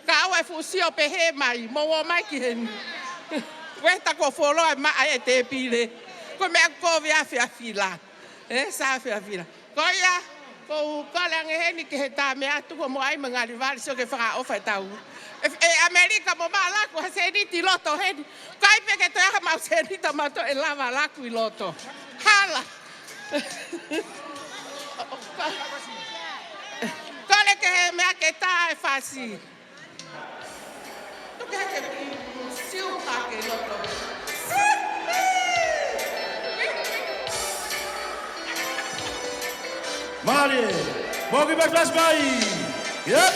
Ka ʻoua ʻe fuʻu sio pehē mai, mou ō mai ki heni. Uē, tā kuo fuoloa e maʻa e tēpile. Ko e meʻa kovi ʻa Feafila. Ē, Sā Feafila. Ko ia, ʻoku ou kole ange heni ki he tā meʻa atu ko mou ʻai mo e ngali vale sio ke fakaʻofa e tau. Ē, ē, ʻAmelika mou maʻu laku ha sēniti ʻi loto heni. ʻIkai pē ke toe ʻi ai haʻamau sēniti ʻo mau toe lava laku ʻi loto. Hala. Kole ki he meʻa ke tā e fasi. Tuku hake ki siu hake loto. Mālie, mou kiʻi pasipasi mai. Yep.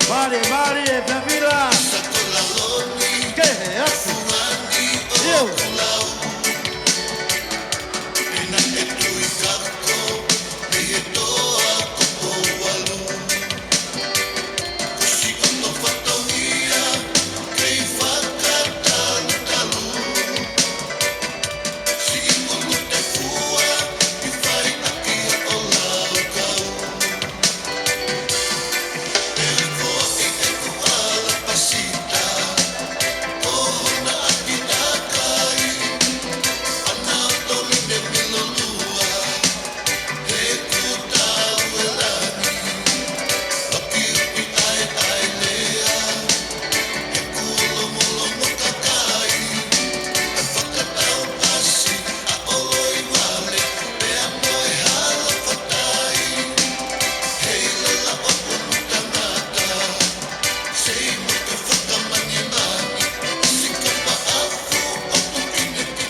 Mālie, mālie, Tavila. Kehe atu. ʻIo.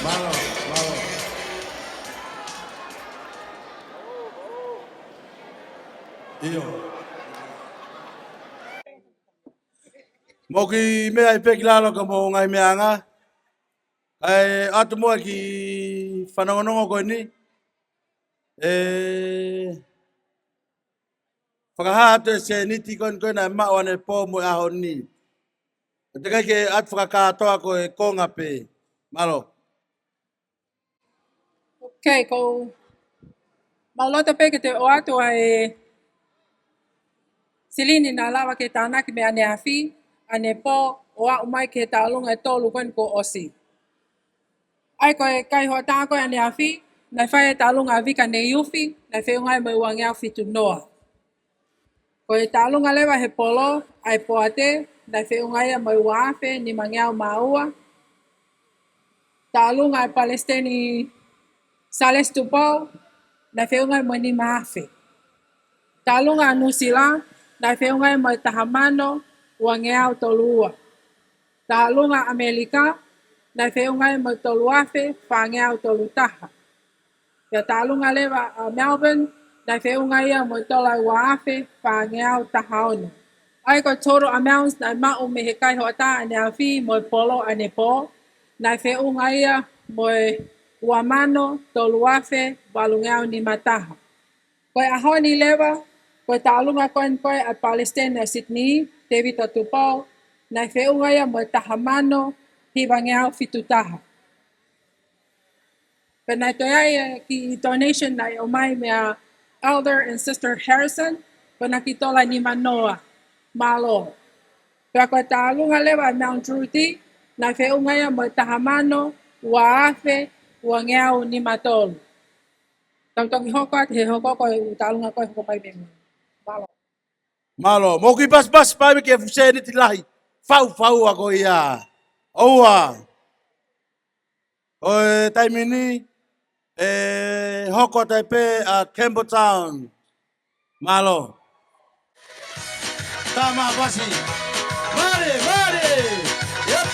Mālō, mālō. ʻIo. Mou kiʻi meʻa ʻi pē ki lalo ka mou ngaahi meʻa anga. Kae ʻatu muʻa ki he fanongonongo ko eni. ʻE fakahā atu e sēniti ko eni ko ē naʻe maʻu ʻanepō mo e ʻaho ni. ʻE teʻeki ke ʻatu fakakātoa ko e konga pē. Mālō. Okay, ko u maʻuloto pē ke te ʻoatu ʻa e silini naʻa lava ke tānaki mei ʻaneafi, ʻanepō, ʻo aʻu mai ki he taʻolunga ʻe tolu ko eni kuo ʻosi. ʻA ia ko e kaihoʻatā ko ē ʻaneafi, naʻe fai e taʻolunga ʻa Vika Neiufi, naʻe feʻunga ia mo e uangeau fitu noa. Ko e taʻolunga leva he polo, ʻa e poate, naʻe feʻunga ia mo e ua afe nimangeau mā ua. Taʻolunga ʻa e Palesiteni Salesi Tupou, naʻe feʻunga ia mo e nima afe. Taʻolunga ʻa Nuʻusila, naʻe feʻunga ia mo e taha mano uangeau tolu ua. Taʻolunga ʻa ʻAmelika, naʻe feʻunga ia mo e tolu afe fāngeau tolu taha. Pea taʻolunga leva ʻa Melbourne, naʻe feʻunga ia mo e tola ua afe fāngeau taha ono. ʻA ia ko e total amounts naʻe maʻu mei he kaihoʻatā ʻaneafi mo e polo ʻanepō, naʻe feʻunga ia mo e ua mano tolu afe valungeau nima taha. Ko e ʻaho ni leva, ko e taʻolunga ko eni ko ē ʻa e Palesiteni ʻa Sydney, Tēvita Tupou, naʻe feʻunga ia mo e taha mano hivangeau fitu taha. Pea naʻe toe ʻi ai e kiʻi donation naʻe ʻomai meia Elder and Sister Harrison, ko ena kiʻi tola nima noa. Mālō. Pea ko e taʻolunga leva ʻa e Mount Druitt, naʻe feʻunga ia mo e taha mano ua afe uangeau nima tolu. Tau toki hoko atu he hoko ko e ʻū taʻolunga ko ē hoko mai mei muʻa. Mālō. Mālō. Mou kiʻi pasipasi pē mei he fuʻu sēniti lahi. Faufaua ko ia. ʻOua. ʻO e taimi ni, ʻe hoko atu ai pē ʻa Campbelltown. Mālō. Tā mā pasi. Mālō, mālō. Yep.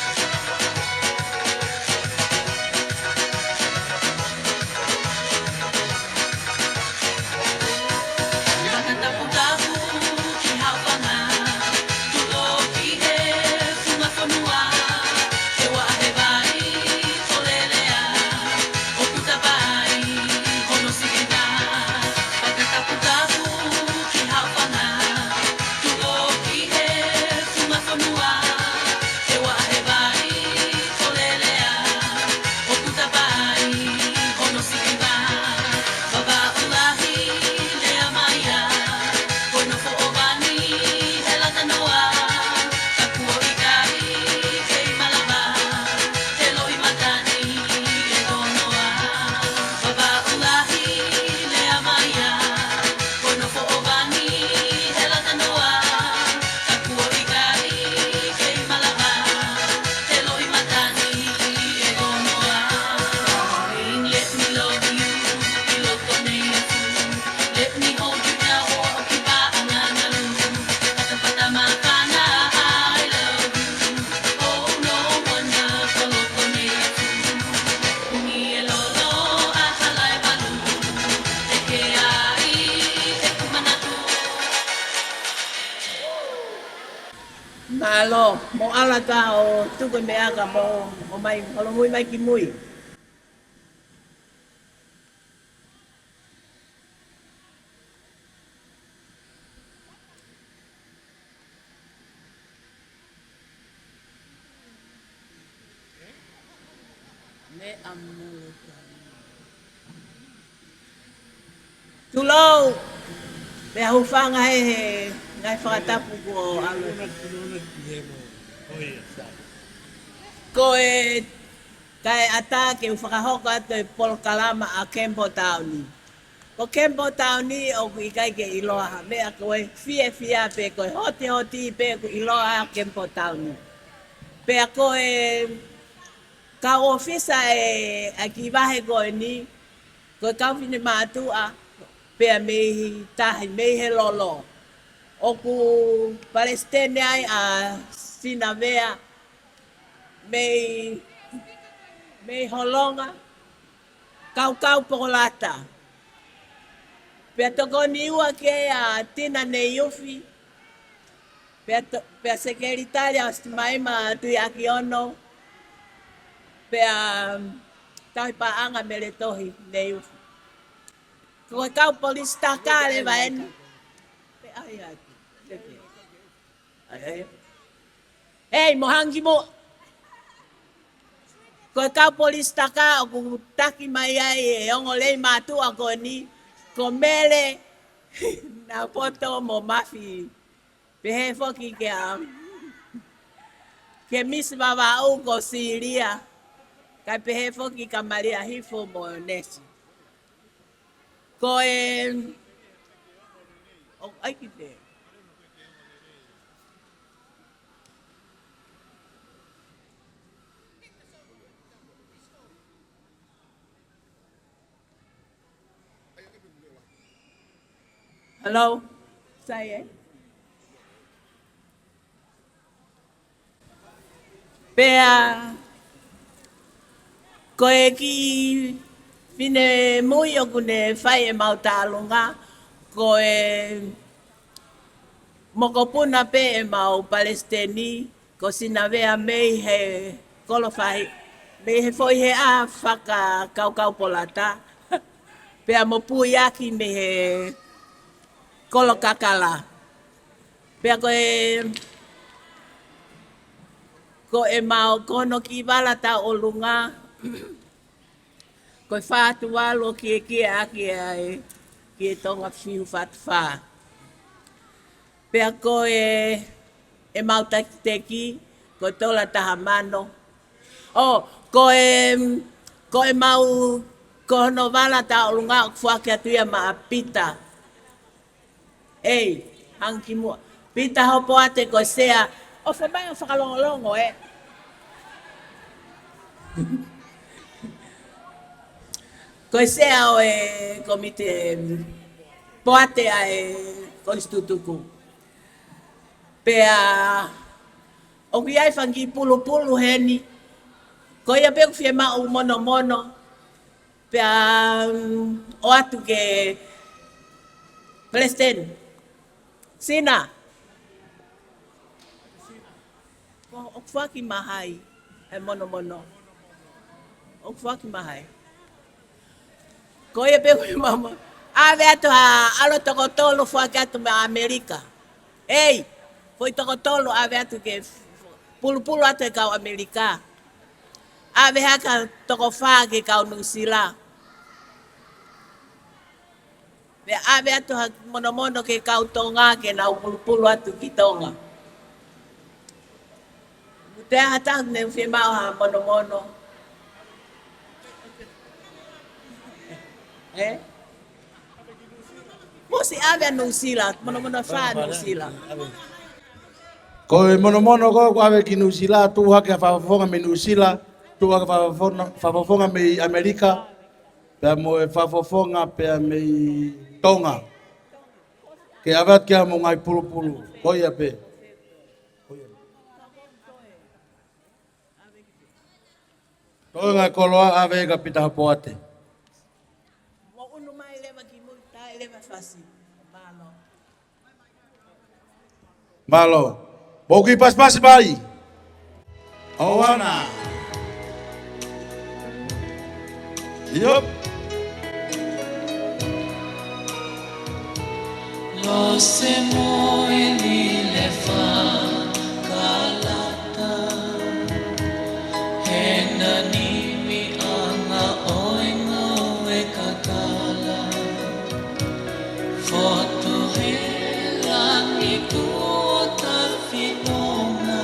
Alo, mo ala ka o tuku e meʻa ka mo, mo mai, holomui mai ki mui. Meʻa mole ka. Tulou, pea hūfanga he, he ngaahi fakatapu kuo ʻalu. Ko e, kae ʻatā ke u fakahoko atu e polokalama ʻa Campbelltown. Ko Campbelltown ʻoku ʻikai ke ʻiloa ha meʻa, ko e fiefia pē, ko e hotihoti pē ʻoku ʻiloa ʻa Campbelltown. Pea ko e kau ʻōfisa ʻa e kiʻi vahe ko eni, ko e kau finemātuʻa, pea mei he tahi, mei he lolo. ʻOku palesiteni ai ʻa Sinavea, mei, mei Holonga, Kaukaupokolata. Pea tokoni ua ki ai ʻa Tina Neiufi. Pea to-, pea sekelitali ʻa Simaima Tuiakiono. Pea, um, tauhi paʻanga Meletohi Neiufi. Ko e kau polisitaka leva eni. Pea ai atu. Ai, ai. Hei, mo hangi mo. Ko e kau polisitaka ʻoku taki mai ai e ongo lei mātuʻa ko eni, ko Mele Napoto mo Mafi. Pehē foki kia, kia Misi Vavaʻu ko Silia. Kae pehē foki kia Malia Hifo mo Nesi. Ko e, ʻo, ʻai ki te. Hello? Sai, ē? Pea, ko e kiʻi finemui ʻoku ne fai ʻemau tālunga, ko e mokopuna pē ʻemau palesiteni, ko Sinavea mei he kolo fahi, mei he foʻi heʻa fakakaukaupokolata, pea mo Puiaki mei he kolo kakala. Pea ko e, ko ʻemau, ko hono kiʻi vala tauʻolunga, ko e Fā Tuvalu ʻo kiekie ʻaki ʻa e, ki he Tonga Fiu Fā Tufā. Pea ko e, ʻemau takiteki, ko e tola taha mano. ʻO, ko e, ko ʻemau, ko hono vala tauʻolunga ʻoku foaki atu ia maʻa Pita. Ei, hanga ki muʻa. Pita Hopoate ko e sea. ʻOfa mai ʻo fakalongolongo, ē. Ko e sea ʻo e komiti, em, poate ʻa e konisitūtuku. Pea, ʻoku ʻi ai e fanga kiʻi pulupulu heni. Ko ia pē ʻoku fiemaʻu monomono. Pea, um, ʻoatu ke Palesiteni. Sina. Ko, ʻoku foaki maʻa hai e monomono? ʻOku foaki maʻa hai? Ko ia pē ʻoku mama. ʻAve atu ha ʻalu toko tolu foaki atu mei ʻAmelika. Ei, foʻi toko tolu ʻave atu ke pulupulu atu e kau ʻAmelika. ʻAve hake ha toko fā ki he kau Nuʻusila. Pea ʻave atu ha monomono ki he kau Tonga ke nau pulupulu atu ki Tonga. Mou ʻi ai ha taha ʻoku ne fiemaʻu ha monomono? Ē? Mou ʻosi ʻave ʻa Nuʻusila, monomono fā Nuʻusila. Ko e monomono ko ē ʻoku ʻave ki Nuʻusila, tuʻu hake ha fakafofonga mei Nuʻusila, tuʻu hake ha fakafofonga, fakafofonga mei ʻAmelika, pea mo e fakafofonga pea mei Tonga. Ke ʻave atu ki ai mo e ngaahi pulupulu, ko ia pē. Toenga e koloa ʻave kia Pita Hopoate. Mo unu mai leva ki mui, tae leva fasi. Mālō. Mālō. Mou kiʻi pasipasi mai. ʻOua naʻa. Iop. Lose mo e lile fakalata. He nani mi anga ʻo e ngāue kakala. Fotu he langi kuo tafi ʻona.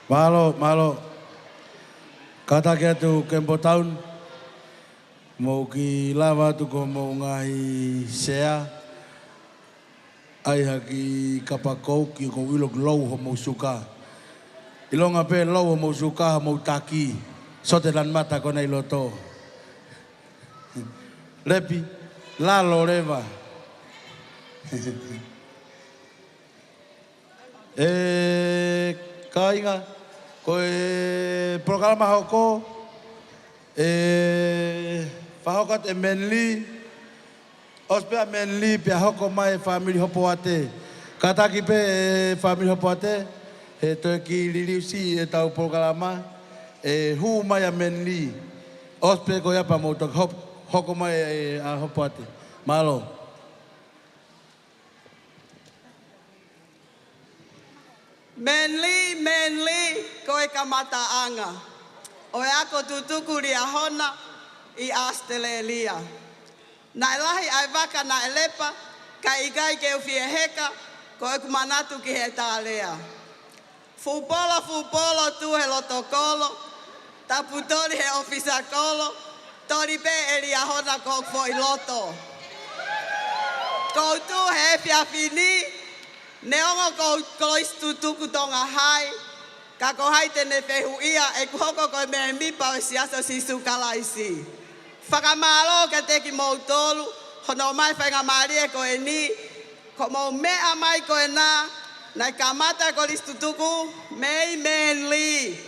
Mālō, mālō. Kātaki atu Campbelltown. Mou kiʻi lava atu ko hoʻomou ngaahi sea. ʻAi ha kiʻi kapa kouki, ko e ʻilo ʻoku lou hoʻomou suka. ʻIlonga pē lou hoʻomou suka, hoʻomou taki. Sote lanu mata ko ena ʻi loto. Lepi, lalo leva. ʻE kāinga, ko e polokalama hoko, ʻe fakahoko atu ʻe Manly, ʻosi pē ʻa Manly pea hoko mai e fāmili Hopoate. Kātaki pē e fāmili Hopoate, he toe kiʻi liliu siʻi ʻetau polokalama, ʻe hū mai ʻa Manly. ʻOsi pē ko ia pea mou toki hop-, hoko mai ʻa Hopoate. Mālō. Manly, Manly, ko e kamataʻanga ʻo e ako tutuku Liahona ʻi ʻAositelēlia. Naʻe lahi ʻa e vaka naʻe lepa, kae ʻikai ke u fie heka, Ko ʻeku manatu ki heʻeta lea. Fuʻu polo, fuʻu polo, tuʻu he loto kolo, tapu toli he ʻofisa kolo, toli pē ʻe Liahona ko hoku foʻi loto. Ko u tuʻu he efiafi ni, neongo ko u Koloisi Tutuku Tonga Hai, ka ko hai te ne fehuʻia ʻeku hoko ko e mēmipa ʻo e Siasi ʻo Sīsū Kalaisi. Fakamālō kiate kimoutolu hono ʻomai faingamālie ko eni, ko hoʻomou meʻa mai ko ena, naʻe kamata e Kolisi Tutuku mei Menli.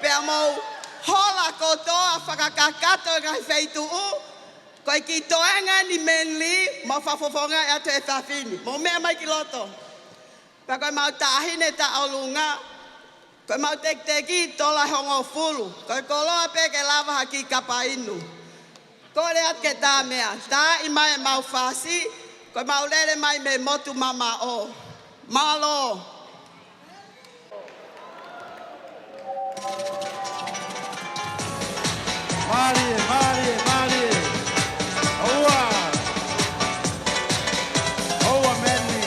Pea mou hola kotoa fakakakato e ngaahi feituʻu, ko e kiʻi toenga eni Menli, mau fakafofongaʻi atu he efiafi ni. Mou meʻa mai ki loto. Pea ko ʻemau taʻahine taʻolunga, ko ʻemau tekiteki tola hongofulu, ko e koloa pē ke lava ha kiʻi kapa inu. Kole atu ke tā meʻa, taaʻi mai ʻemau fasi, ko ʻemau lele mai mei he motu mamaʻo. Mālō. Mālie, mālie, mālie. ʻOua. ʻOua Menli.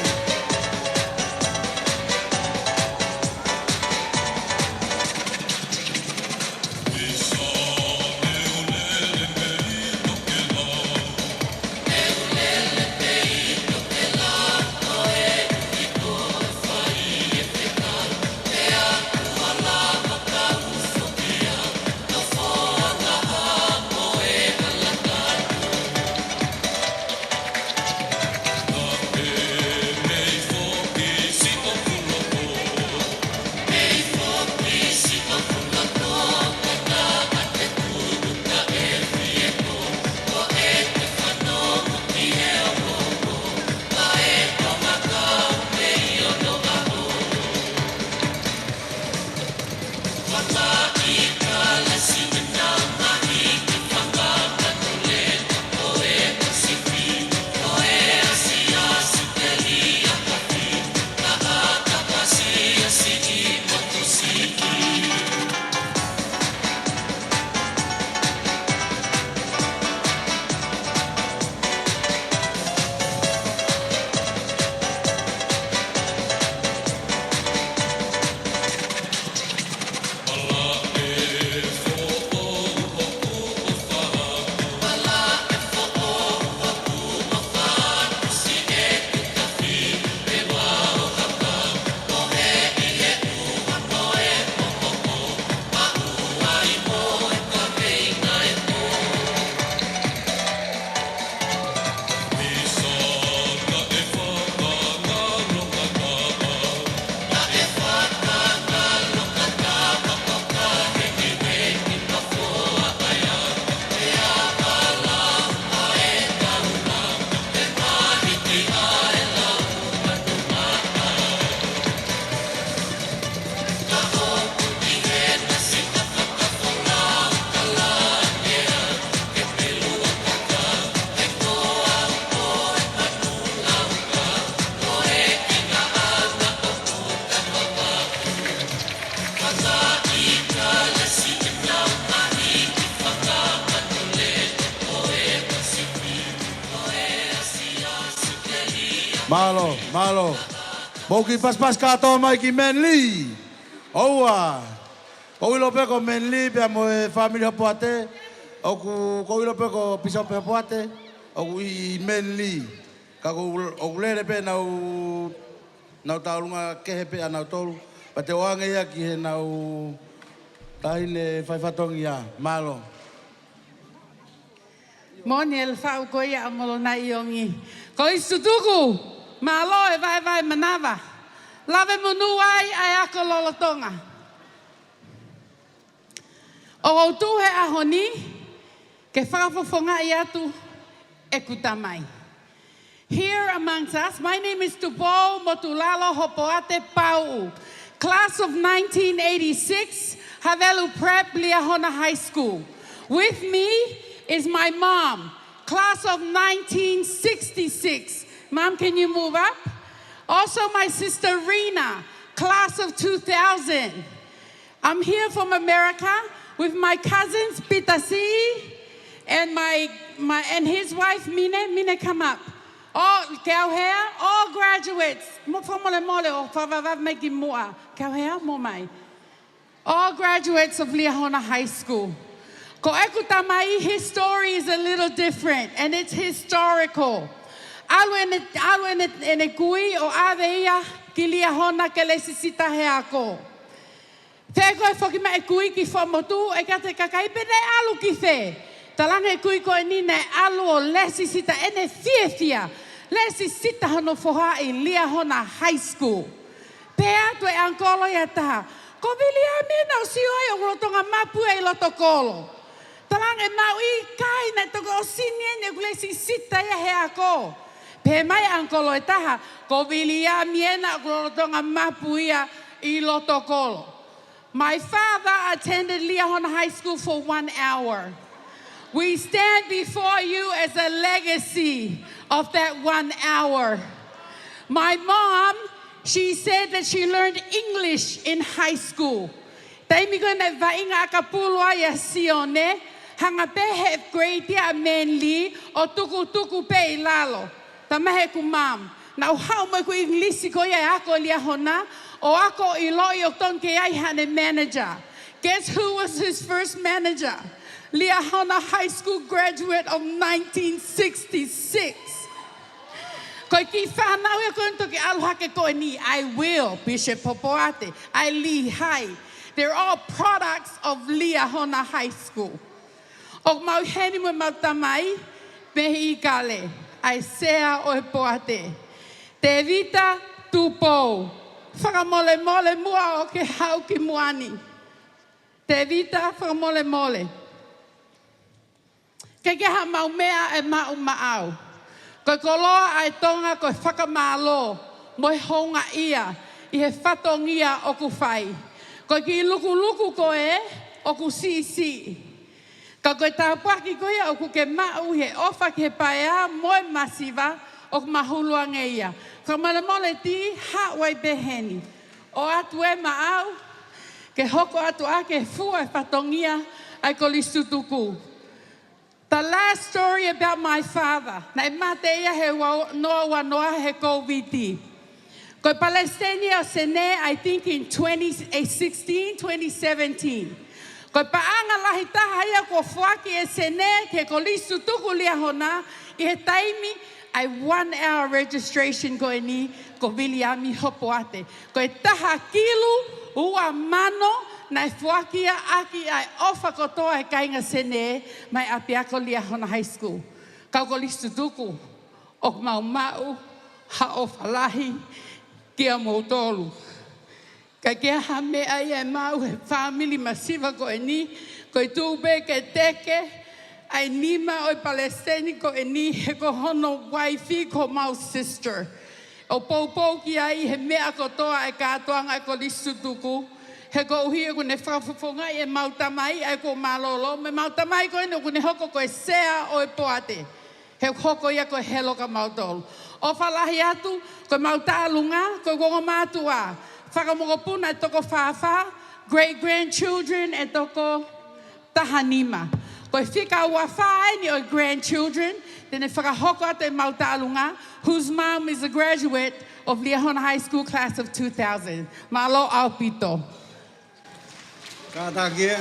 Mālō, mālō. Mou kiʻi pasipasi kātoa mai ki Menli. ʻOua. ʻOku ou ʻilo pē ko Menli pea mo e fāmili Hopoate. ʻOku, ʻoku ou ʻilo pē ko Pīsope Hopoate ʻoku ʻi Menli. Ka ʻoku, ʻoku lele pē ʻenau, ʻenau taʻolunga kehe pē ʻanautolu. Pea te u ʻoange ia ki heʻenau taʻahine faifatongia. Mālō. Moʻoni e faʻu ko ia ʻa Molonai ʻIongi. Kolisi Tutuku, mālō e vaevae manava. Lave monū ai ʻa e ako lolotonga. ʻOku ou tuʻu he ʻaho ni ke fakafofongaʻi atu ʻeku tamai. Here amongst us, my name is Tupou Motulalo Hopoate Pauʻu, class of nineteen eighty-six, Havelu Prep, Liahona High School. With me is my mom, class of nineteen sixty-six. Mom, can you move up? Also my sister Rena, class of two thousand. I'm here from America with my cousins, Peter C, and my, my, and his wife, Mine. Mine, come up. All, ke au hea, all graduates, mo fakamolemole ʻo fakavavevave mai ki muʻa. Ke au hea, mou ō mai. All graduates of Liahona High School. Ko ʻeku tamai, his story is a little different, and it's historical. ʻAlu ʻene, ʻalu ʻene, ʻene kui ʻo ʻave ia ki Liahona ke lēsisita he ako. Fēkoe foki mai e kui ki Fuaʻamotu, ʻeke atu e kakai pe naʻe ʻalu ki fē. Talaange ʻe he kui ko eni naʻe ʻalu ʻo lēsisita, ʻene fiefia, lēsisita hono foha ʻi Liahona High School. Pehē atu e ʻangikolo ia ʻe taha, ko Viliami ena ʻoku sio ai ʻoku lolotonga mapu ia ʻi loto kolo. Talaange ʻe Maui, ʻikai, naʻe toki ʻosi eni ʻeku lēsisita ia he ako. Pehē mai e ʻangikolo ʻe taha, ko Viliami ena ʻoku lolotonga mapu ia ʻi loto kolo. My father attended Liahona High School for one hour. We stand before you as a legacy of that one hour. My mom, she said that she learned English in high school. Taimi ko ē naʻe vaʻinga ʻakapulu ai ʻa Sione, hanga pē he grade ia ʻa Manly ʻo tukutuku pē ʻi lalo. Talamai ʻe heʻeku mom, naʻá ku haʻu mo ʻeku ʻIngilisi ko ia e ako Liahona, ʻo ako ʻiloʻi ʻoku tonu ke ʻi ai haʻane manager. Guess who was his first manager? Liahona High School graduate of nineteen sixty-six. Ko e kiʻi fānau ia ko eni toki ʻalu hake ko eni, ʻa e Will, Bishop Hopoate, ʻa e Lehigh. They're all products of Liahona High School. ʻOku mau ʻi heni mo ʻemau tamai mei ʻIkale, ʻa e Sea ʻo e Poate, Tevita Tupou. Fakamolemole muʻa ʻo ke haʻu ki muʻa ni. Tevita, fakamolemole. ʻIkai ke ʻi ai haʻamau meʻa ʻe maʻu maʻau. Ko e koloa ʻa e Tonga ko e fakamālō mo e houngaʻia ʻi he fatongia ʻoku fai. Ko e kiʻi lukuluku ko ē ʻoku siʻisiʻi. Ka ko e tāpuaki ko ia ʻoku ke maʻu ʻi he ʻofa ki he paea mo e masiva ʻoku mahulu ange ia. Fakamolemole Tī, haʻu ai pē heni. ʻOatu ē maʻau, ke hoko atu ʻa e fua e fatongia ʻa e Kolisi Tutuku. The last story about my father. Naʻe mate ia he ua noa ua noa he Kōviti. Ko e palesiteni ʻo e Senē, I think in twenty sixteen, twenty seventeen. Ko e paʻanga lahi taha ia kuo foaki ʻe he Senē ki he Kolisi Tutuku Liahona ʻi he taimi ʻa e one hour registration ko eni ko Viliami Hopoate. Ko e taha kilu ua mano naʻe foaki ia ʻaki ʻa e ʻofa kotoa e kāinga Senē mai ʻapiako Liahona High School. Kau Kolisi Tutuku, ʻoku mau maʻu ha ʻofa lahi kiate kimoutolu. ʻIkai ke ʻi ai ha meʻa ia ʻe maʻu he fāmili masiva ko eni, ko e tuʻu pē ke teke ʻa e nima ʻo e palesiteni ko eni he ko hono uaifi ko homau sister. ʻO poupou ki ai he meʻa kotoa e kātoanga e Kolisi Tutuku, he koeʻuhi ʻoku ne fakafofongaʻi ʻemau tamai ʻa ia kuo mālōlō, mo ʻemau tamai ko eni ʻoku ne hoko ko e Sea ʻo e Poate. He hoko ia ko e helo kia mautolu. ʻOfa lahi atu, ko ʻemau tālunga, ko e ongo mātuʻa, fakamokopuna ʻe toko fāfā, great grandchildren ʻe toko taha nima. Ko e fika ua fā eni ʻo e grandchildren te ne fakahoko atu ʻemau tālunga, whose mom is a graduate of Liahona High School class of two thousand. Mālō ʻaupito. Kātaki ē.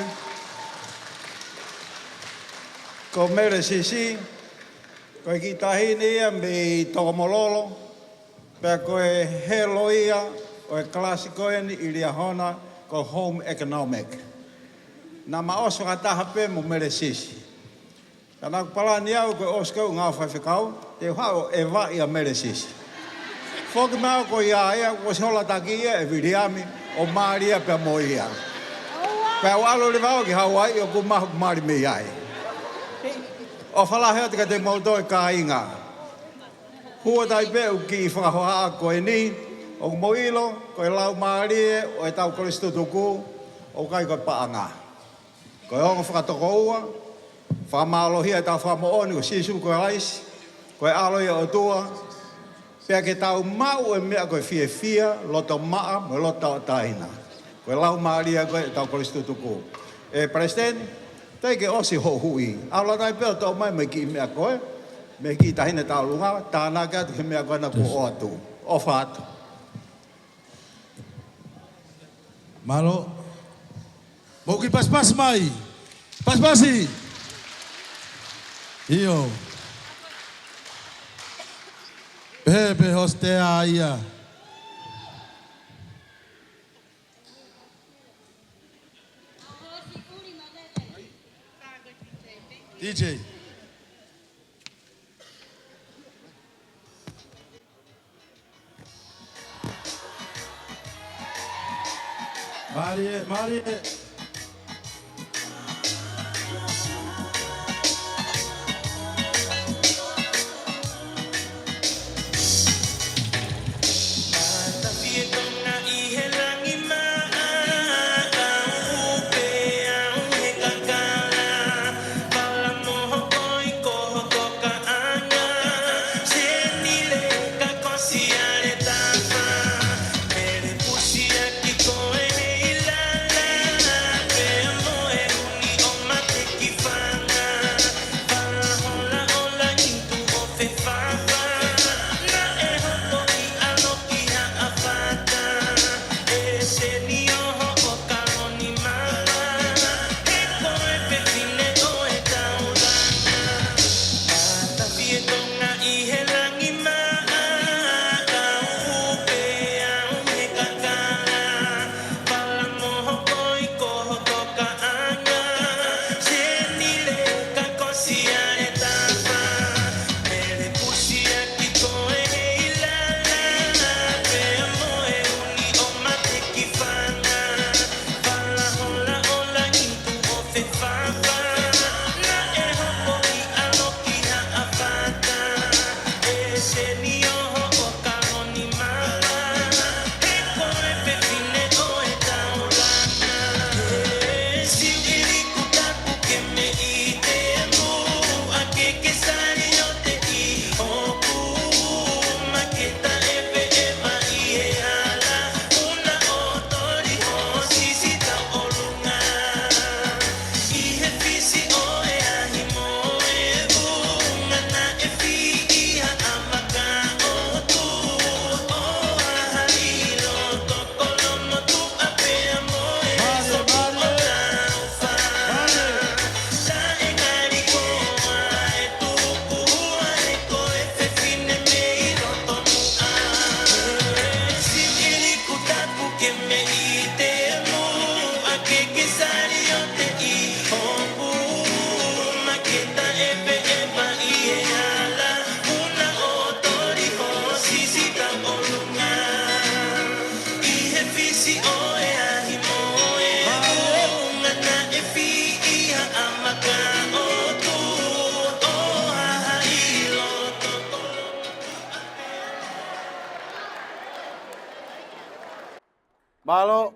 Ko Mele Sisi, ko e kiʻi taʻahine ia mei Tokomololo, pea ko e helo ia ʻo e kalasi ko eni ʻi Liahona ko e Home Economic. Naʻá ma ʻosi fakataha pē mo Mele Sisi. Ka naʻá ku palani au ko e ʻosi ko ē ʻeku ngāue fakafaifekau, te u haʻu ʻo ʻevaʻi ʻa Mele Sisi. Foki mai au ko ia ia, kuo ʻosi hola taki ia ʻe Viliami, ʻo mali ia pea mo ia. Pea u ʻalu leva au ki Hauaiʻi ʻoku ou maʻu ʻeku mali mei ai. ʻOfa lahi atu kiate kimoutolu e kāinga. Hū atu ai pē ʻeku kiʻi fakahohaʻa ko eni, ʻoku mou ʻilo, ko e laumālie ʻo ʻetau Kolisi Tutuku, ʻoku ʻikai ko e paʻanga. Ko e ongo fakatokoua, fakamālohia ʻetau Fakamoʻoni ko Sīsū Kalaisi, ko e ʻAlo ia ʻo e ʻOtua, pea ke tau maʻu e meʻa ko e fiefia, loto maʻa, mo e loto tauʻatāina. Ko e laumālie ko ē ʻetau Kolisi Tutuku. ʻE Palesiteni, teʻeki ke ʻosi hoʻo huʻi. ʻAlu atu ai pē ʻo toʻo mai mo e kiʻi meʻa ko ē. Mei he kiʻi taʻahine tauʻolunga, tānaki atu ki he meʻa ko ena kuo ʻoatu. ʻOfa atu. Mālō. Mou kiʻi pasipasi mai. Pasipasi. ʻIo. Pehē pē hosea ia. D J. Mālie, mālie. Mālō.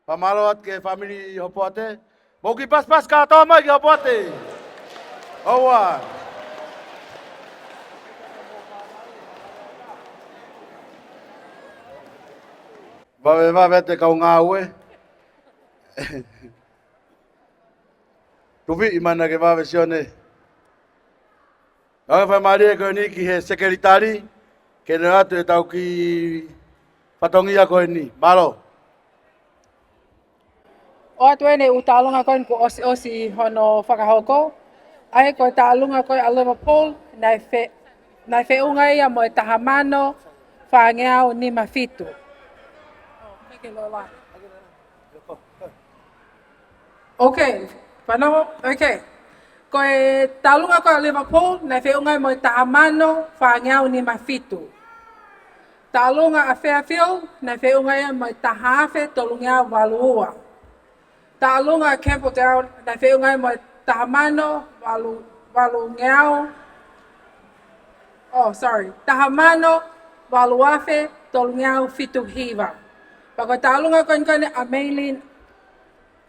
Fakamālō atu ki he fāmili Hopoate. Mou kiʻi pasipasi kātoa mai ki Hopoate. ʻOua. Vave, vave atu e kau ngāue. Tufi i mana ke vave Sione. Kae fakamālō ko eni ki he sekelitali, ke ne ʻoatu ʻetau kiʻi fatongia ko eni. Mālō. ʻOatu eni ʻū taʻalunga ko eni kuo ʻosiʻosi hono fakahoko. ʻA ia ko e taʻalunga ko ē ʻa Liverpool, naʻe fe-, naʻe feʻunga ia mo e taha mano, fāngeau nima fitu. Ok, fanongo, ok. Ko e taʻalunga ko ē ʻa Liverpool, naʻe feʻunga mo e taha mano, fāngeau nima fitu. Taʻalunga ʻa Fairfield, naʻe feʻunga ia mo e taha afe tolungeau valu ua. Taʻalunga ʻa Campbelltown, naʻe feʻunga mo e taha mano, valu, valungeau. Oh, sorry. Taha mano, valu afe, tolungeau fitu hiva. Pea ko e taʻalunga ko eni ko eni ʻa Mei Lin,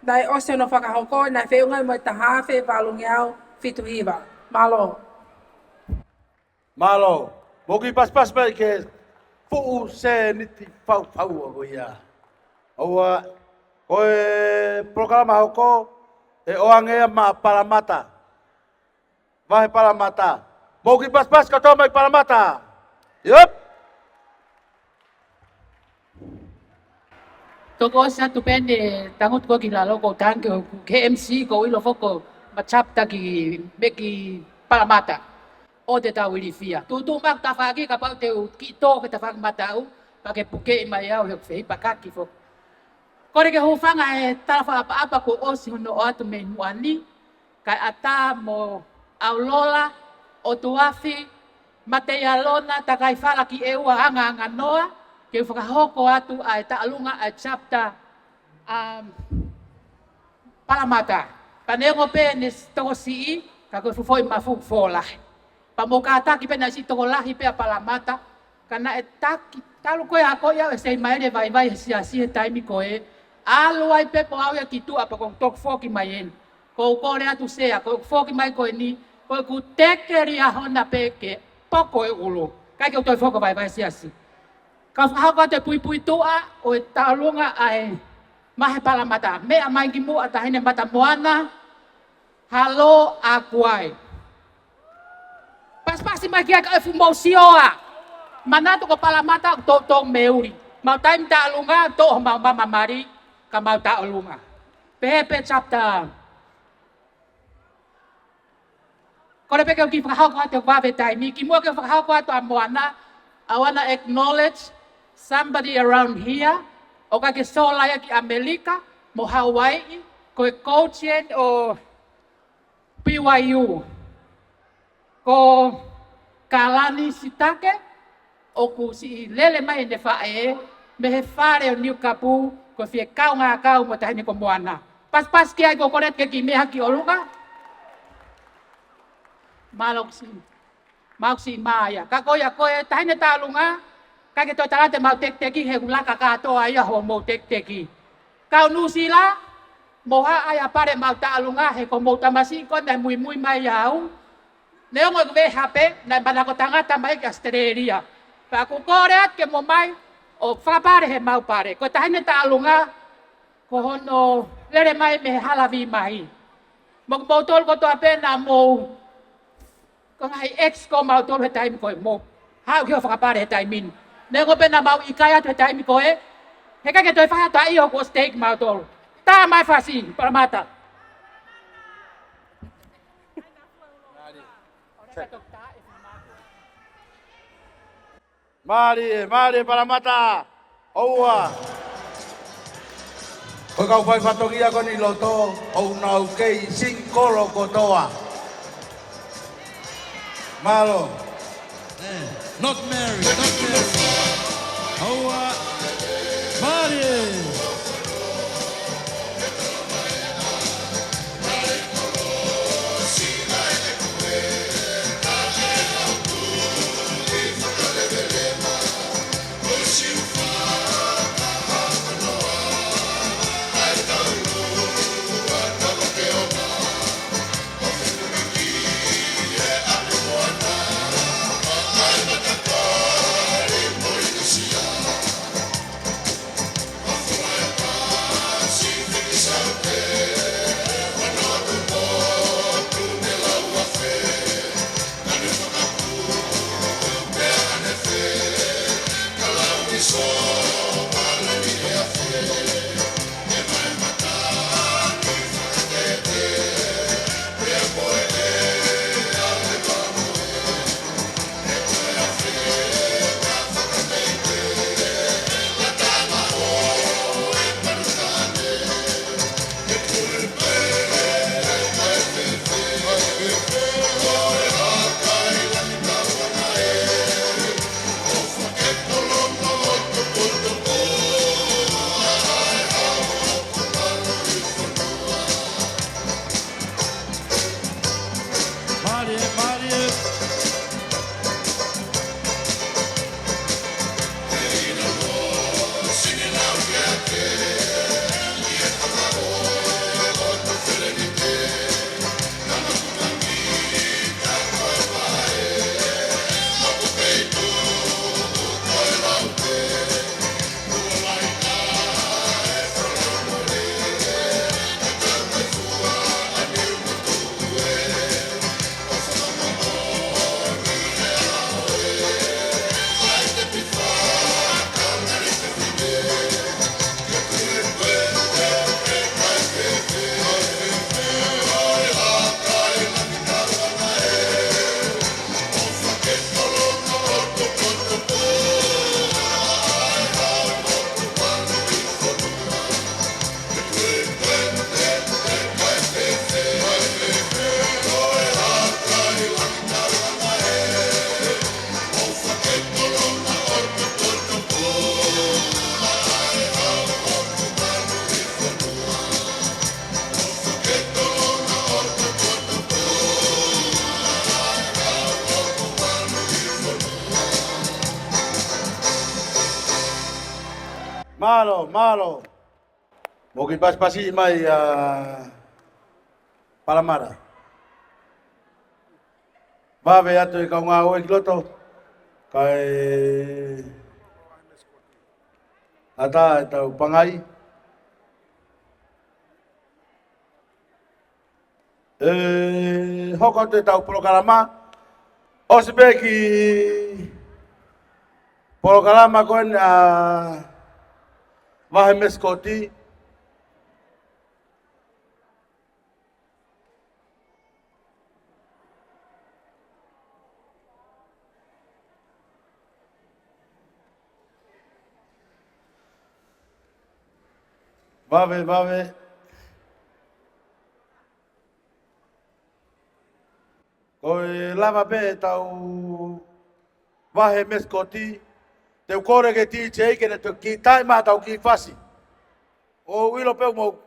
naʻe ʻosi hono fakahoko, naʻe feʻunga mo e taha afe, valungeau fitu hiva. Mālō. Mālō. Mou kiʻi pasipasi mai ki he fuʻu sēniti faufaua ko ia. ʻOua, ko e polokalama hoko, ʻe ʻoange ia maʻa Palamata. Vahe Palamata. Mou kiʻi pasipasi kātoa mai Palamata. Yep. Tokosiʻi atu pē ʻene tangutu ko ē ki lalo, ko e tangi ko ē ki he M C, ko e ʻilo foki ko e ma chapter ki, mei ki Palamata. ʻOua te tau ilifia. Tuʻutuʻu mai ʻeku tafaʻaki kapau te u kiʻi tō ki he tafaʻaki mataʻu, pea ke pukeʻi mai au he ʻoku ou fehipakaki foki. Kole ke u hūfanga he tala fakaʻapaʻapa kuo ʻosi hono ʻoatu mei muʻa ni, kae ʻatā mo ʻAulola, ʻOtuafi, Mateialona, Takaifala ki ʻEua, Angaanganoa, ke u fakahoko atu ʻa e taʻalunga ʻa e chapter, um, Palamata. Pea neongo pē ʻene tokosiʻi, ka ko e fuʻu foʻi mafu fuʻu lahi. Pea mou kātaki pē naʻe siʻi tokolahi pē ʻa Palamata, ka naʻe taki, talu ko ē ʻa ko ia ʻe Seimaele vaivai he siasi he taimi ko ē, ʻalu ai pē pea u ʻalu ia ki tuʻa pea kuo u toki foki mai eni. Ko u kole atu Sea, ko ʻeku foki mai ko eni, ko ʻeku teke Liahona pē ke poko e ʻulu. ʻIkai ke u toe foki ʻo vaivai he siasi. Ka u fakahoko atu e puipuituʻa ʻo e taʻalunga ʻa e Mahe Palamata. Meʻa mai ki muʻa Taʻahine Matamoana, Halo, Akuai. Pasipasi mai ki ai ka ʻoku fuʻu mou sio ā. Manatu ko Palamata ʻoku toutou meuli. Mau taimi taʻalunga, toʻo homau mama mali, ka mau taʻalunga. Pehē pē chapter. Kole pē ke u kiʻi fakahoko atu e vave taimi. Kimuʻa ke u fakahoko atu ʻa Moana, I wanna acknowledge somebody around here. ʻOku ʻikai ke sola ia ki ʻAmelika mo Hauaiʻi, ko e coach eni ʻo B Y U. Ko Kalani Sitake, ʻoku siʻi lele mai ʻene faʻē mei he fale ʻo Niukapu, ko e fie kaungā kau mo e taʻahine ko Moana. Pasipasi ki ai, ko e kole ke kiʻi meʻa ki ʻolunga. Mālō ʻoku siʻi, mālō ʻoku siʻi mā ia. Ka ko ia ko e taʻahine taʻalunga, ʻikai ke toe tala atu ʻemau tekiteki he ʻoku laka kātoa ia hoʻomou tekiteki. Kau Nuʻusila, mou haʻu ʻo pale ʻemau taʻalunga he ko homou tamasiʻi ko ē naʻe muimui mai au. Neongo ʻeku veʻe hape, naʻe manako tangata mai ki ʻAositelēlia. Pea ʻoku ou kole atu ke mou mai ʻo fakapale heʻemau pale. Ko e taʻahine taʻalunga, ko hono lele mai mei he hala Vīmahi. Mo kimoutolu kotoa pē naʻa mou ko e ngaahi ex ko mautolu he taimi ko ē, mou haʻu ki hoʻo fakapale he taimi ni. Neongo pē naʻa mau ʻikai atu he taimi ko ē, he ʻikai ke toe fai ha taʻi ʻoku ʻosi tei kimautolu. Tā mai fasi, Palamata. Mālie, mālie Palamata. ʻOua. Ko e kau fai fatongia ko eni loto, ʻoku nau kei singikolo kotoa. Mālō. Eh, not married, not married. ʻOua. Mālie. Mālō, mālō. Mou kiʻi pasipasi mai ʻa Palamara. Vave atu e kau ngāue ki loto, kae ʻatā ʻetau pangai. ʻE hoko atu ʻetau polokalama. ʻOsi pē kiʻi polokalama ko eni ʻa Vahe Mesikoti. Vave, vave. Ko e lava pē ʻetau Vahe Mesikoti, te u kole ki he D J ke ne toki kiʻi maʻu ʻetau kiʻi fasi. ʻOku ou ʻilo pē ʻoku mou,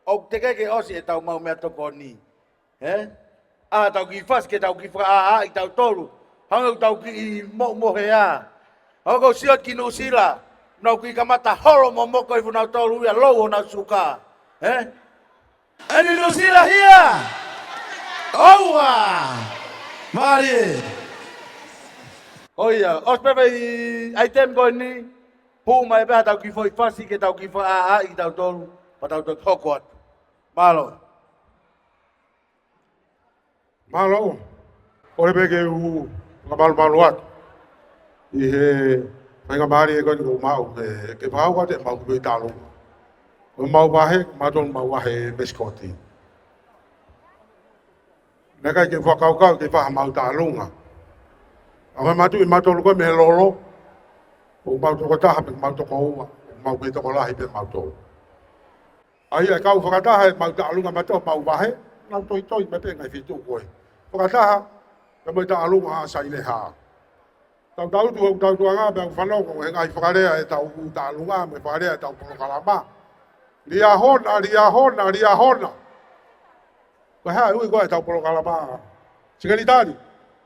ʻoku teʻeki ke ʻosi ʻetau maʻu meʻatokoni. Ē? ʻA ʻetau kiʻi fasi ke tau kiʻi fakaʻāʻā kitautolu. Hangē ʻoku tau kiʻi moʻumohe ā. Hangē ʻoku ou sio ki Nuʻusila. Nau kiʻi kamata holo momoko ʻi fuʻu nau tolu ia lou honau suka. Ē? Any New Zealand here? ʻOua! Mālie. ʻOia, ʻosi pē ʻi he ʻaitemi ko eni, pū mai pē ʻetau kiʻi foʻi fasi ke tau kiʻi fakaʻāʻā kitautolu, pea tau toki hoko atu. Mālō. Mālō. Kole pē ke u fakamalumalu atu ʻi he faingamālie ko eni kuo u maʻu ke, ke fakahoko atu ʻemau kiʻi tālunga. Ko ʻemau vahe, ko mautolu ʻemau Vahe Mesikoti. Naʻe ʻikai ke fakakaukau ke fai haʻamau tālunga. ʻA e matuʻi mautolu ko ē mei he lolo. ʻOku mau toko taha pe mau toko ua. ʻOku mau pē tokolahi pē mautolu. ʻA ia ʻe kau fakataha ʻemau tālunga mautolu ʻemau vahe, nau toitoi mai pē ngaahi feituʻu ko ē. Fakataha, pea mo e tālunga ʻa Sailehā. Tau tangutu, ʻoku tau tuanga, pea u fanongo he ngaahi fakalea ʻetau tālunga, mo e fakalea ʻetau polokalama. Liahona, Liahona, Liahona. Ko e hā e ui ko ē ʻetau polokalama? Sekelitali,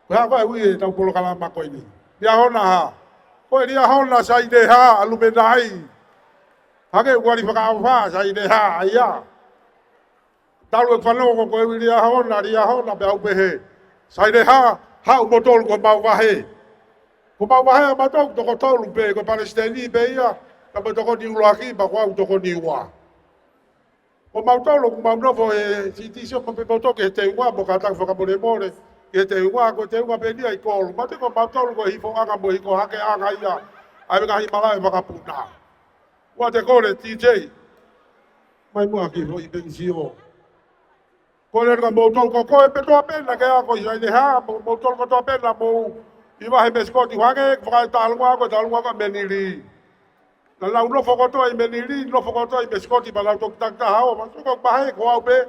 ko e hā ko ē e ui ʻetau polokalama ko eni? Liahona hā? Ko e Liahona Sailehā, ʻalu mei ai. Hangē ʻoku ʻali fakaʻauha, Sailehā, ʻa ia. Talu e fanongo ko e ui Liahona, Liahona, pea u pehē, Sailehā, haʻu moutolu ki homau vahe. Ko homau vahe ʻa mautolu toko tolu pē, ko e palesiteni pē ia, pea mo e tokoni ʻuluaki, pea ko au tokoni ua. Ko mautolu, ʻoku mau nofo he sitisi ʻo pea mautolu ki he teunga, mo kātaki fakamolemole ki he teunga, ko e teunga pē eni ia ʻi kolo. Mautolu, ko mautolu ko e hifoʻanga mo e hiko hakeʻanga ia ʻa e ngaahi malaʻe fakapuna. ʻOua te kole, D J. Mai muʻa ki he foʻi penisio. Kole atu kia moutolu, ko koe pē kotoa pē naʻa ke ako ʻi Sailehā, mo, moutolu kotoa pē naʻa mou ʻi Vahe Mesikoti, hangē ʻeku fakatālunga ko e tālunga ko ē ʻa Menili. Naʻa nau nofo kotoa ʻi Menili, nofo kotoa ʻi Mesikoti, pea nau toki takitaha ʻo, ma soko pahe ko au pē,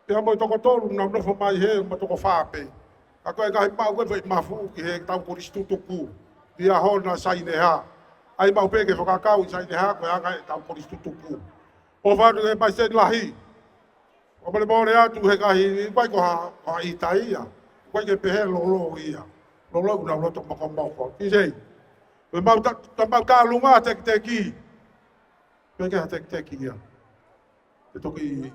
pea mo e toko tolu, nau nofo mai hē, ma toko fā pē. Ka ko e ngaahi maʻu ko ē foʻi mafu ki heʻetau kolisi tutuku, Liahona Sailehā. ʻAi maʻu pē ke fakakau ʻi Sailehā, ko e anga ʻetau kolisi tutuku. ʻOfa atu ki he palesiteni lahi. Fakamolemole atu he ngaahi, ʻikai ko ha, ko ha ʻita ia. ʻIkai ke pehē lolo ia. Lolo ʻoku nau loto mokomoko. Ki sei. Ko ʻemau tā, ko ʻemau tālunga tekiteki. Pea ke ha tekiteki ia. Ke toki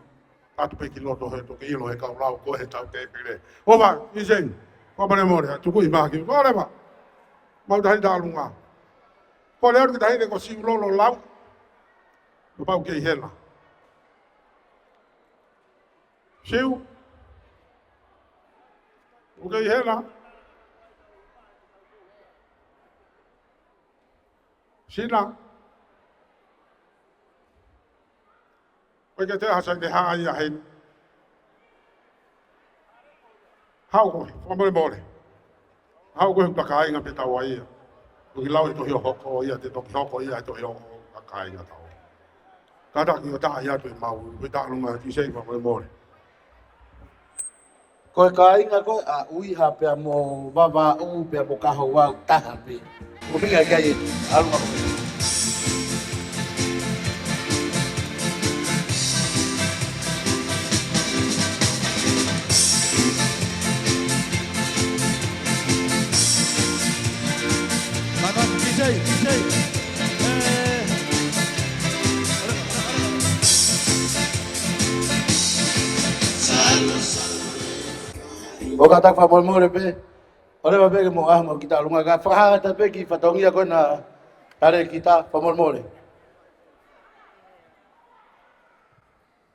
ʻatu pē ki loto he toki ʻilo he kau lau ko ē he tau tēpile. ʻOfa, ki sei. Fakamolemole atu, tuku ʻi mahaki. Kole ma. Mau tahi tālunga. Kole atu ki he taʻahine ko Siulolo Lau. Kapau ʻoku kei hena. Siu. ʻOku kei hena. Sina. ʻOku ʻikai ke toe ʻasi ha Sailehā ia heni. Haʻu koe, fakamolemole. Haʻu koe, ʻoku ta kāinga pē taua ia. Toki lau e tohi hohoko ia, te toki hoko ia, e tohi hohoko ʻa kāinga taua. Kātaki ʻo taʻaki atu ʻemau, ʻemau tālunga, ki sei, fakamolemole. Ko e kāinga ko ē ʻa ʻUiha pea mo Vavaʻu pea mo Kahoua ʻoku taha pē. Ko e ʻuhinga ia ʻa e ʻalunga ko ē. Mālō, D J, D J. ʻE, ʻOku kātaki fakamolemole pē. ʻOleva pē ke mou ʻalu mo kita ʻalunga ka fakahā atu pē ki fatongia ko ena tale kita fakamolemole.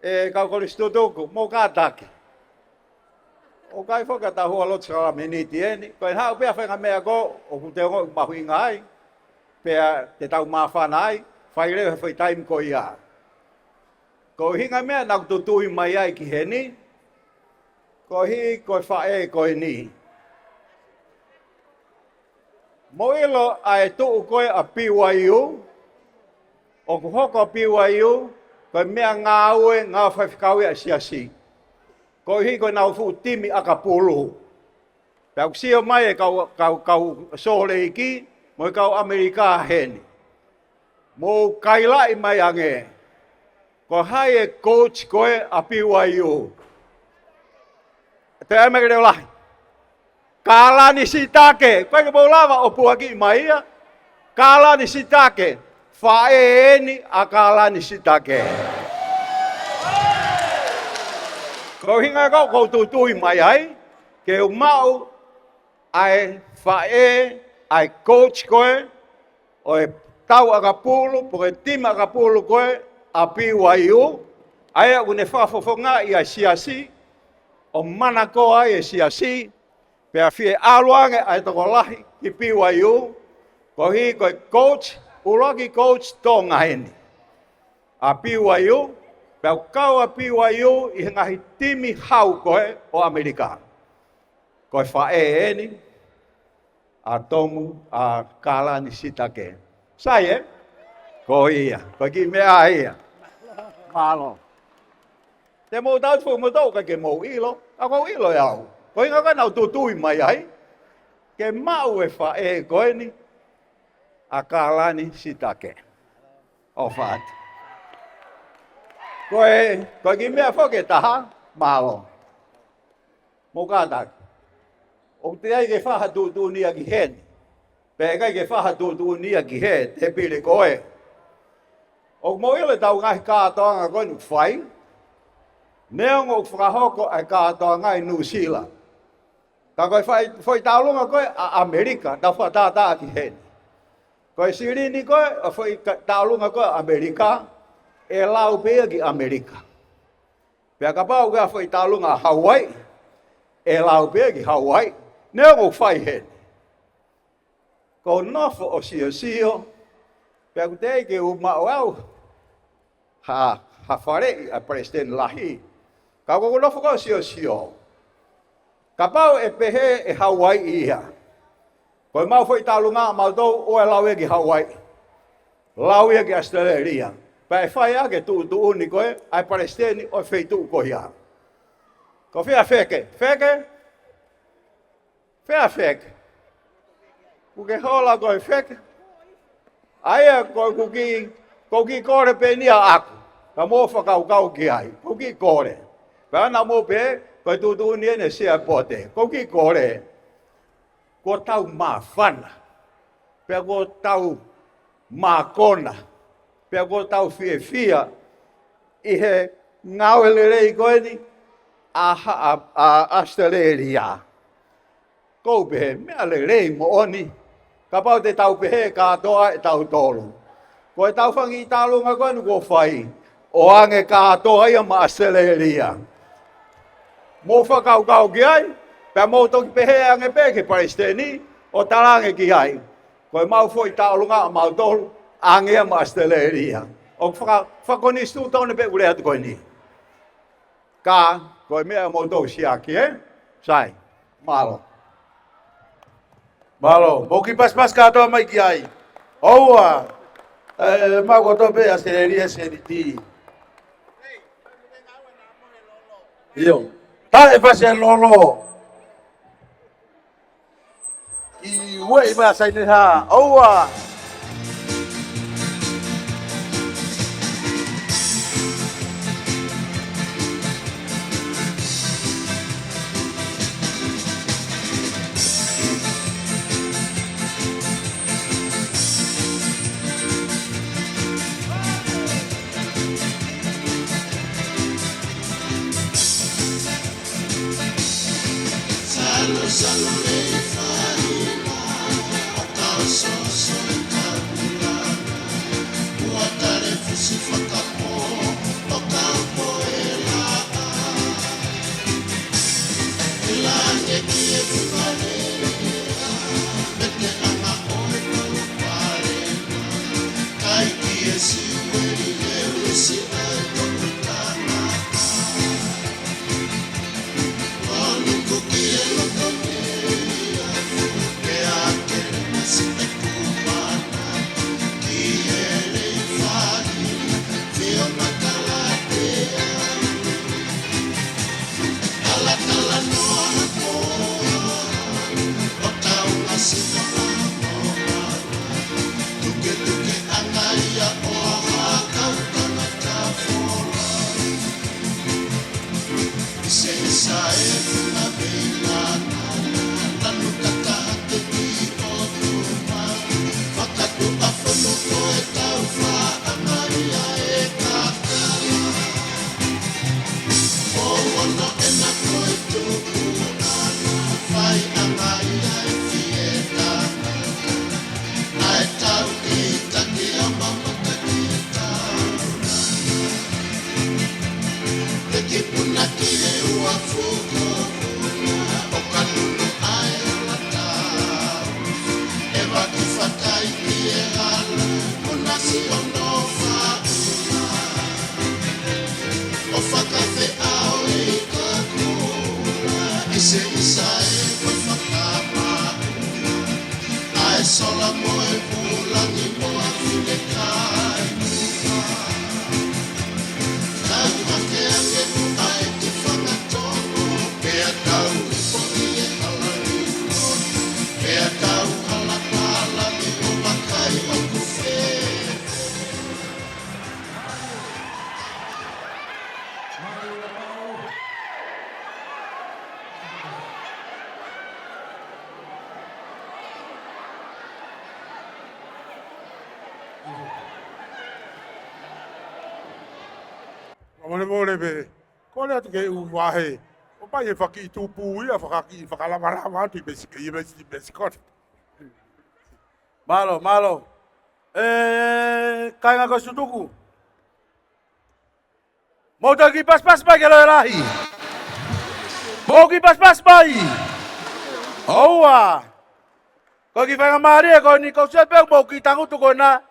ʻE kau kolisi tutuku, mou kātaki. ʻOku ʻikai foki ha taha ʻoku loto sala miniti eni. Ko e haʻu pē ʻa e faʻahinga meʻa ko ē ʻoku te ongoʻi mahuʻinga ai, pea te tau māfana ai, fai leva he foʻi taimi ko ia. Ko e ʻuhinga meʻa naʻa ku tutui mai ai ki heni, koeʻuhi ko e faʻē ko eni. Mou ʻilo ʻa e tuʻu ko ē ʻa BYU, ʻoku hoko ʻa BYU ko e meʻangāue, ngāue faifekau ia ʻa e siasi. Koeʻuhi ko ʻenau fuʻu timi ʻakapulu. Pea ʻoku sio mai e kau, kau, kau Sōleki, mo e kau ʻAmelika heni. Mou kailaʻi mai ange. Ko hai e coach ko ē ʻa BYU? Toe ʻai mai ke leʻo lahi. Kalani Sitake. Ko e ke mou lava ʻo puaki mai ia. Kalani Sitake. Faʻē eni ʻa Kalani Sitake. Ko e ʻuhinga ko ē ʻoku ou tutui mai ai, ke u maʻu ʻa e faʻē, ʻa e coach ko ē ʻo e tau ʻakapulu, pe ko e timi ʻakapulu ko ē ʻa BYU, ʻa ia ʻoku ne fakafofongaʻi ʻa e siasi, ʻo manako ai e siasi, pea fie ʻalu ange ʻa e tokolahi ki BYU, koeʻuhi ko e coach, ʻuluaki coach Tonga eni ʻa BYU, pea ʻoku kau ʻa BYU ʻi he ngaahi timi hau ko ē ʻo ʻAmelika. Ko e faʻē eni ʻa Tomu, ʻa Kalani Sitake. Sai ē? Ko ia. Ko e kiʻi meʻa ia. Mālō. Te mou tau fuʻu moutolu ʻikai ke mou ʻilo, ka ʻoku ou ʻilo ʻe au. Ko e ʻuhinga ko ē naʻa ku tutui mai ai, ke maʻu e faʻē ko eni ʻa Kalani Sitake. ʻOfa atu. Ko e, ko e kiʻi meʻa foki ʻe taha, mālō. Mou kātaki. ʻOku teʻeki ai ke fai ha tuʻutuʻuni ia ki heni. Pea ʻikai ke fai ha tuʻutuʻuni ia ki he tēpile ko ē. ʻOku mou ʻilo ʻetau ngaahi kātoanga ko eni ʻoku fai. Neongo ʻoku fakahoko ʻa e kātoanga ʻi Nuʻusila. Ka ko e fai, foʻi tauʻolunga ko ē ʻa ʻAmelika, tau fakatātā ki heni. Ko e silini ko ē, ʻa e foʻi ka-, tauʻolunga ko ē ʻa ʻAmelika, ʻe lau pē ia ki ʻAmelika. Pea kapau ko e foʻi tauʻolunga ʻa Hauaiʻi, ʻe lau pē ia ki Hauaiʻi, neongo ʻoku fai heni. Ko e nofo ʻo siosio, pea ʻoku teʻeki ke u maʻu au ha, ha faleʻi ʻa e palesiteni lahi. Ka ko ʻeku nofo ko ē ʻo siosio. Kapau ʻe pehē ʻe Hauaiʻi ia, ko ʻemau foʻi tauʻolunga ʻamautolu ʻoua ʻe lau ia ki Hauaiʻi. Lau ia ki ʻAositelēlia. Pea ʻe fai ʻaki e tuʻutuʻuni ko ē ʻa e palesiteni ʻo e feituʻu ko ia. Ko fē ʻa Feke? Feke? Fē ʻa Feke? ʻOku ke hola koe Feke? ʻA ia ko ʻeku kiʻi, ko ʻeku kiʻi kole pē eni ia ʻaʻaku. Ka mou fakakaukau ki ai. Ko ʻeku kiʻi kole. Pea naʻa mou pehē, ko e tuʻutuʻuni eni ʻa e Siapote. Ko ʻeku kiʻi kole. Kuo tau māfana. Pea kuo tau mākona. Pea kuo tau fiefia ʻi he ngāue lelei ko eni ʻa, ʻa, ʻa ʻAositelēlia. ʻOku ou pehē, meʻa lelei moʻoni. Kapau te tau pehē kātoa ʻe tautolu. Ko ʻetau fanga kiʻi tauʻolunga ko eni kuo fai, ʻoange kātoa ia maʻa ʻAositelēlia. Mou fakakaukau ki ai, pea mou toki pehē ange pē ki he palesiteni, ʻo talaange ki ai. Ko ʻemau foʻi tauʻolunga ʻamautolu, ʻoange ia maʻa ʻAositelēlia. ʻOku faka-, fakakonisitūtone pē ʻeku lea atu ko eni. Ka, ko e meʻa ʻoku mou tau siʻaki, ē? Sai, mālō. Mālō, mou kiʻi pasipasi kātoa mai ki ai. ʻOua, ē, mau kotoa pē ʻAositelēlia seniti. ʻIo, taʻe fasi e lolo. ʻI ueʻi mai ʻa Saineha, ʻoua. Volevole pē. Kole atu ke u vahe. ʻO pau ʻe fakaʻi tupu ia, fakaʻi fakalavalava atu ʻi pesi, ʻi pesi, ʻi pesi kote. Mālō, mālō. ʻE, kāinga ko Sutuku. Mou toki pasipasi mai ke loe lahi. Mou kiʻi pasipasi mai. ʻOua. Ko e kiʻi faingamālie ko eni ko se pē mou kiʻi tangutu ko ena.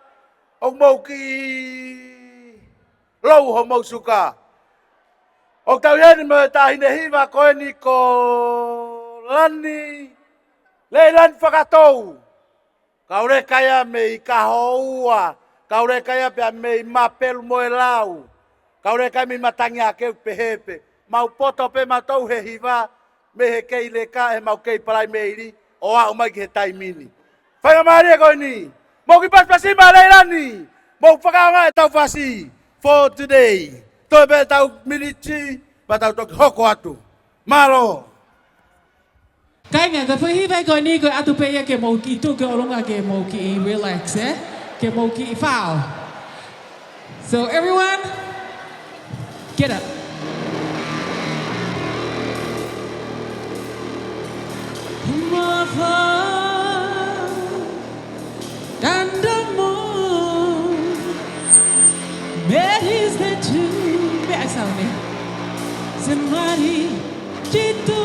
ʻOku mou kiʻi lou homou suka. ʻOku tau ʻi heni mo e taʻahine hiva ko eni ko Lani, Leilani Fakatou. Kau leka ia mei Kahoua, kau leka ia pea mei Mapelu mo e Lau, kau leka ia mei Matangi Akeu pehē pē. Mau poto pē mautolu he hiva, mei he kei leka ʻemau kei Palaimeili, ʻo aʻu mai ki he taimi ni. Faingamālie ko eni, mou kiʻi pasipasi mai Leilani, mou fakaʻaongaʻi ʻetau fasi for today. Toe pē ʻetau miniti, pea tau toki hoko atu. Mālō. Kāinga, ko e foʻi hiva ko eni ko e ʻatu pē ia ke mou kiʻi tuʻu ki ʻolunga ke mou kiʻi relax, ē? Ke mou kiʻi fao. So everyone, get up. Mother, Tandamo, Mary is the tomb. Meʻa ʻa e sauni. Semari, Jitu,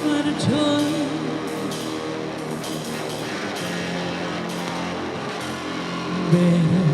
Maratoi, Bero.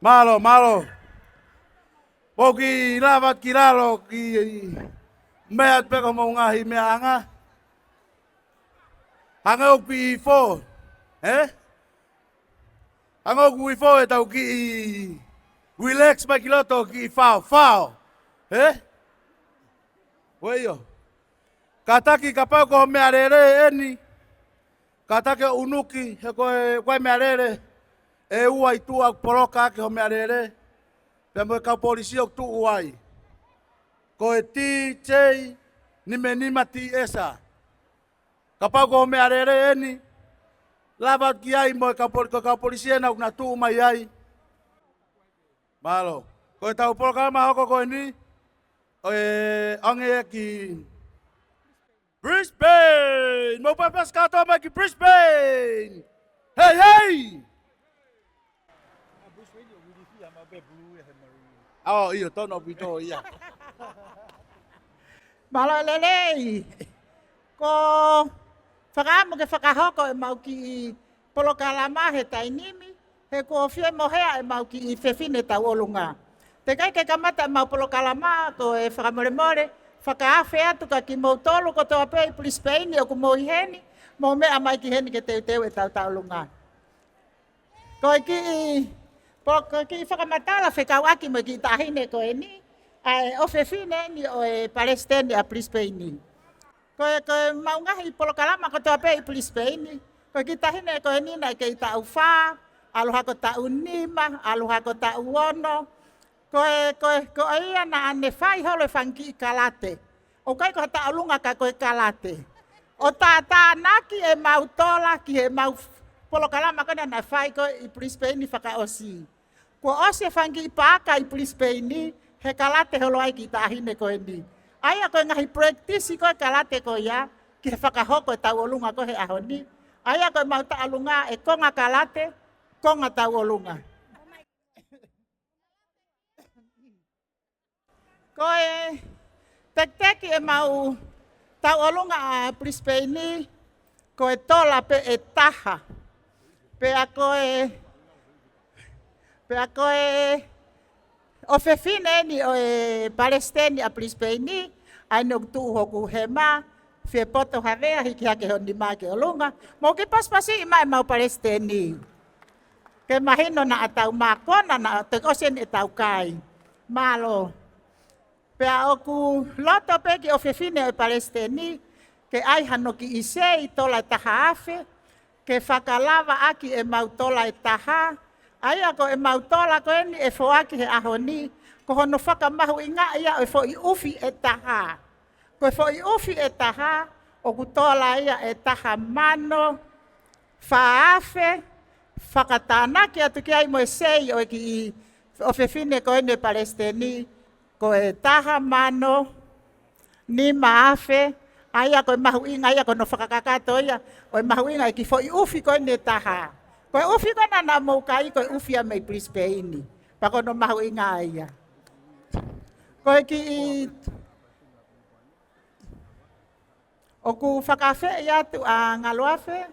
Mālō, mālō. Mou kiʻi lava ki lalo ki meʻa pē ko homou ngaahi meʻaʻanga. Hangē ʻoku ifo, ē? Hangē ʻoku ifo ʻetau kiʻi relax mai ki loto kiʻi faofao, ē? ʻIo. Kātaki kapau ko ho meʻalele eni, kātaki ʻo ʻunuki, he ko e, ko e meʻalele ʻe ua ʻi tuʻa ʻoku poloka ʻaki ho meʻalele, pea mo e kau polisi ʻoku tuʻu ai. Ko e T J nima nima T S. Kapau ko ho meʻalele eni, lava ki ai mo e kau poli-, ko e kau polisi ena ʻoku na tuʻu mai ai. Mālō. Ko ʻetau polokalama hoko ko eni, ʻo ʻoange ki Brisbane. Mou papasi kātoa mai ki Brisbane. Hei, hei! ʻAo, ʻio, tono pito ia. Mālō e lelei. Ko e fakaʻamu ke fakahoko ʻemau kiʻi polokalama he taimi ni, he kuo fie mohe ʻemau kiʻi fefine tauʻolunga. Teʻeki ai ke kamata ʻemau polokalama, ko e fakamolemole, fakaafe atu kia kimoutolu kotoa pē ʻi Brisbane ʻoku mou ʻi heni, mou meʻa mai ki heni ke teuteu ʻetau tauʻolunga. Ko e kiʻi, po-, ko e kiʻi fakamatala fekauʻaki mo e kiʻi taʻahine ko eni, ʻa e ʻofefine eni ʻo e Palesiteni ʻa Brisbane. Ko e, ko ʻemau ngaahi polokalama kotoa pē ʻi Brisbane, ko e kiʻi taʻahine ko eni naʻe kei taʻu fā, ʻalu hake ʻo taʻu nima, ʻalu hake ʻo taʻu ono. Ko e, ko e, ko ia naʻa ne fai holo e fanga kiʻi kalate. ʻOku ʻikai ko ha tauʻolunga ka ko e kalate. ʻO tātānaki ʻemau tola ki heʻemau polokalama ko ena naʻe fai ko ē ʻi Brisbane fakaʻosi. Kuo ʻosi e fanga kiʻi paaka ʻi Brisbane, he kalate holo ai e kiʻi taʻahine ko eni. ʻA ia ko e ngaahi practice ko ē kalate ko ia, ki he fakahoko e tauʻolunga ko ē he ʻaho ni. ʻA ia ko ʻemau tauʻolunga ʻe konga kalate, konga tauʻolunga. Ko e tekiteki ʻemau tauʻolunga ʻa Brisbane, ko e tola pē ʻe taha. Pea ko e, pea ko e ʻofefine eni ʻo e Palesiteni ʻa Brisbane, ʻa eni ʻoku tuʻu hoku hema, fie poto havea, hiki hake ho nima ki ʻolunga. Mou kiʻi pasipasiʻi mai ʻemau Palesiteni. Ke mahino naʻa tau mākona, naʻa tau ʻosi eni ʻetau kai. Mālō. Pea ʻoku loto pē ki he ʻofefine ʻo e Palesiteni, ke ʻai hano kiʻi sei tola ʻe taha afe, ke fakalava ʻaki ʻemau tola ʻe taha. ʻA ia ko ʻemau tola ko eni ʻe foaki he ʻaho ni, ko hono fakamahuʻingaʻi ia ʻo e foʻi ʻufi ʻe taha. Ko e foʻi ʻufi ʻe taha, ʻoku tola ia ʻe taha mano fā afe, fakatānaki atu ki ai mo e sei ʻo e kiʻi ʻofefine ko eni ʻo e Palesiteni, ko e taha mano nima afe, ʻa ia ko e mahuʻinga ia ko hono fakakakato ia, ʻo e mahuʻinga e kiʻi foʻi ʻufi ko eni ʻe taha. Ko e ʻufi ko ena naʻa mou kai, ko e ʻufi ia mei Brisbane. Pea ko hono mahuʻinga ia. Ko e kiʻi ʻOku fakaafeʻi atu ʻa Ngaloafe,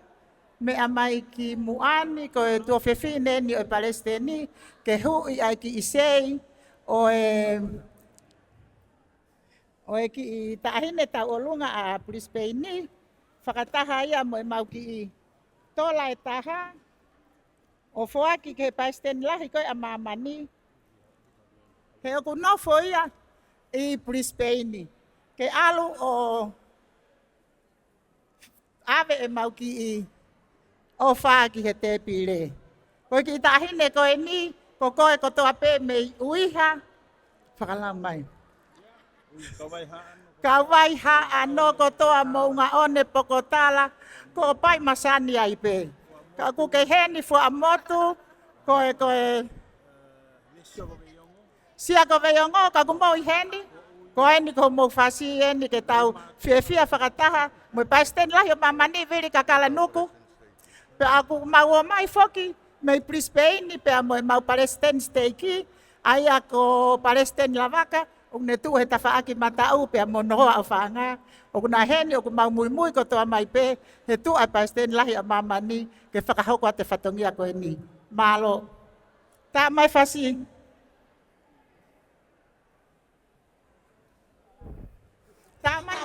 meʻa mai ki muʻa ni ko e tuofefine eni ʻo e Palesiteni, ke huʻi ʻa e kiʻi sei ʻo e, ʻo e kiʻi taʻahine tauʻolunga ʻa Brisbane, fakataha ia mo ʻemau kiʻi tola ʻe taha, ʻo foaki ki he Palesiteni Lahi ko ē ʻa māmani. He ʻoku nofo ia ʻi Brisbane. Ke ʻalu ʻo ʻave ʻemau kiʻi ʻofa ki he tēpile. Ko e kiʻi taʻahine ko eni, ko koe kotoa pē mei ʻUiha, fakalau mai. Kau Vaihaʻano kotoa, Moʻunga ʻOne, Pokotala, ko Paimasani ai pē. Ka ʻoku kei heni Fuaʻamotu, ko e, ko e Sia ko Veiongo, ka ʻoku mou ʻi heni. Ko eni ko homou fasi eni ke tau fiefia fakataha mo e Palesiteni Lahi ʻo māmani, Vili Kakalanuku. Pea ʻoku mau ō mai foki mei Brisbane, pea mo ʻemau Palesiteni Siteiki, ʻa ia ko Palesiteni Lavaka, ʻoku ne tuʻu he tafaʻaki mataʻu, pea mo Nohoa ʻOfaʻanga. ʻOku na ʻi heni, ʻoku mau muimui kotoa mai pē he tuʻa e Palesiteni Lahi ʻa māmani ke fakahoko atu e fatongia ko eni. Mālō. Taʻa mai fasi. Taʻa mai.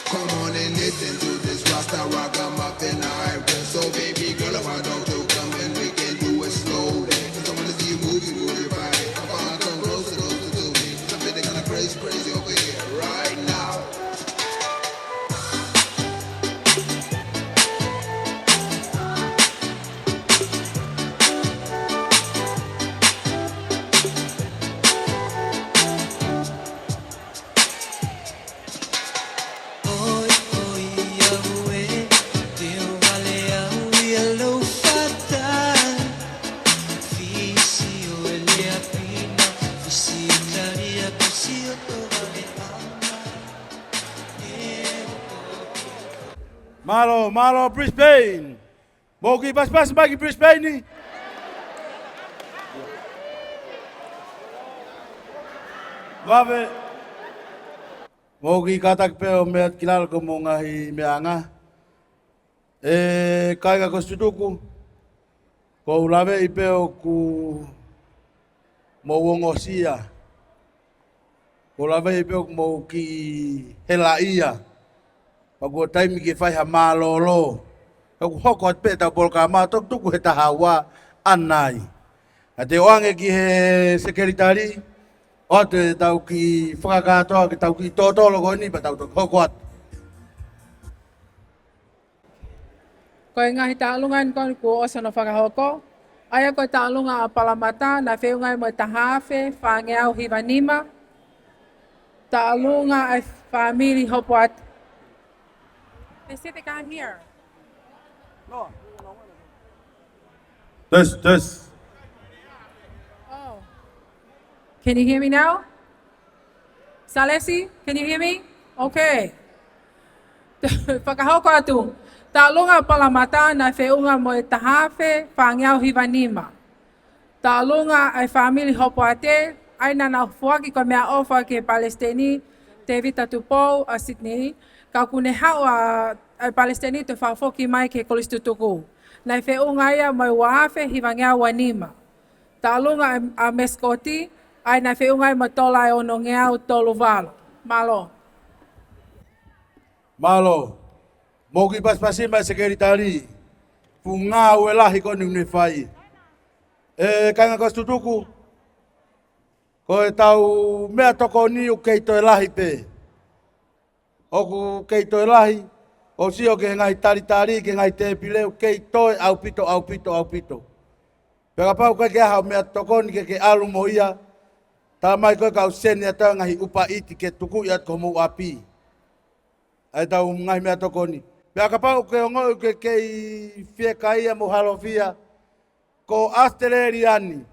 Come on and listen to this Rasta rock, I'm up in the high. So baby girl, why don't you come and we can do it slowly? 'Cause I wanna see you move, you move your body. Come on, come closer, closer to me. 'Cause I'm feeling kinda crazy, crazy over here right now. Mālō, mālō Brisbane. Mou kiʻi pasipasi mai ki Brisbane. Vave. Mou kiʻi kātaki pē ʻo meʻa ki lalo ko hoʻomou ngaahi meʻaʻanga. ʻE kāinga ko Situku, ʻoku ou laveʻi pē ʻoku mou ongosia. ʻOku ou laveʻi pē ʻoku mou kiʻi helaʻia. Pea kuo taimi ke fai ha mālōlō. Ka ʻoku hoko atu pē ʻetau polokalama, toki tuku he taha ua ʻanai. Ka te u ʻoange ki he sekelitali, ʻoatu ʻetau kiʻi fakakātoa, ke tau kiʻi tōtōloko ni, pea tau toki hoko atu. Ko e ngaahi taʻalunga eni ko eni kuo ʻosi hono fakahoko. ʻA ia ko e taʻalunga ʻa Palamata, naʻe feʻunga ai mo e taha afe fāngeau hiva nima. Taʻalunga ʻa e fāmili Hopoate. They said they can't hear. Test, test. Oh. Can you hear me now? Salesi, can you hear me? Okay. Fakahoko atu. Taʻalunga Palamata naʻe feʻunga mo e taha afe fāngeau hiva nima. Taʻalunga ʻa e fāmili Hopoate, ʻa ia naʻa nau foaki ko e meʻaʻofa ki he Palesiteni, Tēvita Tupou ʻa Sydney, ka kuo ne haʻu ʻa, ʻa e Palesiteni ʻo toe fakafoki mai ki he Kolisi Tutuku. Naʻe feʻunga ia mo e ua afe hivangeau ua nima. Taʻalunga ʻa, ʻa Mesikoti, ʻa ia naʻe feʻunga ia mo e tola ʻe onongeau tolu valu. Mālō. Mālō. Mou kiʻi pasipasi mai Sekelitali. Fuʻu ngāue lahi ko eni ne fai. ʻE kāinga Kolisi Tutuku, ko ʻetau meʻatokoni ʻoku kei toe lahi pē. ʻOku kei toe lahi, ʻo sio ki he ngaahi talitali, ki he ngaahi tēpile, ʻoku kei toe ʻaupito, ʻaupito, ʻaupito. Pea kapau ʻoku ʻikai ke ʻi ai haʻo meʻatokoni ke ke ʻalu mo ia, tala mai ko e kau sene atu ʻa e ngaahi ʻū paʻiti ke tukuʻi atu ki homou ʻapi ʻa ʻetau ngaahi meʻatokoni. Pea kapau ʻoku ke ongoʻi ʻoku ke kei fiekaia mo halofia, ko ʻAositelēlia ni,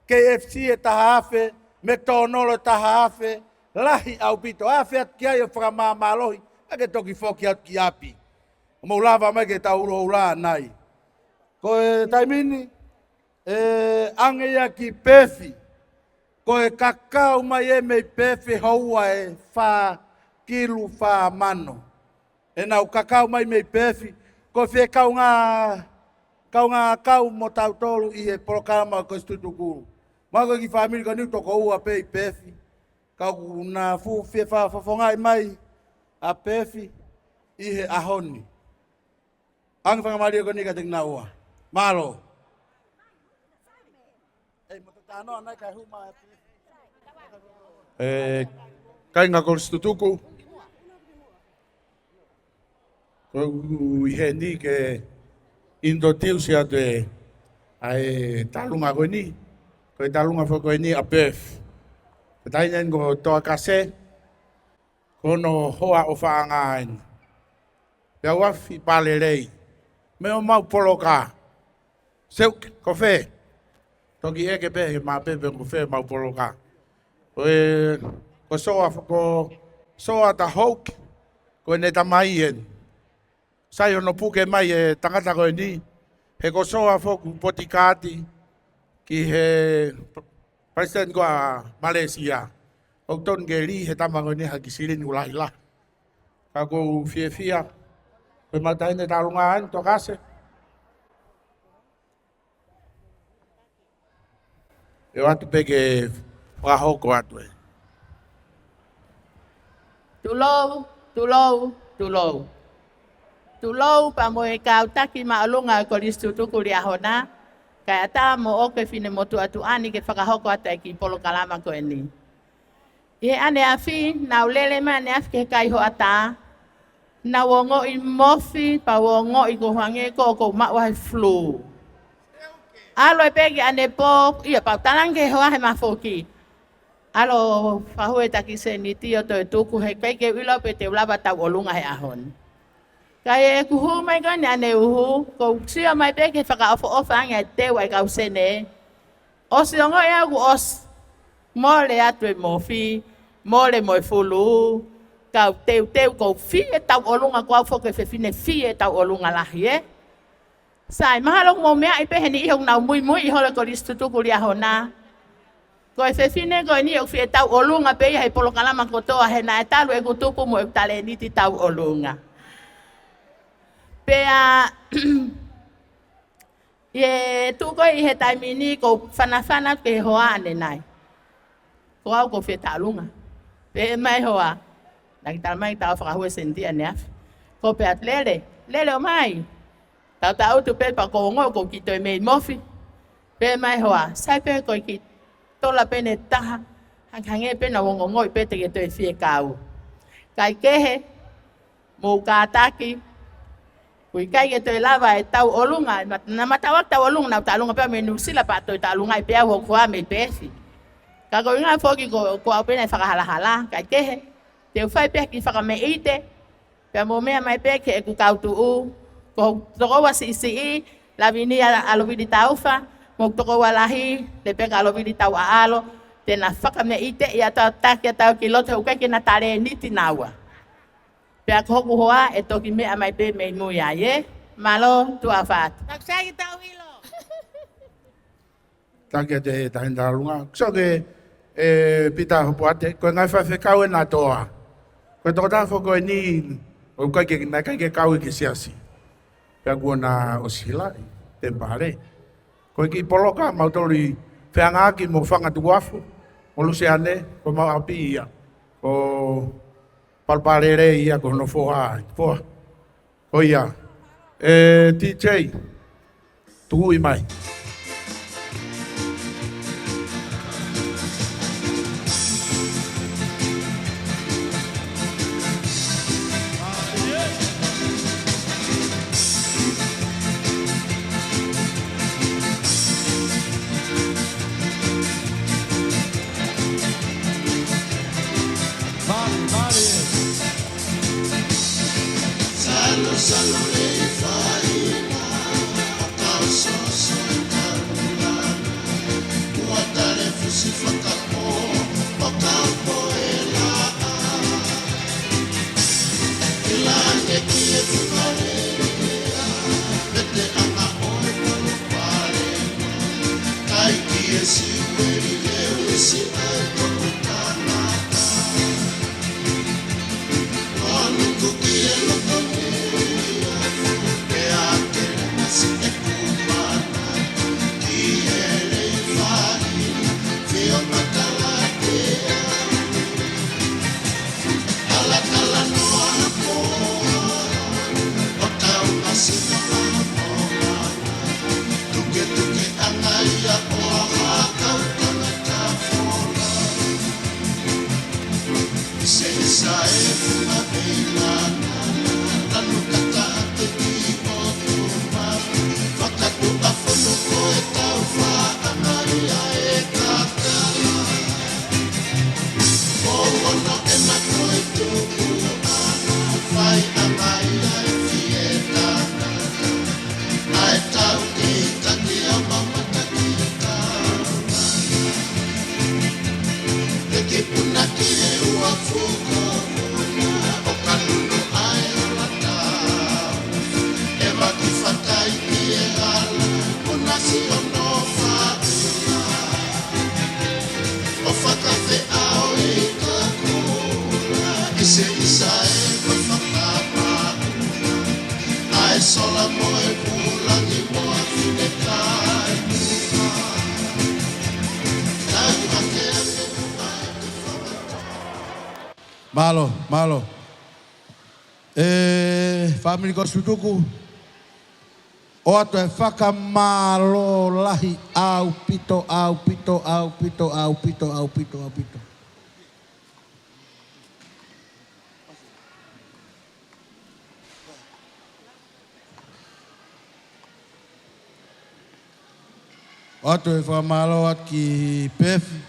K F C ʻe taha afe, McDonald ʻe taha afe, lahi ʻaupito, afe atu ki ai ʻo fakamāmālohi, ʻa ke toki foki atu ki ʻapi. ʻO mou lava mai ke tau ulo ula nai. Ko e taimi ni, ʻe ʻange ia ki Peefi, ko e kakau mai ē mei Peefi houa ʻe fā kilu fā mano. ʻEnau kakau mai mei Peefi, ko e fie kaungā, kaungā kau mo tautolu ʻi he polokalama ko e Kolisi Tutuku. Mahalo ko e kiʻi fāmili ko eni ʻoku toko ua pē ʻi Peefi. Ka ʻoku na fuʻu fie fakafofongaʻi mai ʻa Peefi ʻi he ʻaho ni. ʻAnge fakamālō ko eni kiate kinaua. Mālō. ʻE, kāinga Kolisi Tutuku. Ko u ʻi heni ke introduce atu ʻa e taʻalunga ko eni. Ko e taʻalunga foki ko eni ʻa Peefi. Ko e taʻahine ko Toakase. Ko hono hoa ʻofaʻanga eni. Pea u afi pālelei. Mei homau poloka. Seuke, ko fē? Toki ʻeke pē he mapepe ko fē homau poloka. Ko e, ko Soa, ko Soa Tahouki, ko ʻene tamai eni. Sai hono puke mai e tangata ko eni, he ko Soa foki potikaati ki he Palesiteni ko ē ʻa Malēsia. ʻOku tonu ke lī he tama ko eni ha kiʻi silini ʻoku lahilahi. Ka ko u fiefia, ko e mau taʻahine taʻalunga eni, Toakase. ʻE ʻoatu pē ke fakahoko atu ē. Tulou, tulou, tulou. Tulou pea mo e kau taki māʻolunga ʻo e Kolisi Tutuku ʻi he ʻaho na, kae ʻatā moʻoku e finemotuʻa tuʻa ni ke fakahoko atu e kiʻi polokalama ko eni. ʻI he ʻaneafi, naʻa ku lele mai ʻaneafi ki he kai hoʻatā, naʻa ku ongoʻi mofi, pea u ongoʻi ko hangē ko ʻoku ou maʻu ʻa e flu. ʻAlu ai pē ki ʻanepō, ʻio pea u talaange ki he hoa he mafoki. ʻAlu ʻo fakahū e taki sēniti ʻo toe tuku he ʻikai ke u ʻilo pe te u lava tauʻolunga he ʻaho ni. Ka ʻi heʻeku hū mai ko eni ʻaneuhu, ko u sio mai pē ki he fakaʻofoʻofa ange ʻa e teu ʻa e kau sēniti. ʻOsi ongoʻi au kuo ʻosi. Mole atu e mofi, mole mo e fulu, kau teuteu ko u fie tauʻolunga ko au foki e fefine fie tauʻolunga lahi ē. Sai, mahalo ʻoku mou meaʻi pē he niʻihi ʻoku nau muimui ʻi holo Kolisi Tutuku ʻi he ʻaho na. Ko e fefine ko eni ʻoku fie tauʻolunga pē ia he polokalama kotoa he naʻe talu ʻeku tupu mo ʻeku talēniti tauʻolunga. Pea ʻi he tuʻu ko ē ʻi he taimi ni ko u fanafana ki he hoa ʻanenai. Ko au ko u fie tauʻolunga. Pehē mai e hoa. Naʻa ke tala mai ke tau fakahū e sēniti ʻaneafi. Ko u pehē atu lele, lele ʻo mai. Tau tau tu pē pea ko u ongoʻi ko u kiʻi toe mei mofi. Pehē mai e hoa. Sai pē ko e kiʻi tola pē ʻe taha. Hangē, hangē pē naʻa ku ongoʻi pē te ke toe fie kau. Kae kehe, mou kātaki. ʻOku ʻikai ke toe lava e tauʻolunga, ma-, naʻa ma tauʻaki tauʻolunga, naʻa ku tauʻolunga pē au mei Nuʻusila pea toe tauʻolunga ai pē au hoku hoa mei Peefi. Ka ko e ʻuhinga foki ko, ko au pē naʻe fakahalahala, kae kehe. Te u fai pē ha kiʻi fakameʻite, pea mou meʻa mai pē ki heʻeku kau tuʻu, ko hoku tokoua siʻisiʻi, Lavinia ʻAlovili Taufa, mo hoku tokoua lahi, Lepeka ʻAlovili Tauʻaʻalo, te na fakameʻiteʻi ʻa e tau taki ʻa e tau ki loto he ʻoku ʻikai ke na talēniti naua. Pea ko hoku hoa ʻe toki meʻa mai pē mei mui ai ē. Mālō, tuʻa ʻofa atu. Taku sai ki tau ʻilo. Taki atu e taʻahine taʻalunga. Sio ki he, ʻe, Pita Hopoate, ko e ngaahi faifekau ena ʻa Toa. Ko e tokotaha foki ko eni, ʻoku ʻikai ke, naʻe ʻikai ke kau ki he siasi. Pea kuo na ʻosi laʻi, temipale. Ko e kiʻi poloka, mautolu ʻi Feangaaki mo Fanga Tukuafu, mo Luseane, ko homau ʻapi ia. Ko Palopalele ia, ko hono foha, foha. Ko ia. ʻE, T J, tuʻu mai. Mālō, mālō. ʻE, fāmili Kositutuku, ʻoatu e fakamālō lahi ʻaupito, ʻaupito, ʻaupito, ʻaupito, ʻaupito, ʻaupito. ʻOatu e fakamālō atu ki Pefi,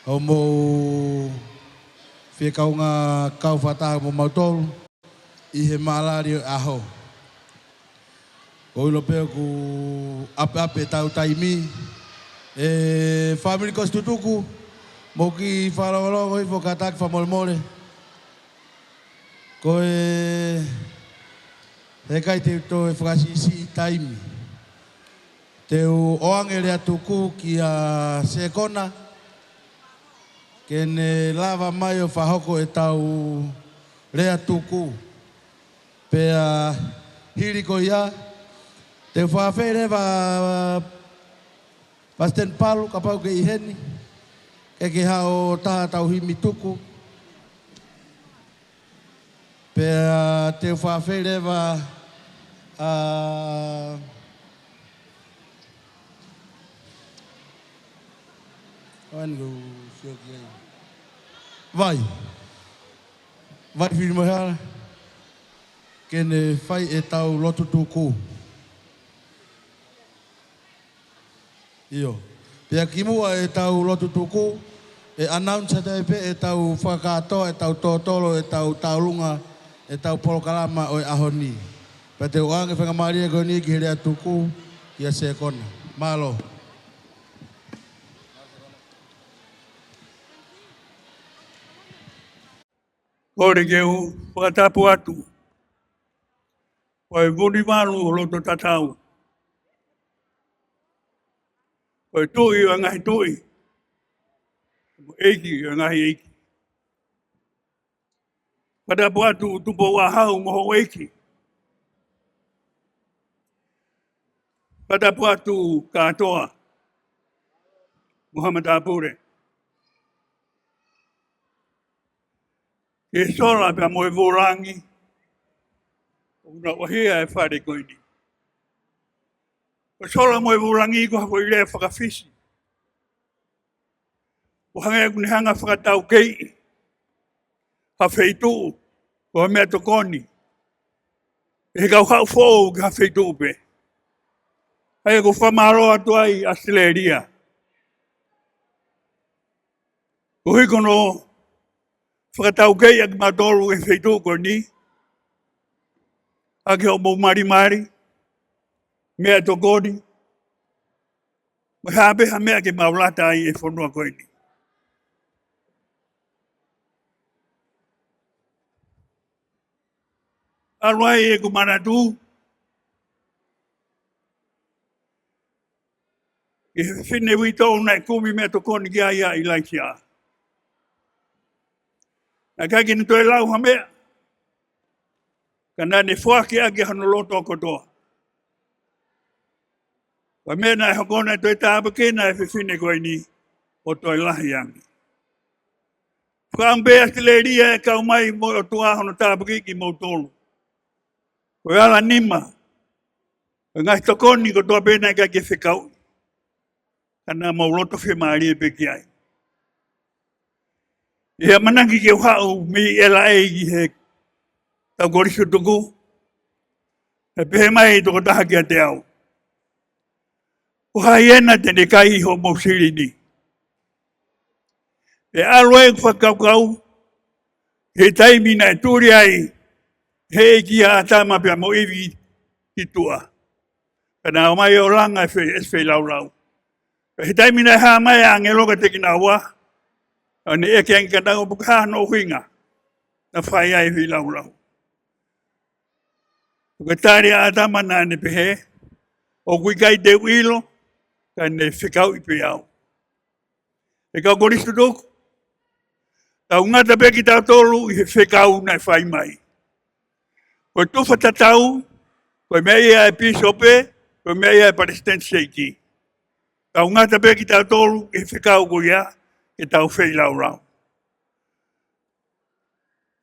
hoʻomou fie kaungā kau fakataha mo mautolu ʻi he mālali ʻo e ʻaho. ʻOku ou ʻilo pē ʻoku ʻapeʻape ʻetau taimi. ʻE, fāmili Kositutuku, mou kiʻi fakalongolongo hifo kātaki fakamolemole. Ko e, heʻikai te u toe fakasiʻisiʻi taimi. Te u ʻoange lea tuku kia Sekona, ke ne lava mai ʻo fakahoko ʻetau lea tuku. Pea hili ko ia, te u fakaafeʻi leva Palesiteni Palu, kapau ʻoku ke ʻi heni, ke ke haʻu ʻo tā ʻetau himi tuku. Pea te u fakaafeʻi leva, ʻa, ʻoua naʻa ku sio ki ai. Vai. Vai Filimoehala, ke ne fai ʻetau lotu tuku. ʻIo. Pea kimuʻa ʻetau lotu tuku, ʻe announce atu ai pē ʻetau fakakātoa, ʻetau tōtōlo, ʻetau tauʻolunga, ʻetau polokalama ʻo e ʻaho ni. Pea te u ʻoange faingamālie ko eni ki he lea tuku, kia Sekona. Mālō. Kole ke u fakatapu atu. Ko e Vunivalu ʻo Lototatau. Ko e Tuʻi ʻo e ngaahi tuʻi. Ko e ʻEiki ʻo e ngaahi ʻeiki. Fakatapu atu Tupou ʻAhau mo houʻeiki. Fakatapu atu Kātoa mo ha matāpule. Ke sola pea mo e vūlangi ʻoku na ʻuhia e fale ko eni. Ko e sola mo e vūlangi ko ha foʻi lea fakafisi. ʻO hangē ʻoku ne hanga fakataukeiʻi ha feituʻu, ko ha meʻatokoni ʻe he kau haʻu foʻou ki ha feituʻu pē. ʻA ia ʻoku fakamālō atu ai ʻAositelēlia. Koeʻuhi ko hono fakataukeiʻi ʻa kimautolu he feituʻu ko eni, ʻaki hoʻomou malimali, meʻatokoni, mo e hā pē ha meʻa ke mau lata ai he fonua ko eni. ʻAlu ai ʻeku manatu ki he fefine uitou naʻe kumi meʻatokoni ki ai ʻa ʻIlaisiā. Naʻe ʻikai ke ne toe lau ha meʻa, ka naʻa ne foaki ʻaki hono loto kotoa. Ko e meʻa naʻe hoko naʻe toe tāpuekina e fefine ko eni ʻo toe lahi ange. Fakaʻamu pē ʻAositelēlia ʻe kau mai mo e ʻOtua hono tāpuekina kimoutolu. Ko e ala nima, ko e ngaahi tokoni kotoa pē naʻe ʻikai ke fekauʻi, ka naʻa mau loto fiemālie pē ki ai. ʻI he ʻamanaki ke u haʻu mei L A ki he tau kolisi tuku, naʻe pehē mai tokotaha kiate au, ko hai ena te ne kai hoʻomou silini? Pea ʻalu ai ʻeku fakakaukau he taimi naʻe tuli ai ʻe he ʻEiki ʻa ʻĀtama pea mo ʻIvi ki tuʻa. Pea naʻe ʻomai ʻo langa e fe-, e feilaulau. Pea he taimi naʻe hā mai ʻa e ʻāngelo kiate kinaua, ʻa ʻene ʻeke ange kiate kinaua pe ko e hā hono ʻuhinga naʻa fai ai e feilaulau. Ko e tali ʻa ʻĀtama naʻa ne pehē, ʻoku ʻikai te u ʻilo, ka ne fekauʻi pē au. ʻE kau kolisi tuku, tau ngata pē kitautolu ʻi he fekau naʻe fai mai. Ko e tufa tatau, ko e meʻa ia ʻa e pīsope, ko e meʻa ia ʻa e palesiteni seiki. Tau ngata pē kitautolu ʻi he fekau ko ia, ke tau feilaulau.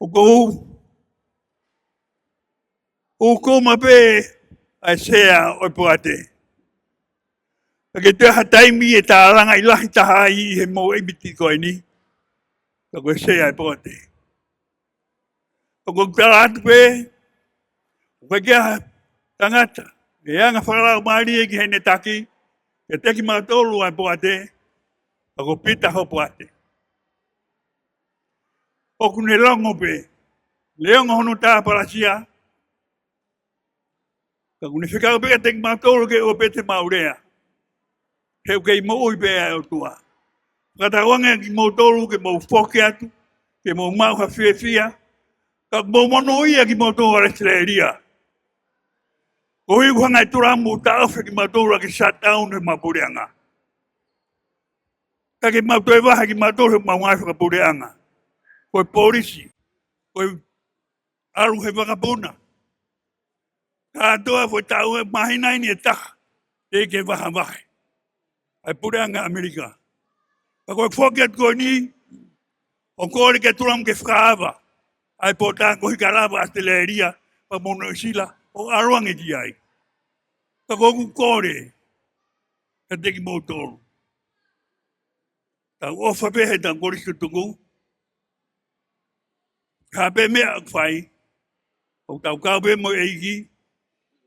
ʻOku ou, ʻoku ou koma pē ʻa e sea ʻo e poate. Ka ke toe ha taimi ʻe tālangaʻi lahi taha ai ʻi he mōmeniti ko eni, ka ko e sea ʻo e poate. ʻOku ou tala atu pē, ʻoku ʻikai ha tangata ʻe anga fakalaumālie ki heʻene taki, ke teki mautolu ʻa e poate, ka ko Pita ho poate. ʻOku ne longo pē, leongo hono tāpalasia, ka ʻoku ne fekau pē kiate kimautolu ke ʻoua pē te mau lea. He ʻoku kei moʻui pē ʻa e ʻOtua. Fakatauange kimoutolu ke mou foki atu, ke mou maʻu ha fiefia, ka mou monūʻia kimoutolu ʻAositelēlia. Koeʻuhi ʻoku hanga ʻe Tulamu ʻo taʻofi kimautolu ʻaki e shutdown ʻo e mapuleʻanga. Ka ke mau toe vahe kimautolu he mau ngaahi fakapuleʻanga. Ko e polisi, ko e ʻalu he vakapuna. Kātoa foʻi taʻu ʻe māhina ʻe taha, teʻeki ke vahevahe ʻa e puleʻanga ʻAmelika. Ka ko e foki atu ko eni, ʻoku kole kia Tulamu ke fakaava ʻa e pōtalanoa ko e hā ka lava ʻAositelēlia pea mo Nuʻusila ʻo ʻalu ange ki ai. Ka ʻoku ou kole kiate kimoutolu, tau ʻofa pē he tau kolisi tuku. Ka pē meʻa ʻoku fai, ʻoku tau kau pē mo e ʻEiki,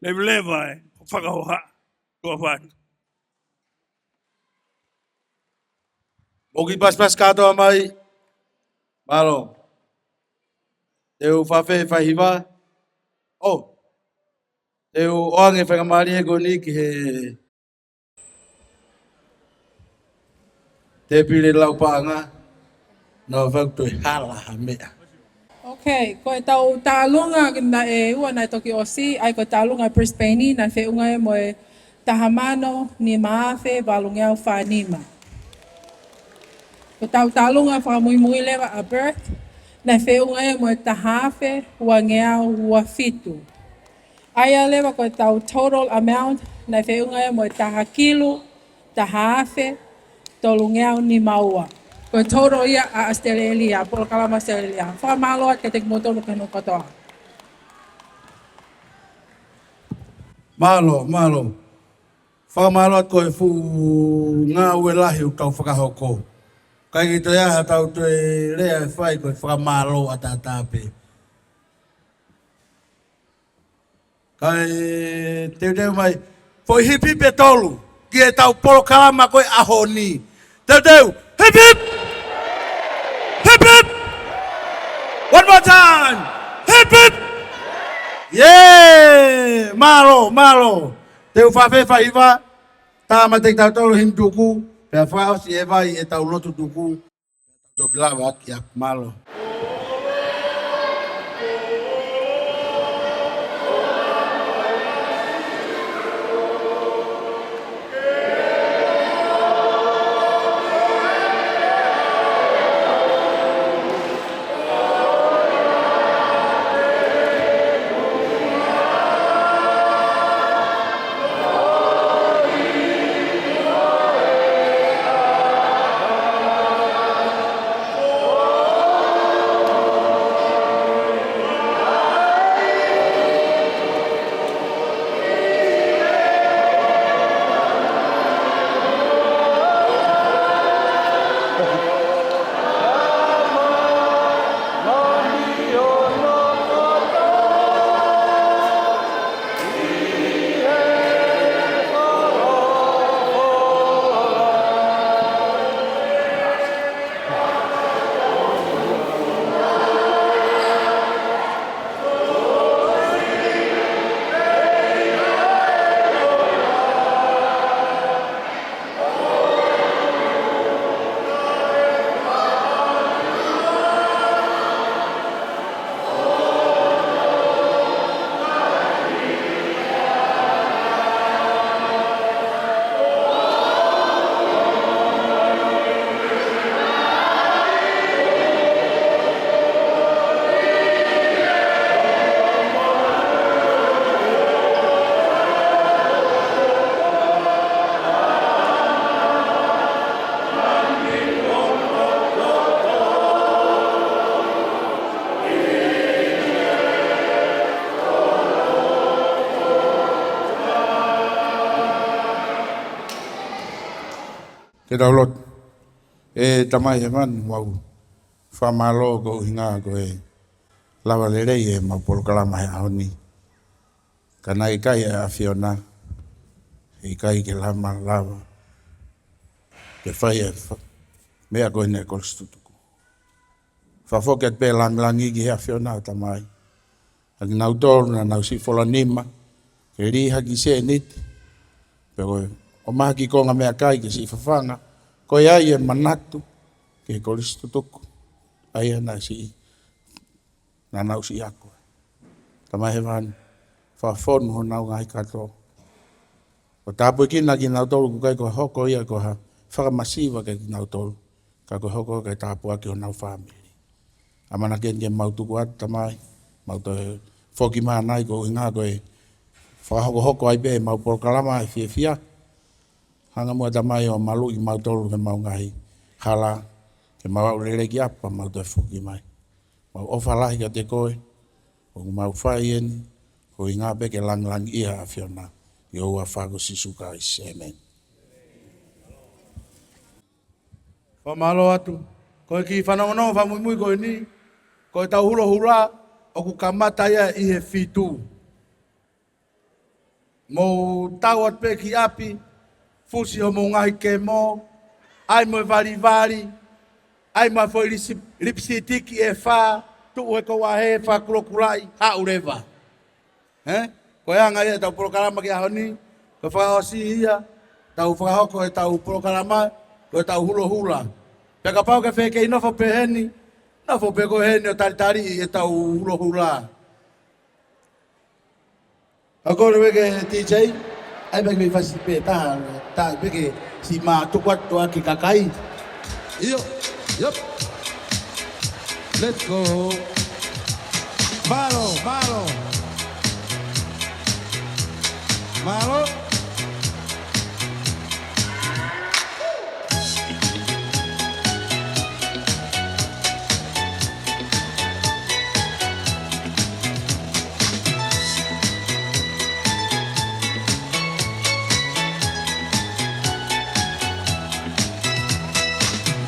leveleva e fakahoha, tuʻa fatu. Mou kiʻi pasipasi kātoa mai. Mālō. Te u fafē fai hiva. ʻO, te u ʻoange faingamālie ko eni ki he tēpile lau paʻanga, naʻa faʻu toe hala ha meʻa. Ok, ko e tau tālunga naʻe ua naʻe toki ʻosi, ʻa ia ko e tālunga Brisbane naʻe feʻunga ia mo e taha mano nima afe valungeau fā nima. Ko e tau tālunga fakamuimui leva ʻa Perth, Naʻe feʻunga ia mo e taha afe uangeau ua fitu. ʻA ia leva ko ʻetau total amount, naʻe feʻunga ia mo e taha kilu, taha afe, tolungeau nima ua. Ko e total ia ʻa ʻAositelēlia, polokalama ʻAositelēlia. Fakamālō atu kiate kimoutolu kotoa. Mālō, mālō. Fakamālō atu ko e fuʻu ngāue lahi ʻoku tau fakahoko. ʻIkai ke toe ʻi ai haʻatau toe lea ʻe fai, ko e fakamālō ʻataʻatā pē. Kae teuteu mai, foʻi hip hip ʻe tolu, ki heʻetau polokalama ko e ʻaho ni. Teuteu, hip hip! Hip hip! One more time! Hip hip! Yeah! Mālō, mālō. Te u fafē faiva, tāmateʻi tautolu himi tuku, pea fakaʻosi ʻe Vai ʻetau lotu tuku. Toki lava atu ki ʻapi, mālō. Ke tau lotu. ʻE Tamai Hēvani, mau fakamālō koeʻuhi ko e lava lelei ʻemau polokalama he ʻaho ni. Ka naʻe ʻikai ʻa e ʻAfiona, heʻikai ke lava, lava ke fai e fa-, meʻa ko eni ʻa e kolisi tutuku. Fakafoki atu pē langilangi ki he ʻAfiona, ʻo Tamai, ʻa kinautolu naʻa nau siʻi fola nima ke lī hake sēniti, pe ko e ʻomai hake konga meʻakai ke siʻi fafanga, ko ia ai e manatu ki he kolisi tutuku, ʻa ia naʻe siʻi, naʻa nau siʻi ako. Tamai Hēvani, fakafonu honau ngaahi kato, ʻo tāpuekina kinautolu, ʻoku ʻikai ko e hoko ia ko ha fakamasiva kiate kinautolu, ka ko e hoko ke tāpuaki honau fāmili. ʻAmanaki ke mau tuku atu, Tamai, mau toe foki mai ʻanai koeʻuhi ko e fakahokohoko ai pē ʻemau polokalama ʻa e fiefia. Hanga muʻa, Tamai, ʻo maluʻi kimautolu heʻemau ngaahi hala, ke mau aʻu lelei ki ʻapi pea mau toe foki mai. Mau ʻofa lahi kiate koe, ʻoku mau fai eni koeʻuhi pē ke langilangiʻia ʻa e ʻAfiona, ʻi he huafa ko Sīsū Kalaisi. ʻĒmeni. Fakamālō atu. Ko e kiʻi fanongonongo fakamuimui ko eni, ko ʻetau hulohula ʻoku kamata ia ʻi he fitu. Mou tau atu pē ki ʻapi, fusi hoʻomou ngaahi kemo, ʻai mo e valivali, ʻai mo e foʻi lisi-, lipisitiki ʻe fā, tuʻu he kouahe, fakakulokulaʻi, haʻu leva. Ē? Ko e anga ia ʻetau polokalama ki he ʻaho ni, ko e fakaʻosi ia, tau fakahoko ʻetau polokalama, ko ʻetau hulohula. Pea kapau ʻoku ke fie kei nofo pē heni, nofo pē koe heni ʻo talitaliʻi ʻetau hulohula. Ka ko e lave ki he D J, ʻai pē ke fasi pē taha, taha pē ke siʻi mātuku atu ʻa e kakai. ʻIo, yep. Let's go. Mālō, mālō. Mālō.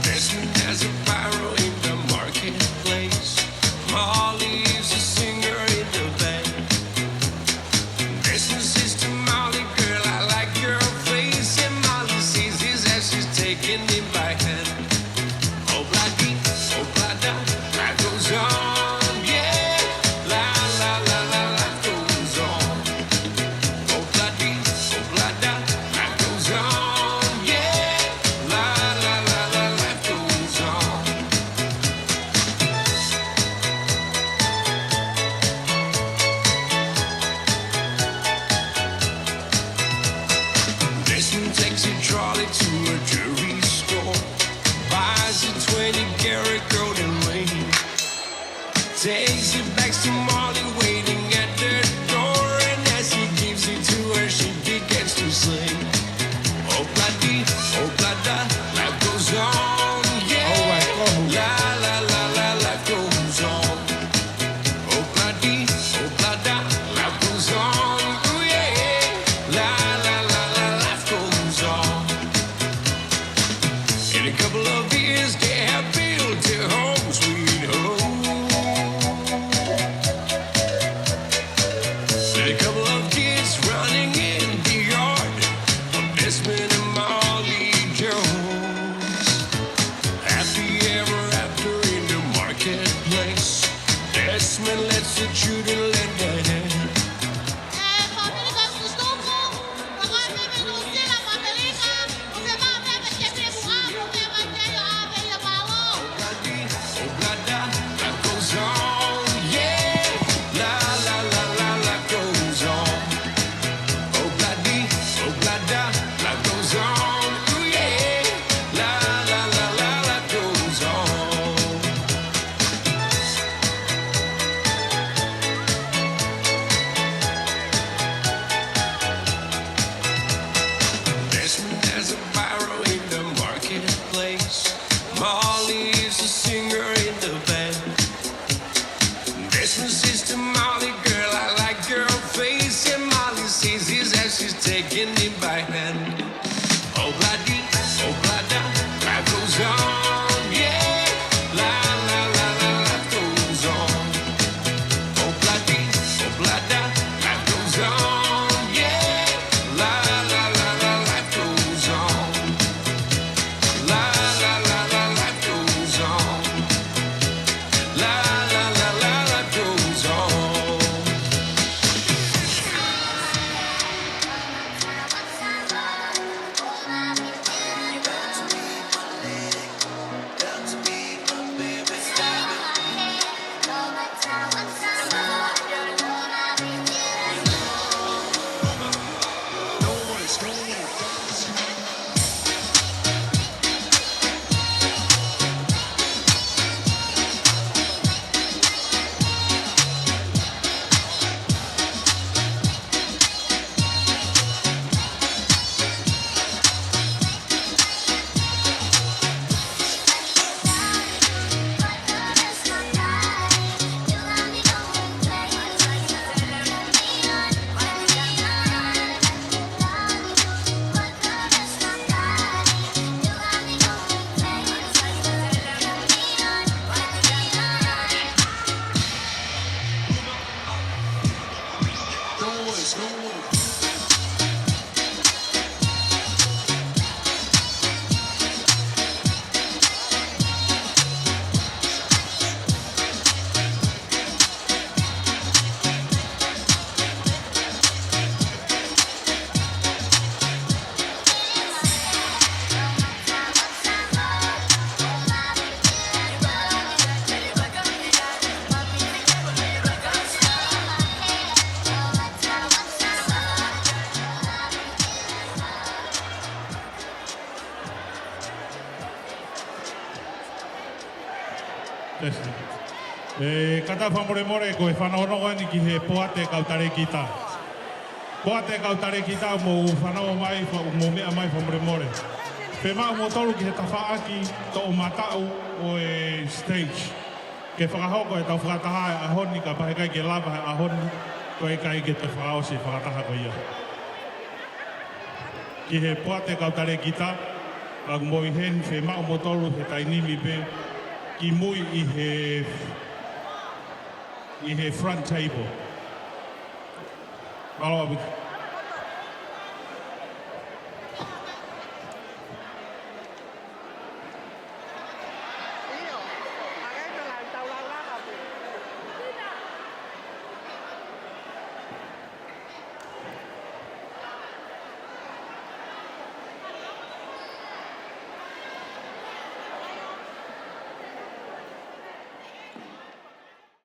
Desmond has a barrel in the marketplace. Molly is a singer in the band. Desmond says to Molly, "Girl, I like your face." And Molly sees his as she's taking him by hand. Oh, bloody, oh, blada, life goes on, yeah. La, la, la, la, life goes on. Oh, bloody, oh, blada, life goes on, yeah. La, la, la, la, life goes on. Desmond takes a trolley to a jewelry store, buys a twenty karat golden ring, takes it back to Molly waiting at the door, and as he gives it to her, she begins to sing. Oh, bloody, oh, blada, life goes on, yeah. All right, go. La, la, la, la, life goes on. Oh, bloody, oh, blada, life goes on, ooh, yeah. La, la, la, la, life goes on. In a couple of years, they have built their home, sweet home. And a couple of kids running in the yard of Desmond and Molly Jones. Happy ever after in the marketplace. Desmond lets the children lend a hand. Desmond has a barrel in the marketplace. Molly is a singer in the band. Desmond says to Molly, "Girl, I like your face." And Molly sees his as she's taking him by hand. Oh, bloody, oh, blada, life goes on, yeah. La, la, la, la, life goes on. Oh, bloody, oh, blada, life goes on, yeah. La, la, la, la, life goes on. La, la, la, la, life goes on. La, la, la, la, life goes on. That's it. ʻE, kātaki fakamolemole ko e fanongonongo eni ki he poate kau talēkita. Poate kau talēkita, mou fanongo mai, fa-, mou meʻa mai fakamolemole. Fiemaʻu kimoutolu ki he tafaʻaki toʻomataʻu ʻo e stage. Ke fakahoko ʻetau fakataha he ʻaho ni, kapau heʻikai ke lava he ʻaho ni, ko e ʻikai ke toe fakaʻosi e fakataha ko ia. Ki he poate kau talēkita, ʻoku mou ʻi heni, fiemaʻu kimoutolu he taimi ni pē, kimui ʻi he, ʻi he front table. Mālō ʻaupito.